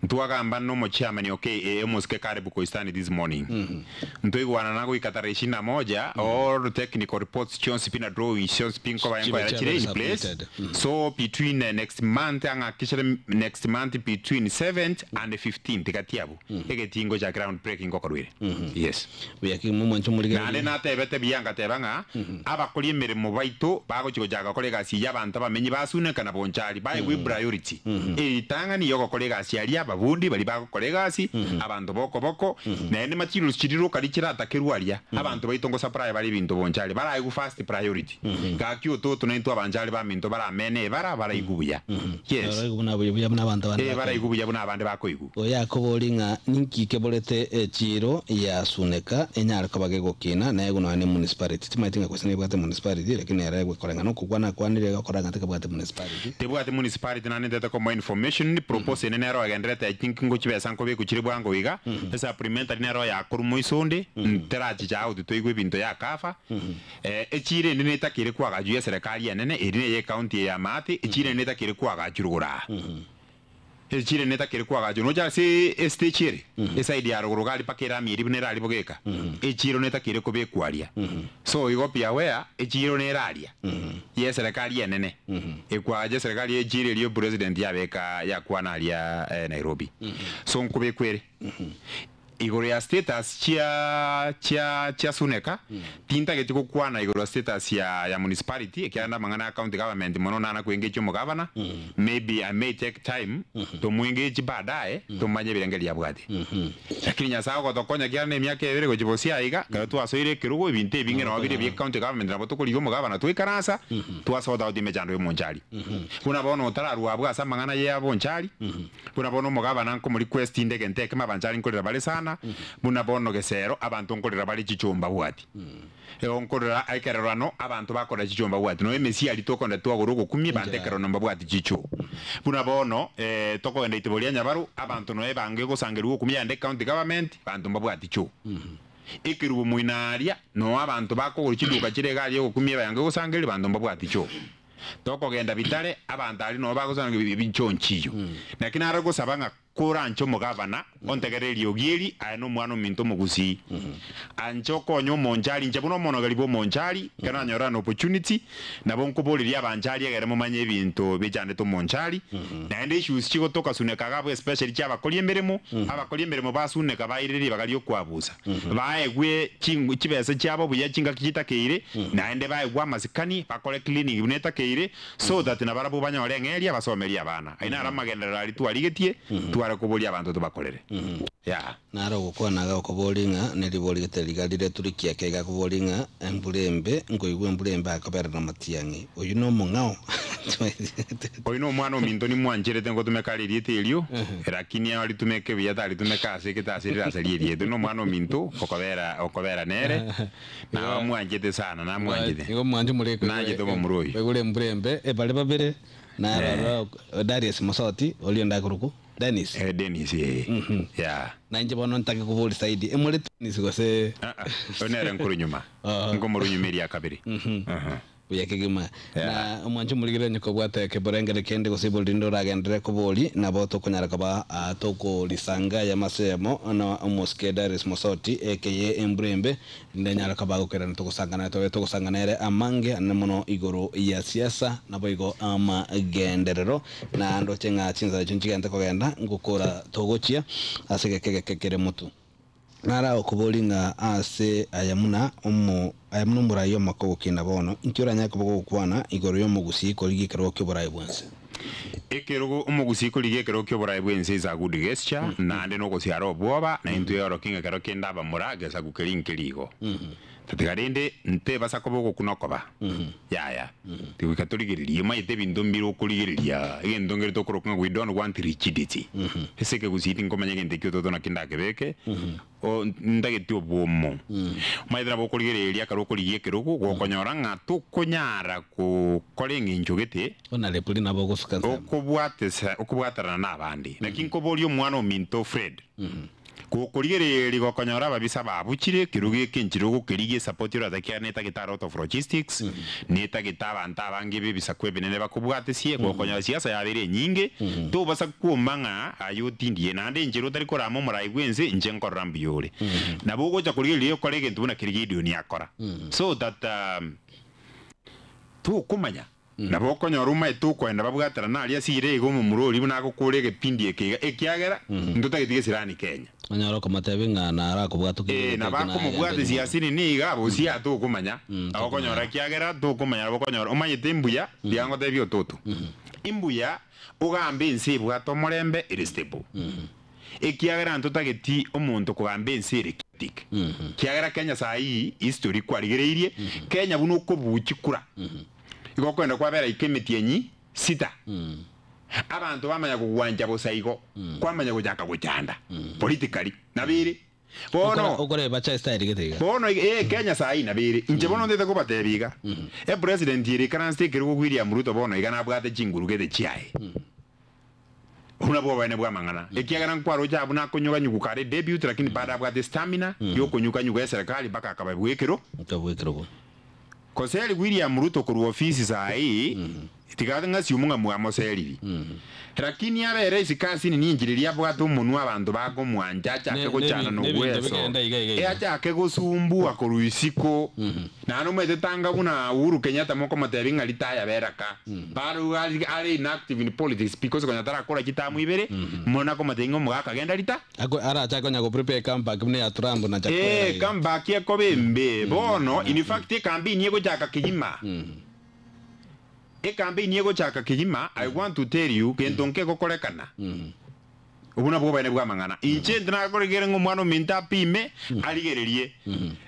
Ntwagamba nomochairman o KAA omosike Caleb Koistani this morning. Ntoigwanana goika tarehe ishirini na moja all technical reports chionsi pi na drawings chionsi pi nkoba Chibe enkoera chiabere chire in place. submitted. So between next month ang'akishere next month between 7th and 15th gati abwo egetingo cha ground breaking ngokorwa ere. Yes. Buya kegima omwancho Naende omorigereria. natebete buya ngateba ng'a abakori emeremo baito bagochia gochaka gokora egasi eyio abanto abamenyi basuneka na bonchari baegwe epriority eritang'ani yogokora egasi aria ababundi baria bagokora egasi abanto bokoboko naende materials chiria rokari chiratakerwe aria abanto baito ngosupply bare ebinto bonchari baraegwe first priority gaki ototo naintwe abanchari baminto baramene ebara baraigwe buya yes Baraigwe buna buya buya buna abanto bande eh bakoigwa. baraigwe buya buna abande bakoigwa. Oyo akobori ng'a ninki keborete echiiro ya Suneka enyare koba gegokina, na egunwa ne municipality. Timaeti ng'a gose nebwate municipality, lakini ere koreng'ana okokwana akwanire iga okora ng'a tekabwate municipality. Tebwati municipality naende ntete komoa information, proposal ende nero egenderete I think ngo chibesa nkobekwa chire bwango iga, esupplementary nero yakorwa moiso onde, nterachicha out toigwe ebinto ya cover, echiiro ende netakeire koagachwa ya eserekari enene, eri neye ecounty eye ya maate, echiiro ende netakeire koagachwa rogoro aa. Echire netakere koagachwa noche ase estage ere eside ya rogoro iga aria mpaka erami eria buna erari bogeka echiro netakere kobekwa aria so igo be aware echiro nere aria ye eserekari enene ekoagacha eserekari echiro eria president yabeka yakwana aria Nairobi so nkobekwa ere. Igoro ya status chia chia chia Suneka, tintageti gokwana igoro ya status ya ya municipality ekiagera amang'ana ya county government mono nana koengage omogavana, maybe I may take time tomoengage baadaye tomanye ebirengererio abwate. Lakini Nyasaye ogotokonya ekiagera na emiaka ebere gochia bosio aiga, ekero twasoire ekerogo ebinto ebinge nabo bire bie county government nabo tokorigia omogavana twaikaransa twa sort out emechando ya omonchari. Buna bono otararua abwo ase amang'ana ya bonchari, Buna bono omogabana nkomorequest inde egento ekemo abanto are nkorera bare sana, buna bono gesero abanto nkorera bare chichomba bwati. Ego nkorera ekerorano abanto bakorera chichomba bwati. Nonya emesie aria tokogenda twagora ogokumia banto ekerorano mbabwati chichoo. Buna bono tokogenda itibo ria Nyabaru abanto nonya ebango egosangerigwa ogokumia yande ecounty government banto mbabwati choo. Ekerubo moino aria noo abanto bakogora chiduka chire iga aria ogokumia ebango egosangereria banto mbabwati choo. Tokogenda bitare, abanto aria nabo bagosana ng'a ebinto nchiyo. Naki nare gosaba ng'a koranche omogavana, ontegerere eriogi eri, aye nomwana ominto omogusii. Anche okonye omonchari inche buna omonogeri bw'omonchari, ekero nanyora an opportunity, nabo nkoboreria abanchari egere momanye ebinto bichandete omonchari, naende issues chigotoka suneka iga abwo especially chi'abakori emeremo, abakori emeremo basuneka bairire ribaga ri'okwabusa. Baegwe chibesa chiabo buya chingaki chitakeire, naende baegwe amasikani, bakore cleaning buna etakeire, so that nabarabwo banyore eng'eria basomerie abana. Ayio naro amagenderero aria twarigetie, tware koboria abanto tobakorere. Yeah. Naro ogokwana iga gokoboria ng'a neribori gete riga rire turikia eke iga akoboria ng'a embura embe, nkoigwa embura embe akobera namatiang'i. Oyio nomong'ao. Oyio nomwana ominto nimwancherete ngotumeka are erieta erio, lakini aritumeke buya taritumeka ase egete ase rirasa ri'erieta. Oyio nomwana ominto okobera okobera nere, na amwanchete sana, namwanchete. Igo mwanche more Nanchete omomura oyio. koigwa embura embe, ebare babere, naro Darius Mosoti, oria onde akorokwa Dennis. Eh, Dennis, eh. Yeah. Na inche bono ntake koboria zaidi, emore Dennis gose? Ah, ah, oyo nere nkorwa nyuma. Nkomorwa nyuma eria kabere. Aha. Buya kegima. Na omwancho omorigereria onye kobwate ekeborengere kende gose ibori rinde oragenderere kobori, nabo tokonyara koba tokorisanga ayamo ase eyemo na omosike Darius Mosoti, eke embura embe, rinde anyare koba agokerana togosangana tobe togosangana ere amange anene mono igoro ya siasa naboigo amagenderero. Na ndoche ng'a chinsa echio nchigente kogenda ngokora togochia ase egeka egeke kere motu. Nara okoboria ng'a aase aya buna omo aya buna omorai omoko ogokina bono, inki oranyare koba gogokwana igoro y'omogusii korigia ekerogo ki'oborai bw'ense? Ekerogo omogusii korigia ekerogo ki'oborai bw'ense is a good gesture, naende nogosiara obwoba, na intwe eorokie ng'a ekero kende abamura gesaku keria nkeri igo. Tatiga rende ntebasa koba ogokuna okoba, yaya, tigoika torigererie, omanyete ebinto mbire okorigereria, egento nkere tokoroka ng'a we don't want rigidity. Ase ekegusii tinkomanya egento ekio toto naki ndakebeke, o ntageti obwomo. Omanyete nabo okorigereria ekero okorigia ekerogo, gokonyora ng'a tokonyara gokora eng'encho gete, Honorable nabo ogosuka nsemo. okobwatesa okobwaterana na abande. Naki nkoboria omwana ominto Fred, Gokorigereria gokonyora ababisa babuchire, ekerogo eke enchera ogokerigia esapoti oratakiare netagete a lot of logistics, netagete abanto abange b'ebisaku ebinene bakobwatesie, gokonyora siasa yabeire enyinge, tobasa kwoma ng'a aye otindie, naende enchera otari korama omorai bw'ense, inche nkorora mbuya ore. Nabo ogocha korigereria okore egento buna keria Gideon akora. So that tokomanya. Nabo okonyora omaete okoenda babwaterane aria ase ira iga omomura oria buna agokora egepindi eke iga, ekiagera ntotageti gesirani Kenya. Onyore okomotebia ng'a narakobwatokia Ee, egento nabo eke naye agende akomobwatesia nyuma. ase nini iga bosie aa tokomanya, nabo okonyora ekiagera tokomanya nabo okonyora omanyete imbuya tiga ngotebie ototo, imbuya ogambe ense ebwate omorembe ere stable, ekiagera ntotageti omonto kogamba ense ere chaotic, ekiagera Kenya saii history kwarigereirie, Kenya buna okobuchi kura. Igo okoenda kwabera ika emetienyi sita, abanto bamanya kogwancha bosa igo, kwamanya gochaka gochanda politically. Nabo ere bono. Okore ebacha estyle gete iga. Bono eh Kenya saii nabo ere. Inche bono ntete kobatebia iga, epresident ere ikaranste ekerogo William Ruto bono iga nabwate chinguru gete chiaye. Obwo nabwo oboene bw'amang'ana, ekiagera nkwaroche abwo nakonyuga-nyugu kare debut lakini bado abwate stamina yokonyuga-nyuga eserekari mpaka akaba bw'ekero. Koseri William Ruto korwa ofisi saii tiga ng'asiumu ng'a mwamoseriri. Lakini abere isiko asini ninchiri riria abwate omonwa abanto bakomwancha achake gochana Nebinto nogweso bigenda iga iga e iga. achake gosumbua korwa isiko. Naende omanyete tanga buna Uhuru Kenyatta mokomotebia ng'a ritaya bera ka. Baro iga are inactive in politics because konya tarakora chitamu ibere, mono nakomotebia ng'a omogaka genda rita. Arache konya go prepare comeback buna ya Trump na Chakwera Ee, iga. comeback ekoba embe. Bono in fact ecampaign egochaka kegima. Ecampaign egochaka kegima, I want to tell you gento nkegokorekana. Obwo nabwo oboene bw'amang'ana. Inche tinakoregere ng'a omwana ominto apime, arigererie.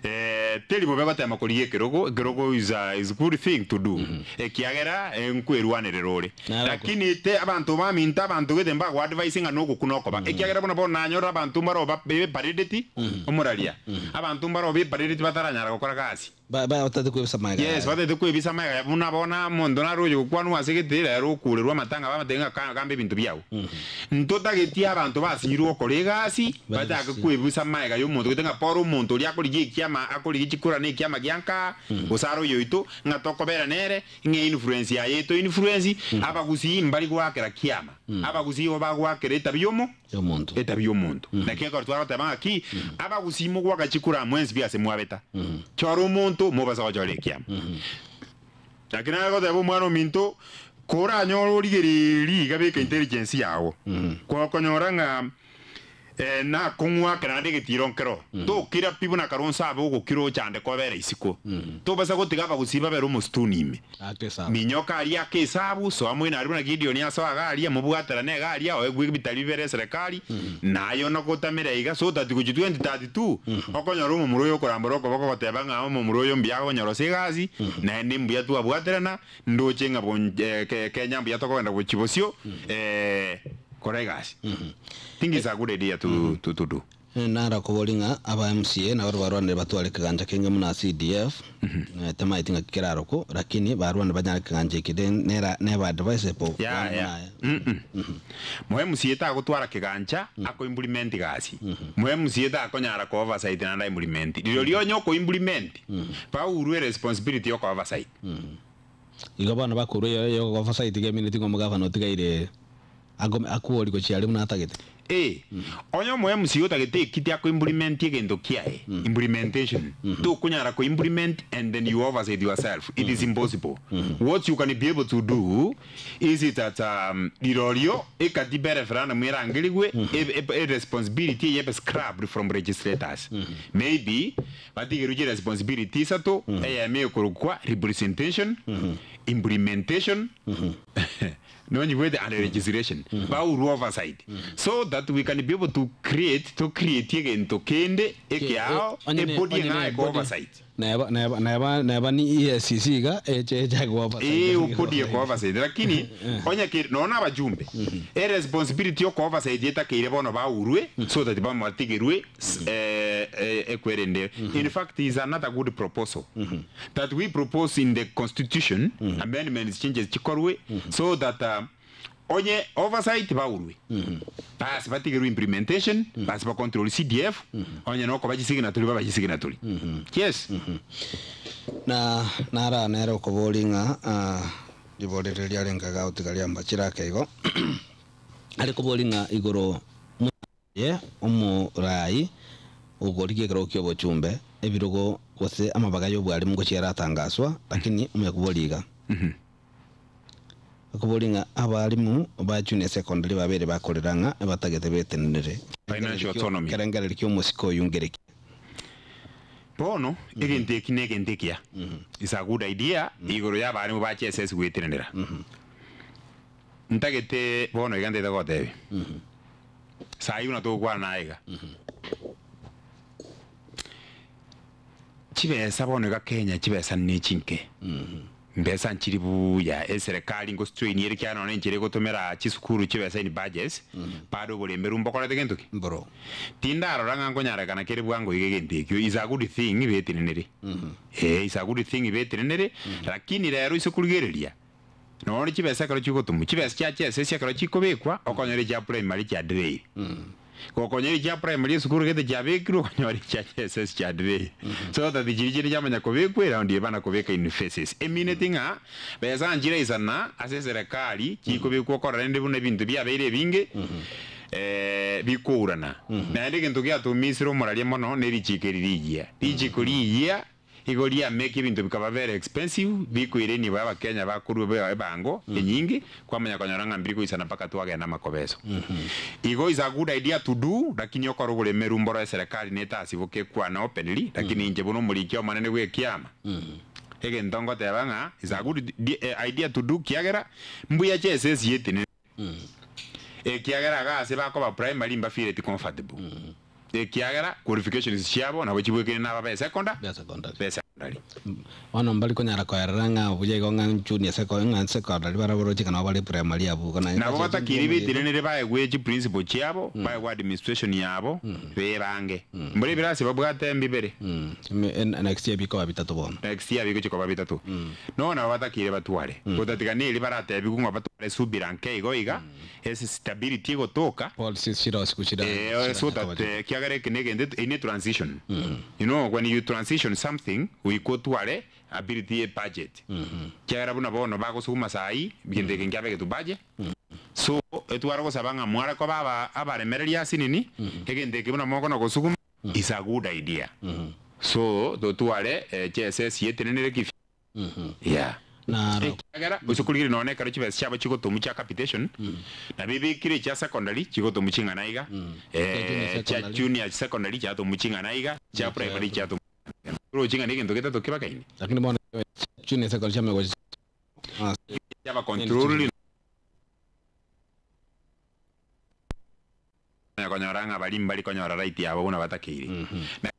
Eh, teri bobe gotema korigia ekerogo, ekerogo is a is good thing to do, ekiagera nkwerwanerera ore. Lakini te abanto baminto abanto gete mbago advise ng'a nogokuna okoba, ekiagera buna bono nanyora abanto mbaro beparedeti, omoraria, abanto mbaro beparedeti bataranyara gokora gasi. Batete kwebisa magega Yes, yaye. batete kwebisa magega yaye. Buna bono omonto nare oyo gokwanwa ase gete, rero okurerwa amatanga bamatebie ng'a gamba ebinto biao. Ntotageti abanto basinyirwe gokora egasi, bachake kwebisa magega y'omonto gete ng'a pore omonto oria akorigia ekiama, akorigia chikura na ekiama gia nkaa, gose are oyoito, ng'a tokobera nere, ng'a einfluence yaye eto influence, abagusii mbari goakera kiama, abagusii igo bagoakera etabi y'omo. Y'omonto. Etabi y'omonto. Naki ekero twagoteba ng'aki, abagusii mogwaka chikura mwensi pi ase mwabeta. Chora omonto, mobasa gochora ekiama. Naki nare goteba omwana ominto, koranyore origererie iga beka intelligence yago, gokonyora ng'a nakong'wake naende egetiro nkero, tokira pi buna karonso abe ogokira ochande kobera isiko. Tobasa gotiga abagusii babere omosituni ime. Ake esabu. Minyoka aria ake esabu, soa moino aria buna Gideoni asoa iga aria, mobwaterane iga aria, oegwe ebitari bibere eserekari, naye onogotamera iga, so that gochia 2032, okonyora omomura oyo okorambora okoboko goteba ng'a omomura oyo mbuya akonyora ase egasi, naende mbuya twabwaterana, ndoche ng'a bon Kenya mbuya tokogenda gochia bosio, kora egasi. Think is a good idea to to do. Narakoborie ng'a aba MCA nabarabwo barwanire batware ekegancha kenge buna CDF, temaeti ng'aki kerarokwo, lakini barwanire banyare ekegancha eke then nera neba advisable Yaya, bwana buna aya. Mo MCA tagotwara kegancha ako implement gasi. Mo MCA takonyara ko oversight naende a implement. Rirorio onye oko implement, baurwe responsibility yoko oversight. Igo bono bakorwa eyo yo oversight iga emineti ng'a omogavana otigaire Agome akwori gochia aria buna atagete. Ee, onye omo MC otagete ekiti ako implement egento kiaye, implementation, tokonyara ko implement and then you oversight yourself, it is impossible. What you can be able to do is that rirorio ekatiba ereferendum erangerigwe, e responsibility eye ebe scrubbed from legislators. Maybe batigerwe chiresponsibility isato, eyemo ekorokwa representation, implementation. Nonyigwete and legislation baurwe oversight so that we can be able to create to create egento kende ekeao ebody eng'ao eko oversight. Neba neba neba neba ni EACC iga eche eche go oversight. Ee obody eko oversight lakini onye kere nonya na abajumbe e responsibility yo oversight etakeire bono baurwe so that bamatigerwe ekwerende. In fact is another good proposal that we propose in the constitution amendments changes chikorwe so that onye oversight baurwe basi batigerwe implementation basi ba control CDF onye nokoba chisignatory baba chisignatory. Yes. Na nara nere okobori ng'a ah, ribori riria riarenge iga gotiga riambachire ake igo, are kobori ng'a igoro Aye omoraai, ogorigia ekerogo ki'obochumbe, ebirogo gose amabaga y'obwarimu ngochia aratangaswa, lakini omoyakuboria iga. Akoboria ng'a abarimu ba junior secondary babeire bakorera ng'a ebatagete betenenere. Financial autonomy. Ekerengererio ki'omosike oyio nkereki? Bono egento eki negento ekiya, is a good idea igoro y'abarimu ba JSS gwetenenera. Ntagete bono iga ntagete gotebia, saii buna togokwana naye iga, chibesa bono iga Kenya chibesa ne chinke, mbesa nchiri buya, eserekari ngo strain ere ekiagera nonye enchera egotomera chisukuru chibesa in budgets, bado oboremberu mbokorete gento ki? Mboro. Tindarora ng'a nkonyarekana kere bwango iga egento ekio, is a good thing betenenere, eh is a good thing betenenere, lakini rero ase korigereria. Nonya chibesa ekero chigotomwa, chibesa chia chesesi ekero chikobekwa, okonyora echia primary chiadireire. Gokonyora echia primary esukuru gete chiabekirwe, okonyora echia chesesi chiadireire. So that chiria chinde chiamanya kobekwa eround eye bana kobeka in phases. Emineti ng'a besa nchiraisana ase eserekari chikobekwa okorora rende buna ebinto biabeire ebinge bikourana. Naende egento giatomisire omoraria mono ne richiko eri rigiya. Richiko rigiya Igo riameka ebinto bikaba very expensive, bikoira enibo y'Abakenya bakorua ebango enyinge, kwamanya konyora ng'a mbiri goisana mpaka twagenda amakobeso. Igo is a good idea to do, lakini okore oboremeru mboro eserekari netasiboke ekwane openly, lakini inche buna omoriki omonene bw'ekiama, egento ngoteba ng'a is a good idea to do kiagera mbuya chesesi etenene, ekiagera iga ase bakoba primary mbafeeleti comfortable. Ekiagera qualifications chiabo nabo chibwekaine naba be sekonda be secondary. Bono mbari konyara koerera ng'a buya igo ng'a junior seco ng'a secondary barabwo roche nabo bare primary abwo igo naende Nabo bache batakiri chinguru igo. betenenere baegwe chiprinciple chiabo, baegwe administration yabo, bebange. Mbore ebirasi babwate mbibere. Next year bikoba bitato bono. Next year bigochia koba bitato. Nonya nabo batakire batware. Gotatiga neri baratebigwe ng'a batware subira nke igo iga. Ase stability egotoka Policies chirosiku chira eh, so that ekiagera eke negento eye ne transition. You know when you transition something goika otware ability ye budget. Ekiagera buna bono bagosuguma saii egento eke nkiabegetwe budget. So etware gosaba ng'a mware koba aba abaremereria ase nini, egento eke buna mokona gosuguma is a good idea. So totware chesesi etenenere ki. Yeah. Naro. Ekiagera ase okorigereria nonya ekero chibesa chiabo chigotomwa chia capitation, nabo ebekire chia secondary chigotomwa ching'ana iga, Chia junior chia secondary. junior secondary chiatomwa ching'ana iga, chia primary chiatomwa ching'ana iga. Oroche ng'a negento getato kebakaine. Lakini bono junior secondary chiamanya gochi ase Chiaba controlled. Konyora ng'a baria mbari konyora right yabo buna batakeire. Na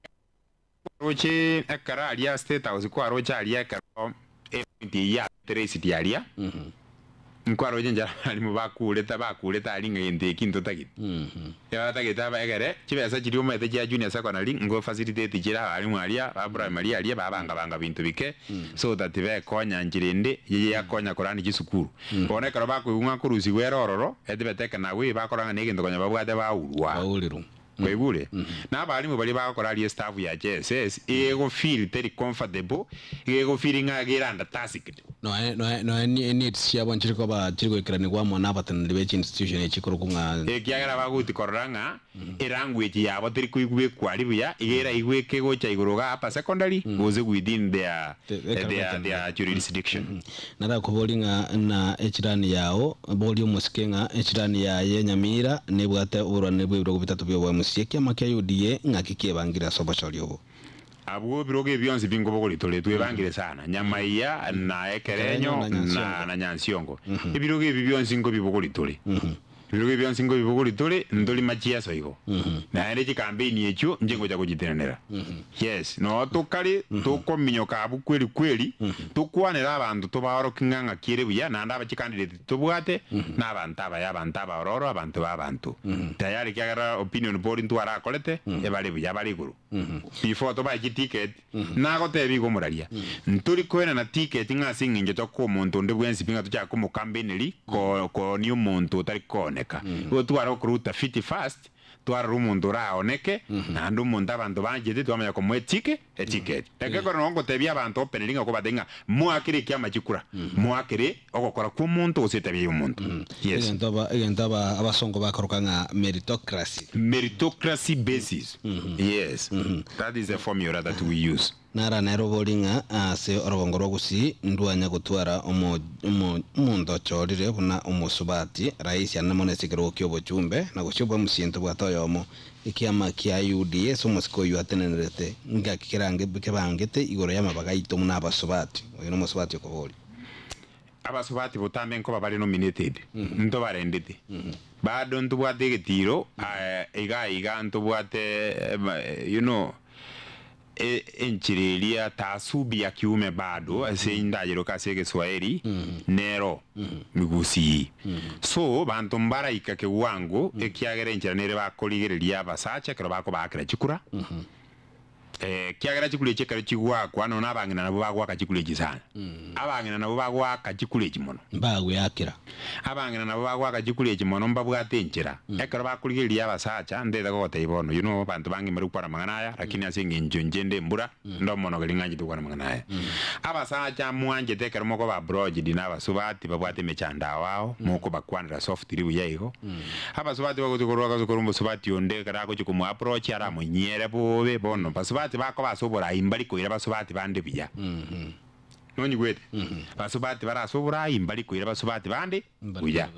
Kwaroche ekero aria State House kwaroche aria ekero epoint eyio yabete raised aria, nkwaroche inche abalimu bakurete bakurete aria ng'a egento eki ntotagete. Ebatagete aba egere chibesa chiria omanyete chia junior secondary ngo facilitate chire abalimu aria ba primary aria babanga banga binto bike so that bekonya nchera ende eye yakonya korani chisukuru. Bono ekero bakoigwa ng'a korusigwa ere ororo, etebe taken away bakora ng'a negento konya babwate baurwa. Baurirwe. Kwaigure? Na abalimu baria bagokora aria estaff ya JSS iga feel teri comfortable, iga feel ng'a iga ere under tasked. Noe noe noe ni needs chiabo nchiri koba chiri goikeranigwa amo na abateneneri be chiinstitution echi korokwa ng'a. Ekiagera bagochi korora ng'a elanguage yabo teri koigwekwa aria buya, iga eraigweke gocha igoro iga upper secondary gose within their their their jurisdiction. Narakoborie ng'a na echirani yao, boria omosike ng'a echirani yaye Nyamira nebwate oborwaneri bw'ebirogo bitato bi'oboemusi. Ekiama kia UDA ng'aki kiebangire ase obochori obo? Abwo ebirogo ebi bionsi binkobogori tore, twebangire sana, Nyamaiya, na Ekerenyo, na na Nyansiongo. Ebirogo ebi bionsi nkobibogori tore. Ebirogo ebi bionsi nkobibogori tore, ntori machieso igo. Naende chikampeini echio inche ngocha gochitenenera. Yes, noo tokare tokominyoka abwo kweri kweri, tokwanere abanto tobaorokie ng'a ng'aki ere buya, naende aba chicandidate tobwate, na abanto abaya, abanto abaororo, abanto ba abanto. Tayari ekiagera opinion poll ntwarakorete, ebare buya, bare igoro. Before tobae chiticket, nagotebia igo omoraria, ntori koenana ticket ng'a ase eng'encho tokoa omonto onde bwensi pi ng'a tochake komokampeneri ko koonia omonto otari kooneka. Igo tware gokora utafiti first, twarora omonto oraoneke, naende omonto abanto banchete twamanya komoa etike eticket. Ekero ekero nabo ngotebia abanto openly ng'a kobatebia ng'a moakere ekiama chikura, moakere ogokora kwa omonto gose etabia ya omonto. Yes. Egento aba egento aba abasongo bakoroka ng'a meritocracy. Meritocracy basis. Yes. That is the formula that we use. Nara nere obori ng'a ase orogongo rwa Gusii ndwanya gotwara omo omo omonto ochorire buna omosubati, rais anene mono ase ekerogo ki'obochumbe, na gochia obwamusie ntobwate oyomo. Ekiama kia UDA ase omosike oyio atenenerete ngaki kerange kebangete igoro y'amabaga aito buna abasubati. Oyo nomosubati okoboria. Abasubati botambe nkoba bare nominated, ntobarendete. Bado ntobwate egetiro, iga iga ntobwate you know, enchera eria taasubi ya kiume bado ase indayeroke ase egeswahili nero migusii. So banto mbaraika kewango ekiagera enchera nere bakorigereria abasacha ekero bakobaakera chikura. Ekiagera chikura echi ekero chigwakwa, nonya abang'ina nabwo bagoaka chikura echi sana. Abang'ina nabwo bagoaka chikura echi mono. Mbagweakera. Abang'ina nabwo bagoaka chikura echi mono mbabwate enchera. Ekero bakorigereria abasacha, ntete gogotebia bono, you know, abanto bange mbari gokwana amang'ana aya, lakini ase eng'encho inche nde embura, nde omonogeri ng'anchete gokwana amang'ana aya. Abasacha mwanchete ekero mokoba approached na abasubati babwate emechando ao ao, mokobakwanera softly buya igo. Abasubati bagochia korwa ase korwa omosubati onde ekero agochia komo approach aramonyiere bobe bono basubati bakoba ase oborai mbari koira basubati bande buya. Nonyigwete? Basubati bare ase oborai mbari koira basubati bande buya.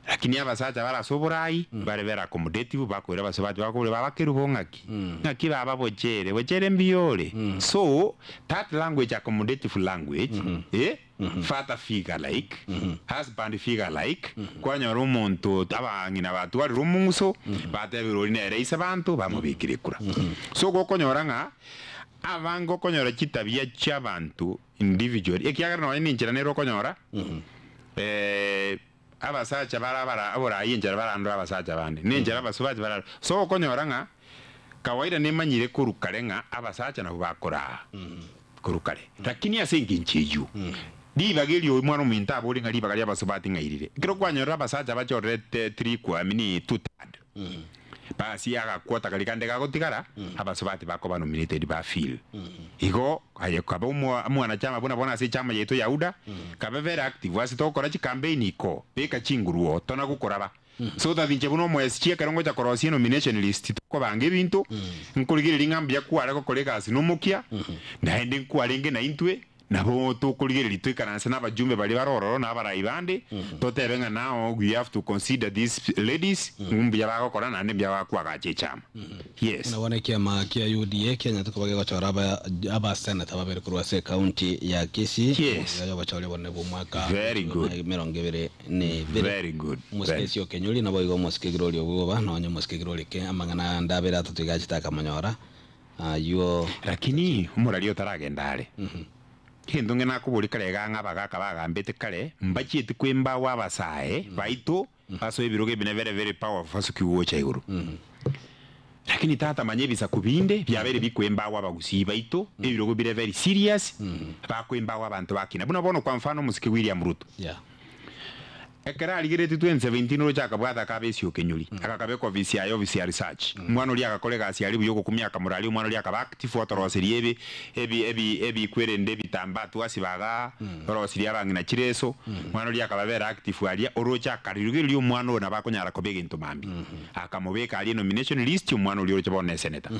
Lakini abasacha bare ase oborai bare very accommodative bakoira basubati bakoboria baba kerubo ng'aki? Ng'aki baba bochere? Bochere mbuya ore? So that language accommodative language eh. Father figure like, husband figure like, kwanyora omonto abang'ina batwarire omong'uso, batebire oria nere ise banto, bamobekire ekura. So gokonyora ng'a abange okonyora chitabia chiabanto individually, ekiagera nonye na enchera nere okonyora abasacha bare abara oborayi enchera barandore abasacha bande, na enchera abasubati bararore. So okonyora ng'a kawaida nemanyire korwa kare ng'a abasacha nabwo bakoraa korwa kare. Lakini ase engencho eyio, ribaga erio omwana ominto abore ng'a ribaga ri'abasubati ng'a irire. Ekero kwanyorire abasacha bachorerete three kwa mini two third, basi agakwota karia kande gagotigara, abasubati bakoba nominated ba fill. Igo aye kabe omwanachama buna bono ase echama yaito ya UDA, kabe very active ase togokora chicampaign iko, beka chinguru oo, tona gokoraba. So that inche buna omoSG ekero ngocha korosia enomination list tokobanga ebinto, nkorigereria ng'a mbuya kware gokora egasi nomokia, naende nkwarenge naintwe, nabo tokorigereria toikaranse na abajumbe baria bare ororo na abarai bande, totebe ng'a now we have to consider these ladies, mbuya bagokora naende mbuya bakwagacha echama. Yes. Buna bono ekiama kia UDA kianyarete koba gegochora aba abaseneta babere korwa ase ekaunti ya Kisii Yes. omogega y'obochori obonene bw'omwaka Very good. emerongo ebere na ebere. Very good. Omosike Very. Esio Kenyuri naboigo omosike Gloria Obwoba nonya omosike Gloria Ke amang'ana ande abere atato iga achete akamonyora aywo. Lakini omoraria otaragenda are, egento ng'e nakoboria kare iga ng'a abagaka bagambete kare mbachieti kwembawa abasae baito Basoe ebirogo ebi ne very very powerful basukiwe gocha igoro. Lakini tata manya ebisaku binde biabeire bikoembawa abagusii baito ebirogo bire very serious bakoembawa abanto bakina buna bono kwa mfano omosike William Ruto. Ekero arigeretie 2017 oroche akabwata akaba esiokenyori agakabeka ofisi yaye ofisi ya research omwana oria agakora egasi aria buya ogokumia akamoraria omwana oria akaba active otoroseria ebi ebi ebi ebikwerende ebitambaa twasiba igaa Orosirie abang'ina chireso, omwana oria akababera active aria, oroche akarirugereria omwana oyo nabo akonyara koba egento mambia. Akamobeka aria enomination list, omwana oria oroche bono ne senator.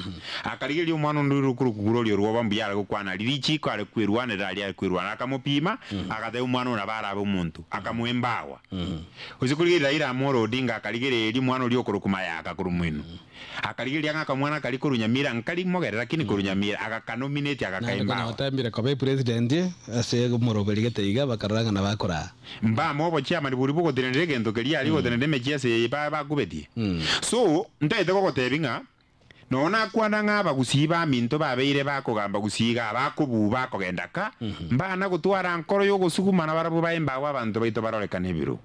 Akarigereria omwana onde oria okorokwa Gloria Orwoba mbuya are gokwana aria richiko are kwerwanerera aria are kwerwanera. Akamopima, agateba omwana oyo nabo arabe omonto. Akamoa embawa. Gose korigereria Raila Amolo Odinga akarigereria omwana oria okorokwa Mayaka korwa moino. Akarigereria ng'a akamwana karia korwa Nyamira nkari mogere lakini korwa Nyamira agakanominate Naende agakaimba konya awa. gotembire koba epresident ase omoroberi gete iga bakarora ng'a nabo akoraa. Mbame obochiamani boria bogotenenera egento keria aria gotenenera emechieso eye bakubetie. So, ntaete gogotebia ng'a Nonya nakwana ng'a abagusii baminto babeire bakogamba gusii iga, abakobuu bakogenda ka, mbana gotwara nkoro y'ogosuguma nabarabwo bae mbao abanto baito barorekane ebirogo.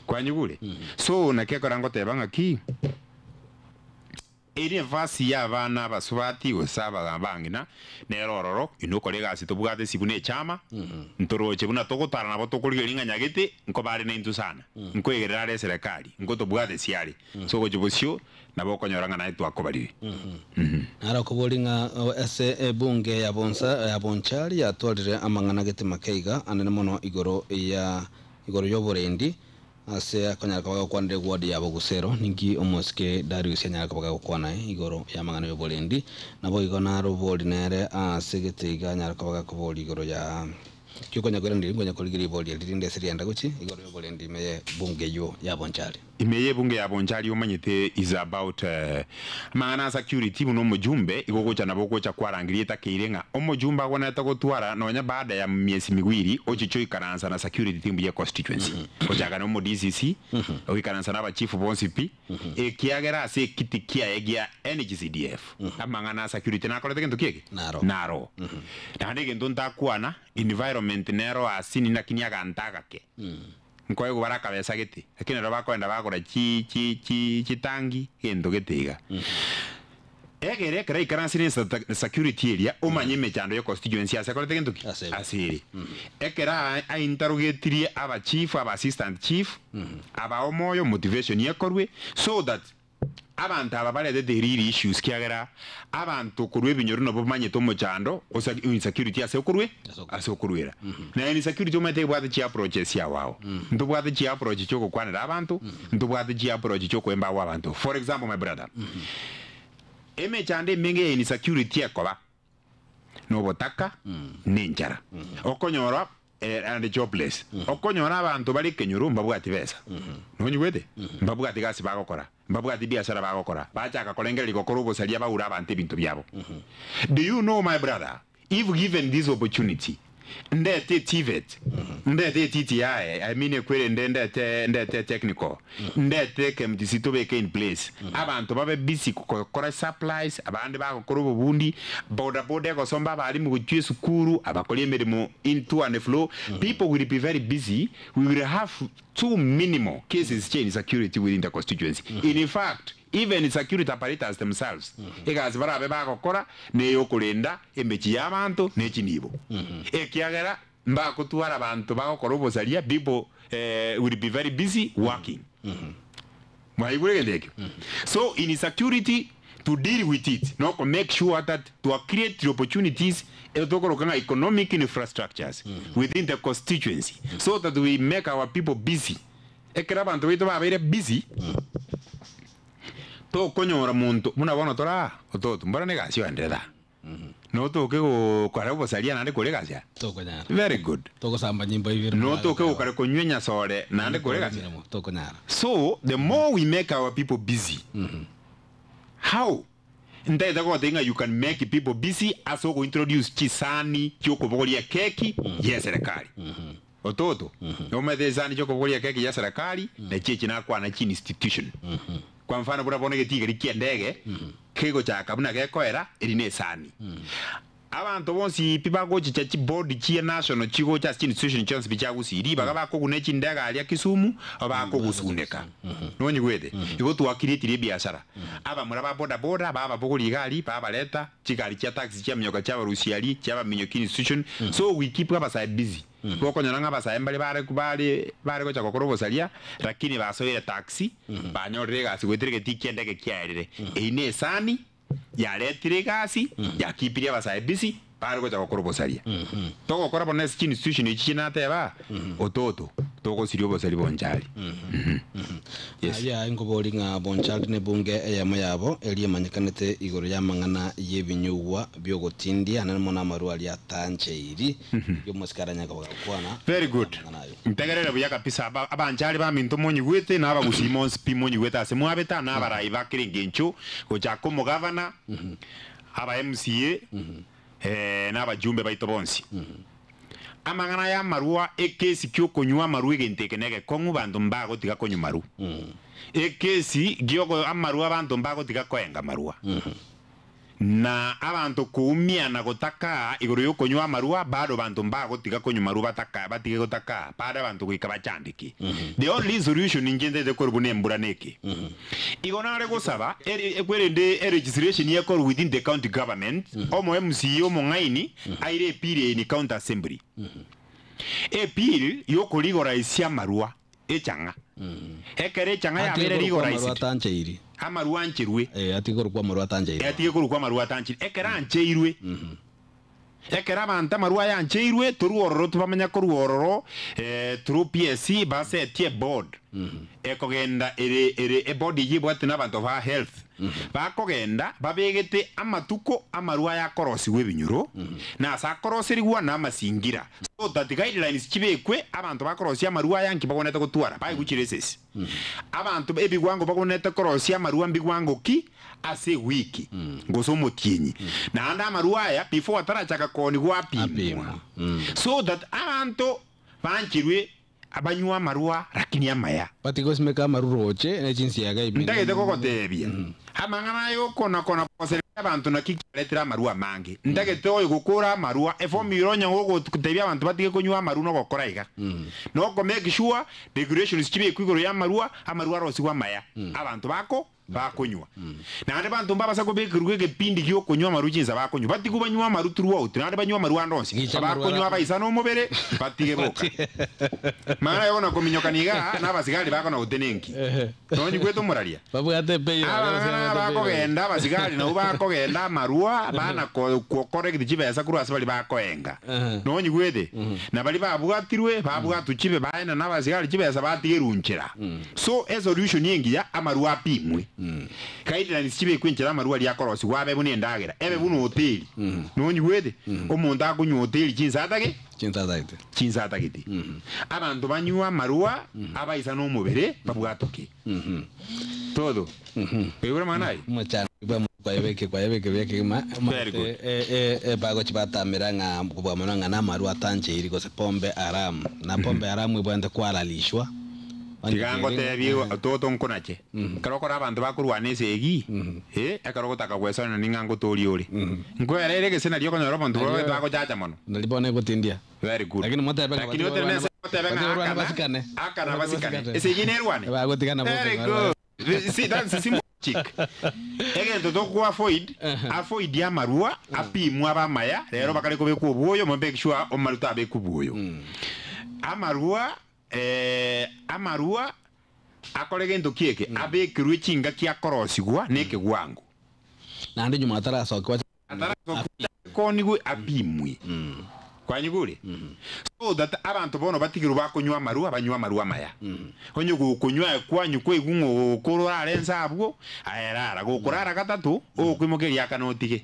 Kwanyigure? So naki ekero ngoteba ng'aki, eri nafasi y'abana abasubati gose abang'ina nere ororo, inwe okore egasi tobwate esi buna echama, ntoroche buna togotara nabo tokorigereria ng'a nyagete nkobare naintwe sana, nkoegerera are eserekari, nkotobwate esi are. So gochia bosio Nabo okonyora ng'a naye twakobarire. Naro okobori ng'a ase ebunge ya bonsa ya Bonchari yatwarire amang'ana gete makeiga anene mono igoro ya igoro y'oborendi ase akonyara koba gakwanire ward ya Bogusero. Ninki omosike Darius anyare koba gagokwana igoro y'amang'ana y'oborendi? Naboigo narobori nere ase gete iga anyare koba gakoboria igoro ya ki okonya koiraneria nkonya korigia ribori eri rinde ase rienda gochia igoro y'oborendi ime ye bunge eyio ya Bonchari. Ime y'ebunge ya Bonchari omanyete is about amang'ana a security buna omojumbe igo ogocha nabo ogocha kwarangeria etakeire ng'a omojumbe agwenerete gotwara nonya baada ya miezi miwiri ochiche oikaransa na security team ye constituency gochaka na omo DCC oikaransa na abachief bonsi pi ekiagera ase ekiti kiaye gia NGCDF amang'ana a security nakorete gento ki eke? Naro. Naende egento ntakwana environment nero asini lakini aganto agake. Nkoegwa bare akabesa gete, lakini ero bakoenda bagora chi chi chi chitangi gento gete iga. Egere ekero aikaransire ne security eria, omanye emechando ye constituency ase ekorete gento ki? Ase ere. Ekero ainterrogetirie aba chief, aba assistant chief, aba omoyo, motivation ekorwe, so that Abanto aba baretete real issues kiagera abanto korwa ebinyoro nabo bamanyete omochando o insecurity ase okorwe ase okorwera. Na insecurity omanyete ebwate chi approaches chiao ao. Ntobwate chi approach chia ogokwanera abanto, ntobwate chi approach chia okoemba abanto. For example my brother, emechando emenge ya insecurity ekoba nobotaka na enchara. Okonyora and jobless. Okonyora abanto bare ekenyoro mbabwati besa. Nonyigwete? Mbabwati gasi bagokora, mbabwati biashara bagokora, bachaka korengereria gokora obosaria baure abanto ebinto biabo. Do you know my brother, if given this opportunity, ndete TVET, ndete TTI, I mean ekwerende ndete ndete technical, ndete KMTC tobeke in place, abanto babe busy gokora supplies, abande bagokora obobundi, boda boda egosomba abalimu gochia esukuru, abakori emeremo in to and fro, people will be very busy, we will have too minimal cases chia insecurity within the constituency. In fact, even security apparatus themselves, egasi barabe bagokora neyokorenda emechie y'abanto ne chinibo. Ekiagera mbagotwara abanto bagokora obosaria, people will be very busy working. Mwaigure egento ekio? So insecurity to deal with it noko make sure that twa create opportunities ero tokoroka ng'a economic infrastructures within the constituency so that we make our people busy. Ekero abanto baito babeire busy, tokonyora monto buna bono tore aa, ototo mbora na egasi oenderete aa. Notoke gokora obosaria naende kore egasi aa? Tokonyara. Very good. Togosamba nyimbo ibere. Notoke gokora konywa enyasore naende kore egasi aa? Tokonyara. So the more we make our people busy, how? Ntaete gotebia ng'a you can make people busy ase ogo introduce chisani chiokobogoria ekeki ye eserekari. Ototo, nomanyete chisani chiokobogoria ekeki ye eserekari nachi echi nakwana chi institution. Kwa mfano buna bono egetigeri kia endege kegochaka buna gekoera eri ne esani. Abanto bonsi pi bagochicha chiboard chia national chigocha ase chinstitution chionsi pi chia Gusii ribaga bakoguna echindege aria Kisumu bakogusuneka. Nonyigwete? Igo twacreatire ebiashara. Abamura ba boda boda bababogoria igari babareta chigari chia taxi chiaminyoka chiabarusia aria chiabaminyokia institution so we keep abasae busy. Gokonyora ng'a abasae mbare bare bare bare gocha gokora obosaria lakini basoire taxi banyorire egasi goetera egetii ki'endege kiaerire. Eyio ne esani yaretire egasi yakeepirie abasae busy bare gocha gokora obosaria. Togokora bono ase chinstitution echi chinateba ototo. Togosiria obosari bonchari. Yes. Aya nkobori ng'a Bonchari nebunge eyemo yabo eria emanyekanete igoro y'amang'ana y'ebinyugwa bi'ogotindia naende mono amarwa aria atancheiri y'omosikari anyare koba gakwana Very good. Ntegerere buya kabisa aba abanchari baminto monyigwete na abagusii monsi pi monyigwete ase mwabete aa na abarai ba kera engencho gochaka omogavana, aba MCA, na abajumbe baito bonsi. Amang'ana y'amarwa, ekesi ki'okonywa amarwa egento eke negekong'u, banto mbagotiga konywa marwa. Ekesi gi'oko amarwa abanto mbagotiga koenga amarwa. Na abanto koumiana gotakaa igoro y'okonywa amarwa, bado banto mbagotiga konywa marwa bataka batige gotakaa, bado abanto goika bachandeke. The only solution inche ntagete korwa buna embura neke. Igo nare gosaba eri ekwerende eregistration ekorwa within the county government, omo MCA omong'aini aire ebill eye in county assembly. Ebill yokorigoraisia amarwa echang'a. Ekero echang'a Atige yabeire korokwa amarwa rigoraised, atancheiri. amarwa ancherwe. Eh, atige korokwa amarwa atancheiri. Atige korokwa amarwa atancheiri. Ekero ancheirwe, Ekero abanto amarwa aya ancheirwe, torue ororo tibamanya korwa ororo through PSC basetie eboard ekogenda ere ere eboard eyio ebwate na abanto ba health bakogenda babegete amatuko amarwa aya akorosigwa ebinyoro na ase akoroserigwa na amasingira so that guidelines chibekwe abanto bakorosia amarwa aya nki bagwenerete gotwara baegwe chiresesi. Abanto ebigwango bagwenerete korosia amarwa mbigwango ki ase ewiki, gose omotienyi. Naende amarwa aya before atarachaka koonigwa apimwa, so that abanto bancherwe banywe amarwa lakini amaya. Batige gosimeka amaru roche ne chinsiaga ime. Ntagete kogotebia amang'ana aya okona-kona goseria abanto naki kiaretire amarwa amange. Ntagete oyo gokora amarwa eformula onye gogotebia abanto batige konywa amaru nogokora iga. Noko make sure regulations chibekwe igoro y'amarwa, amarwa arosigwe amaya abanto bako bakonywa. Naende banto mbabasa kobekerwa egepindi gi'okonywa amarwa chinsa bakonywa, batigwe banywe amarwa throughout, naende banywe amarwa ande onsi. Gicha amarwa Abakonywa ara- abaisane omobere, batige boka. Mara igo na kominyokania igaa, na abasigari bakona gotenenki. Nonyigwete omoraria? Babwate payroll, Abang'ana babwate payroll. bakogenda abasigari nabwo bakogenda amarwa, bana ko correct chibesa korwa ase baria bakoenga. Nonyigwete? Na baria babwatirwe, babwatwe chibe baenane abasigari chibesa batigerwe nchera. So esolution engiya amarwa apimwe. Guidelines chibekwe enchera amarwa aria akorosigwa abe buna endagera, ebe buna hoteli. Nonyigwete? Omonto akonywa hoteli chinsa atage? Chinsa atagete. Chinsa atagete. Abanto banywe amarwa abaisane omobere babwatoke. Todo. Oigure amang'ana ayio? Omochando bwa kwayebeke kwayebeke buya kegima Very good. omanyete bagochi batamera ng'a kobua mono ng'a namarwa atancheiri gose pombe haramu na pombe haramu ebwenerete kwararishwa onye Tiga kere ngotebie toto nkonache. Ekero okora abanto bakorwana esegi, eh, ekero ogotaka gwesonera ning'a ngotorie ore. Nkwereire gese nario okonyora omonto Nario- bwabete bagochacha mono. nari bono egotindia. Very good. Lakini motebe ng'a Lakini batige otenene korwana ase otebe batige ng'a korwana akana, basikane. akana Batige basikane. basikane. Esegi nerwane. Bagotigana boka Very barwane. good. See, that's simple logic. Egento tokwa avoid, avoid amarwa apimwe abe amaya, rero bakare kobekwa obwoyo, mo make sure omarwa tabekwa obwoyo. Amarwa eh, amarwa akore gento ki eke, abekerwe chingaki akorosigwa na ekegwango. Naende nyuma atarasokiwa Atarasokiwa akonigwe apimwe. Kwanyigure? So that abanto bono batigirwe bakonywa amarwa, banywe amarwa amaya. Onye gokonywa aye kwanywa kwaigwa ng'a ogokora orare ense abwo, aye rara. Gokorara gatato, okoimoka eria kane otige.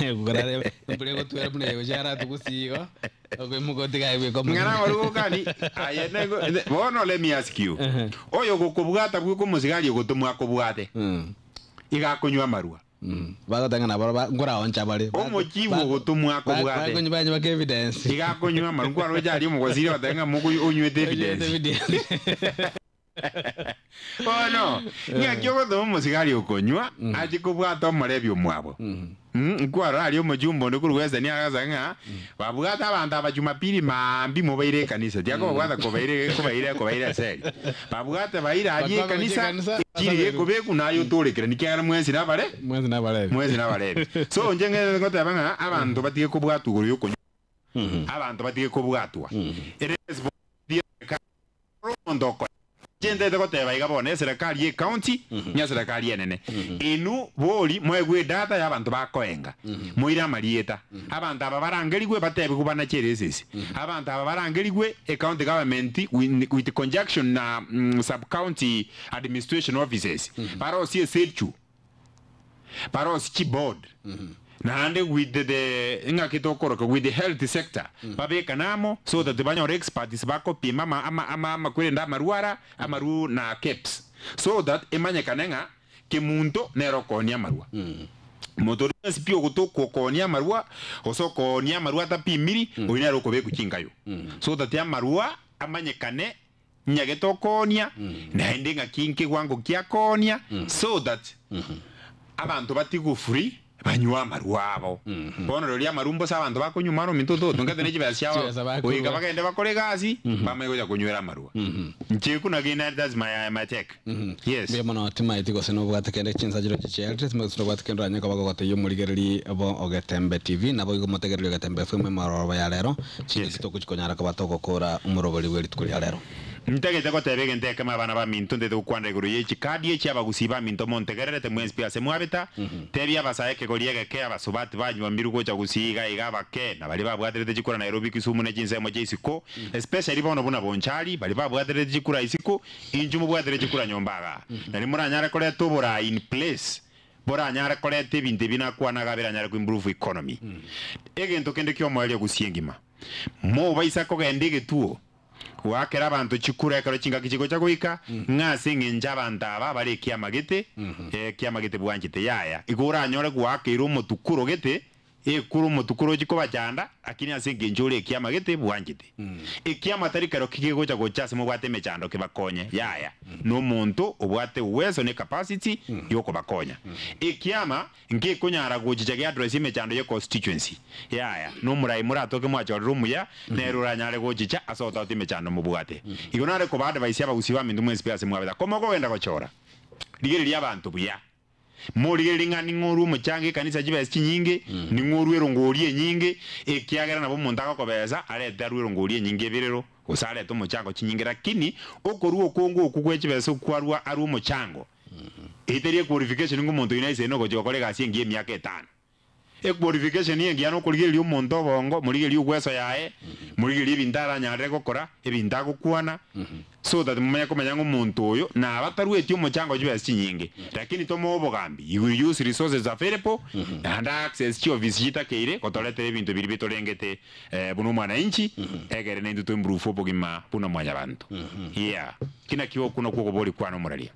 Gokorara embura egotwera buna eye gochia aratugusie igo, okoimoka otige aye bweka Ng'ana omonyene. amarwa gokani, aye nego bono let me ask you, oyo gokobwata bweka omosigari ogotomwa akobwate, iga akonywa amarwa. Bagoteba ng'a naboro nkoraoncha bare. Omochibu ogotomwa akobwate. Bakonywa banywa baka evidence. Iga akonywa amarwa nkwaroche aria omogosire ogoteba ng'a moko onywete Onywete evidence. evidence. Bono, ng'aki ogotoma omosigari okonywa ache kobwata omorebi omwabo? Nkwarora aria omochumba onde korwa Western agasaga ng'a babwate abanto aba Jumapili maambia mobaire ekanisa, tiakobabwata kobaire kobaire kobaire eseri. Babwate baire aria Bakwa gochia ekanisa, ekanisa, enchiri basaberwe. gekobekwa naye otorekire ekiagera mwensi nabare Mwensi nabarebi. mwensi nabarebi. So inche ng'ende ngoteba ng'a abanto batige kobwatwa igoro y'okonywa, abanto batige kobwatwa. Ere responsibility ya serikali, ore omonto okonya. Chintaete goteba iga bono, eserekari ye county ne eserekari enene. Inwe bori moegwe edata ya abanto bakoenga, moire amarieta. Abanto aba barangerigwe batebigwe banache eresesi. Abanto aba barangerigwe ecounty government with conjunction na sub county administration offices barosie esechu. Barosie chiboard naende with the ng'aki tokoroka with the health sector babekane amo so that banyore experts bakopima ama ama ama amakweri ande amarwara amaru na KEBS so that emanyekane ng'a kemunto nere okoonia amarwa. Omonto oria bwensi pi ogotoka okoonia amarwa gose okoonia amarwa atapimiri oyio nere okobekwa chinkayo so that amarwa amanyekane Nyagete okoonia, naende ng'aki nkewango giakoonia, so that abanto batigwe free banywe amarwa abo. Bono rirorio amarwa mbosa abanto bakonywa omwana ominto ototo ngete ne chibesa chiabo Chibesa bakorwa. goika bagende bakore egasi bamanye gocha konywera amarwa. Inche kuna kende that's my my take. Yes. Mbuya mono timaeti gose nobwate kende chinsa chirochio chiaerire timanyeti gose nobwate kende oranye koba gogotebia omorigereri bo Ogetembe TV nabo igo motegereri Ogetembe FM emororobo ya rero Chingaki togochia konyara koba togokora omorobori bwe rituko ria rero. Ntagete goteba egento ekemo abana baminto ntagete gokwanera igoro ye chikadi echi abagusii baminto montegererete mwensi pi ase mwabeta, tebia abasae ekegori egeke abasubati banyuomirwe gocha gusii iga iga abake na baria babwaterete chikura Nairobi Kisumu ne chinsemo chia isiko especially bono buna Bonchari baria babwaterete chikura isiko inchu mobwatere chikura nyomba igaa nari moranyare koreta oborai in place boranyare koreta ebinto ebi nakwana iga biranyare ko improve economy. Egento kende kiomoerio gusii engima, mobaisa kogenda egetuo goakera abanto chikura ekero chingaki chigocha goika, ng'a ase eng'encho abanto aba bare ekiama gete, ekiama gete bwanchete yaya. Igo oranyore goakeire omotukuro gete, Ekura omotukuru ochie kobachanda, lakini ase engencho ore ekiama gete bwanchete. Ekiama tari keroki kegocha gocha ase mobwate emechando kebakonye, yaya, nomonto obwate uwezo ne capacity yokobakonya. Ekiama nkekonyara gochicha geaddress emechando ye constituency, yaya, nomorai moratoke mwachorire omuya nere oranyare gochicha ase otaote emechando mobwate. Igo nare koba advice abagusii baminto mwensi pi ase mwabete komokogenda gochora, rigereria abanto buya. Morigererie ng'a ning'o orue omochango ekanisa chibesa chinyinge, ning'o orue erongori enyinge, ekiagera nabo omonto agokobesa arete arue erongori enyinge ebirero, gose arete omochango chinyinge. Lakini okorua okonge okwo gwe chibesa okwarua arue omochango, eyio teri equalification ng'a omonto oyio naisire nogochia gokora egasi engiya emiaka etano. Equalification engiya nokorigereria omonto obongo, morigererie ogweso yaye, morigererie ebinto aranyarire gokora, ebinto agokwana, so that momanye komanya ng'a omonto oyo naba tarueti omochango chibesa chinyinge, lakini tomoe obogambi, he will use resources available, naende access chiofisi chitakeire gotoretera ebinto biria bitorengete buna omwananchi, egere naintwe to improve obogima buna mwanyabanto. Yeah. Ki nakio okwo nakwo okoboria kwane omoraria.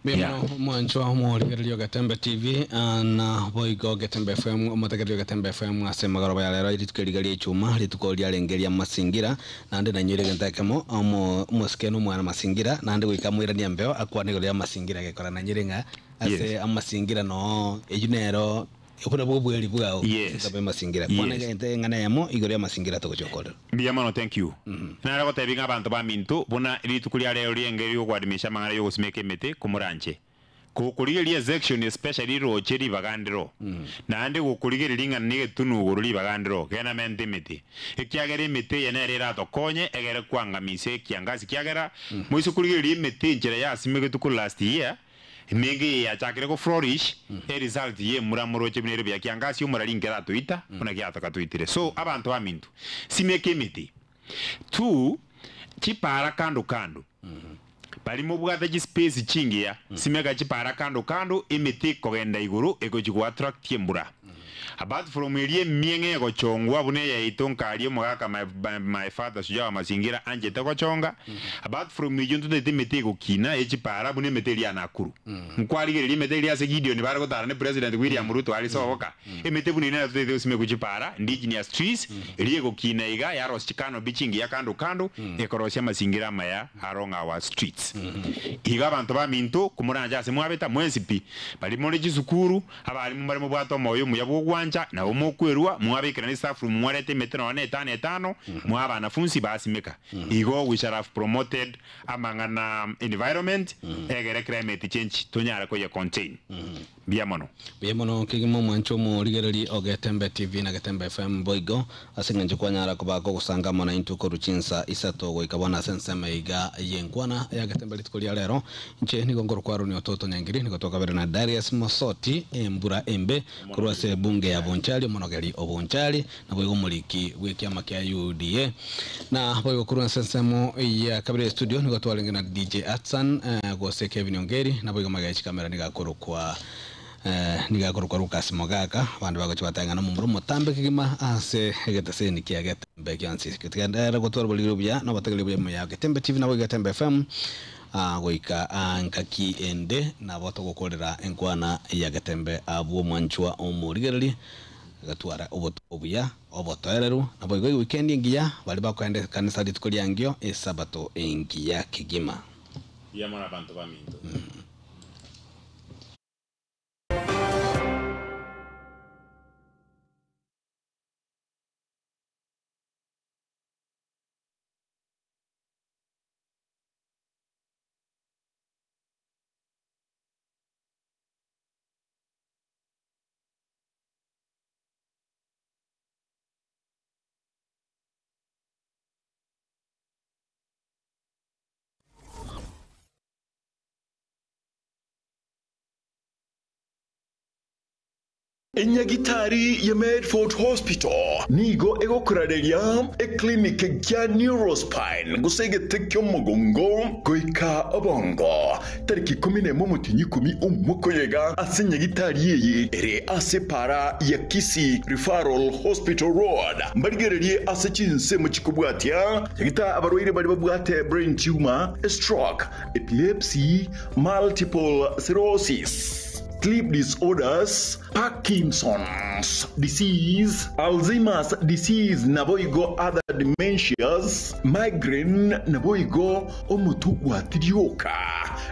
Mbuya Yeah. mono omwanchwa omorigereria o Getembe TV na boigo Getembe FM omotegereri o Getembe FM ase emegoroba ya rero rituko eriga ria echuma rituko riarenge ria masingira naende nainyoire egento ekemo omo omosike na omwana masingira naende goika amoiranie embeo akwane igoro ya masingira egekora nainyore ng'a ase Yes. amasingira noo eywo nero Obwo nabwo obweri bwao Yes. ase amasingira. Kwana Yes. egento eng'ana eyemo igoro y'amasingira togochia gokorera. Mbuya mono thank you. Nare gotebia ng'a abanto baminto buna rituko ria rero rienge riogoadimisha amang'ana yogosimeka emete komoranche gokorigereria esection especially roche ribaga ndiro naende gokorigereria ng'a negetunu igoro ribaga ndiro genda mente emete ekiagera emete eye nere eratokonye egere kwangamisa ekiangasi kiagera moise korigereria emete enchera yasimegetwe korwa last year Emenge eye yachakire go flourish, e result ye emura moroche buna ere buya kiangasi omorari nkeratoita buna giatokatoitire. So abanto baminto, simeka emete. Two, chipara kando kando. Baria mobwate chispace chingiya, simeka chipara kando kando emete ekogenda igoro egochi go attract embura. Apart from eria emieng'e egochongwa buna eyaito nkaria omogaka my, my, my father Shujaa wa Mazingira anchete gochonga, apart from eyio ntotagete emete egokina ye chipara buna emete eria ya Nakuru. Nkwarigereria emete eria ase Gideon bare gotara ne President William Ruto aria soboka, emete buna eria nero totagete gosimekwa chipara, indigenous trees, eria egokina iga yarosia chicanopy chingiya kando kando, ekorosia amazingira amaya along our streets. Igo abanto baminto komoranche ase mwabeta mwensi pi, baria more chisukuru, Abalimu mbare mobwate omoyo omuya bw'ogwancha, nabo mokwerua, mwabekera ne staff room mwareta emete nonya na etano etano, mwa abanafunsi basimeka. Igo we shall have promoted amang'ana environment, egere climate change tonyare koye contain. Mbuya mono. Mbuya mono kegima omwancho omorigereri o Getembe TV na Getembe FM boigo ase eng'encho kwanyara koba kogosanga amo naintwe korwa chinsa isato goika bono ase ensemo iga y'enkwana ya Getembe rituko ria rero. Inche nigo nkorokwa Aroni Ototo Nyangiri nigo twakabere na Darius Mosoti embura embe korwa ase ebunge ya Bonchari omonogeri o Bonchari naboigo omoriki bw'ekiama kia UDA na boigo korwa ase ensemo ya kabere estudio nigo twarenge na DJ Atsan gose Kevin Ongeri naboigo magega ye chikamera nigo akorokwa nigo akorokwa Lucas Mogaka abande bagochia batang'ana omomura omotambe kegima ase egeteseni kia Getembe gionsi. Ere gotwara oboriri obuya na obotegereri obuya ime ya Getembe TV naboigo Getembe FM goika ngaki ende nabo togokorera enkwana ya Getembe abwo omwanchwa omorigereri gatwara obotuko obuya obotoereru naboigo ewikendi engiya baria bakoenda ekanisa rituko riangio esabato engiya kegima. Mbuya mono abanto baminto. Enyagitari ya Medford Hospital nigo egokorareria eclinic kia Neurospine gose egete ki'omogongo goika obongo tariki 11 omotienyi 10 omokoyega ase enyagitari eye ere ase para ya Kisii Referral Hospital Road mbarigererie ase chinsemo chikobwatia nyagita abarwaire baria babwate brain tumor, stroke, epilepsy, multiple sclerosis. Sleep disorders, Parkinson's disease, Alzheimer's disease naboigo other dementias, migraine naboigo omotwe gwatirioka,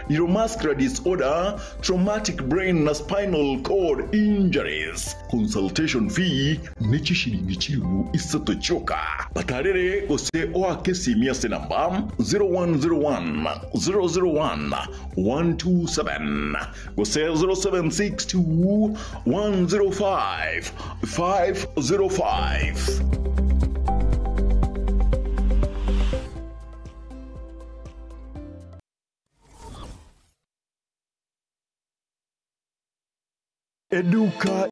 neuromuscular disorder, traumatic brain na spinal cord injuries. Consultation fee ne chishilingi chilifu isato chioka. Batarere gose oake esimi ase namba 0101 001 127 gose 0762 105 505. Eduka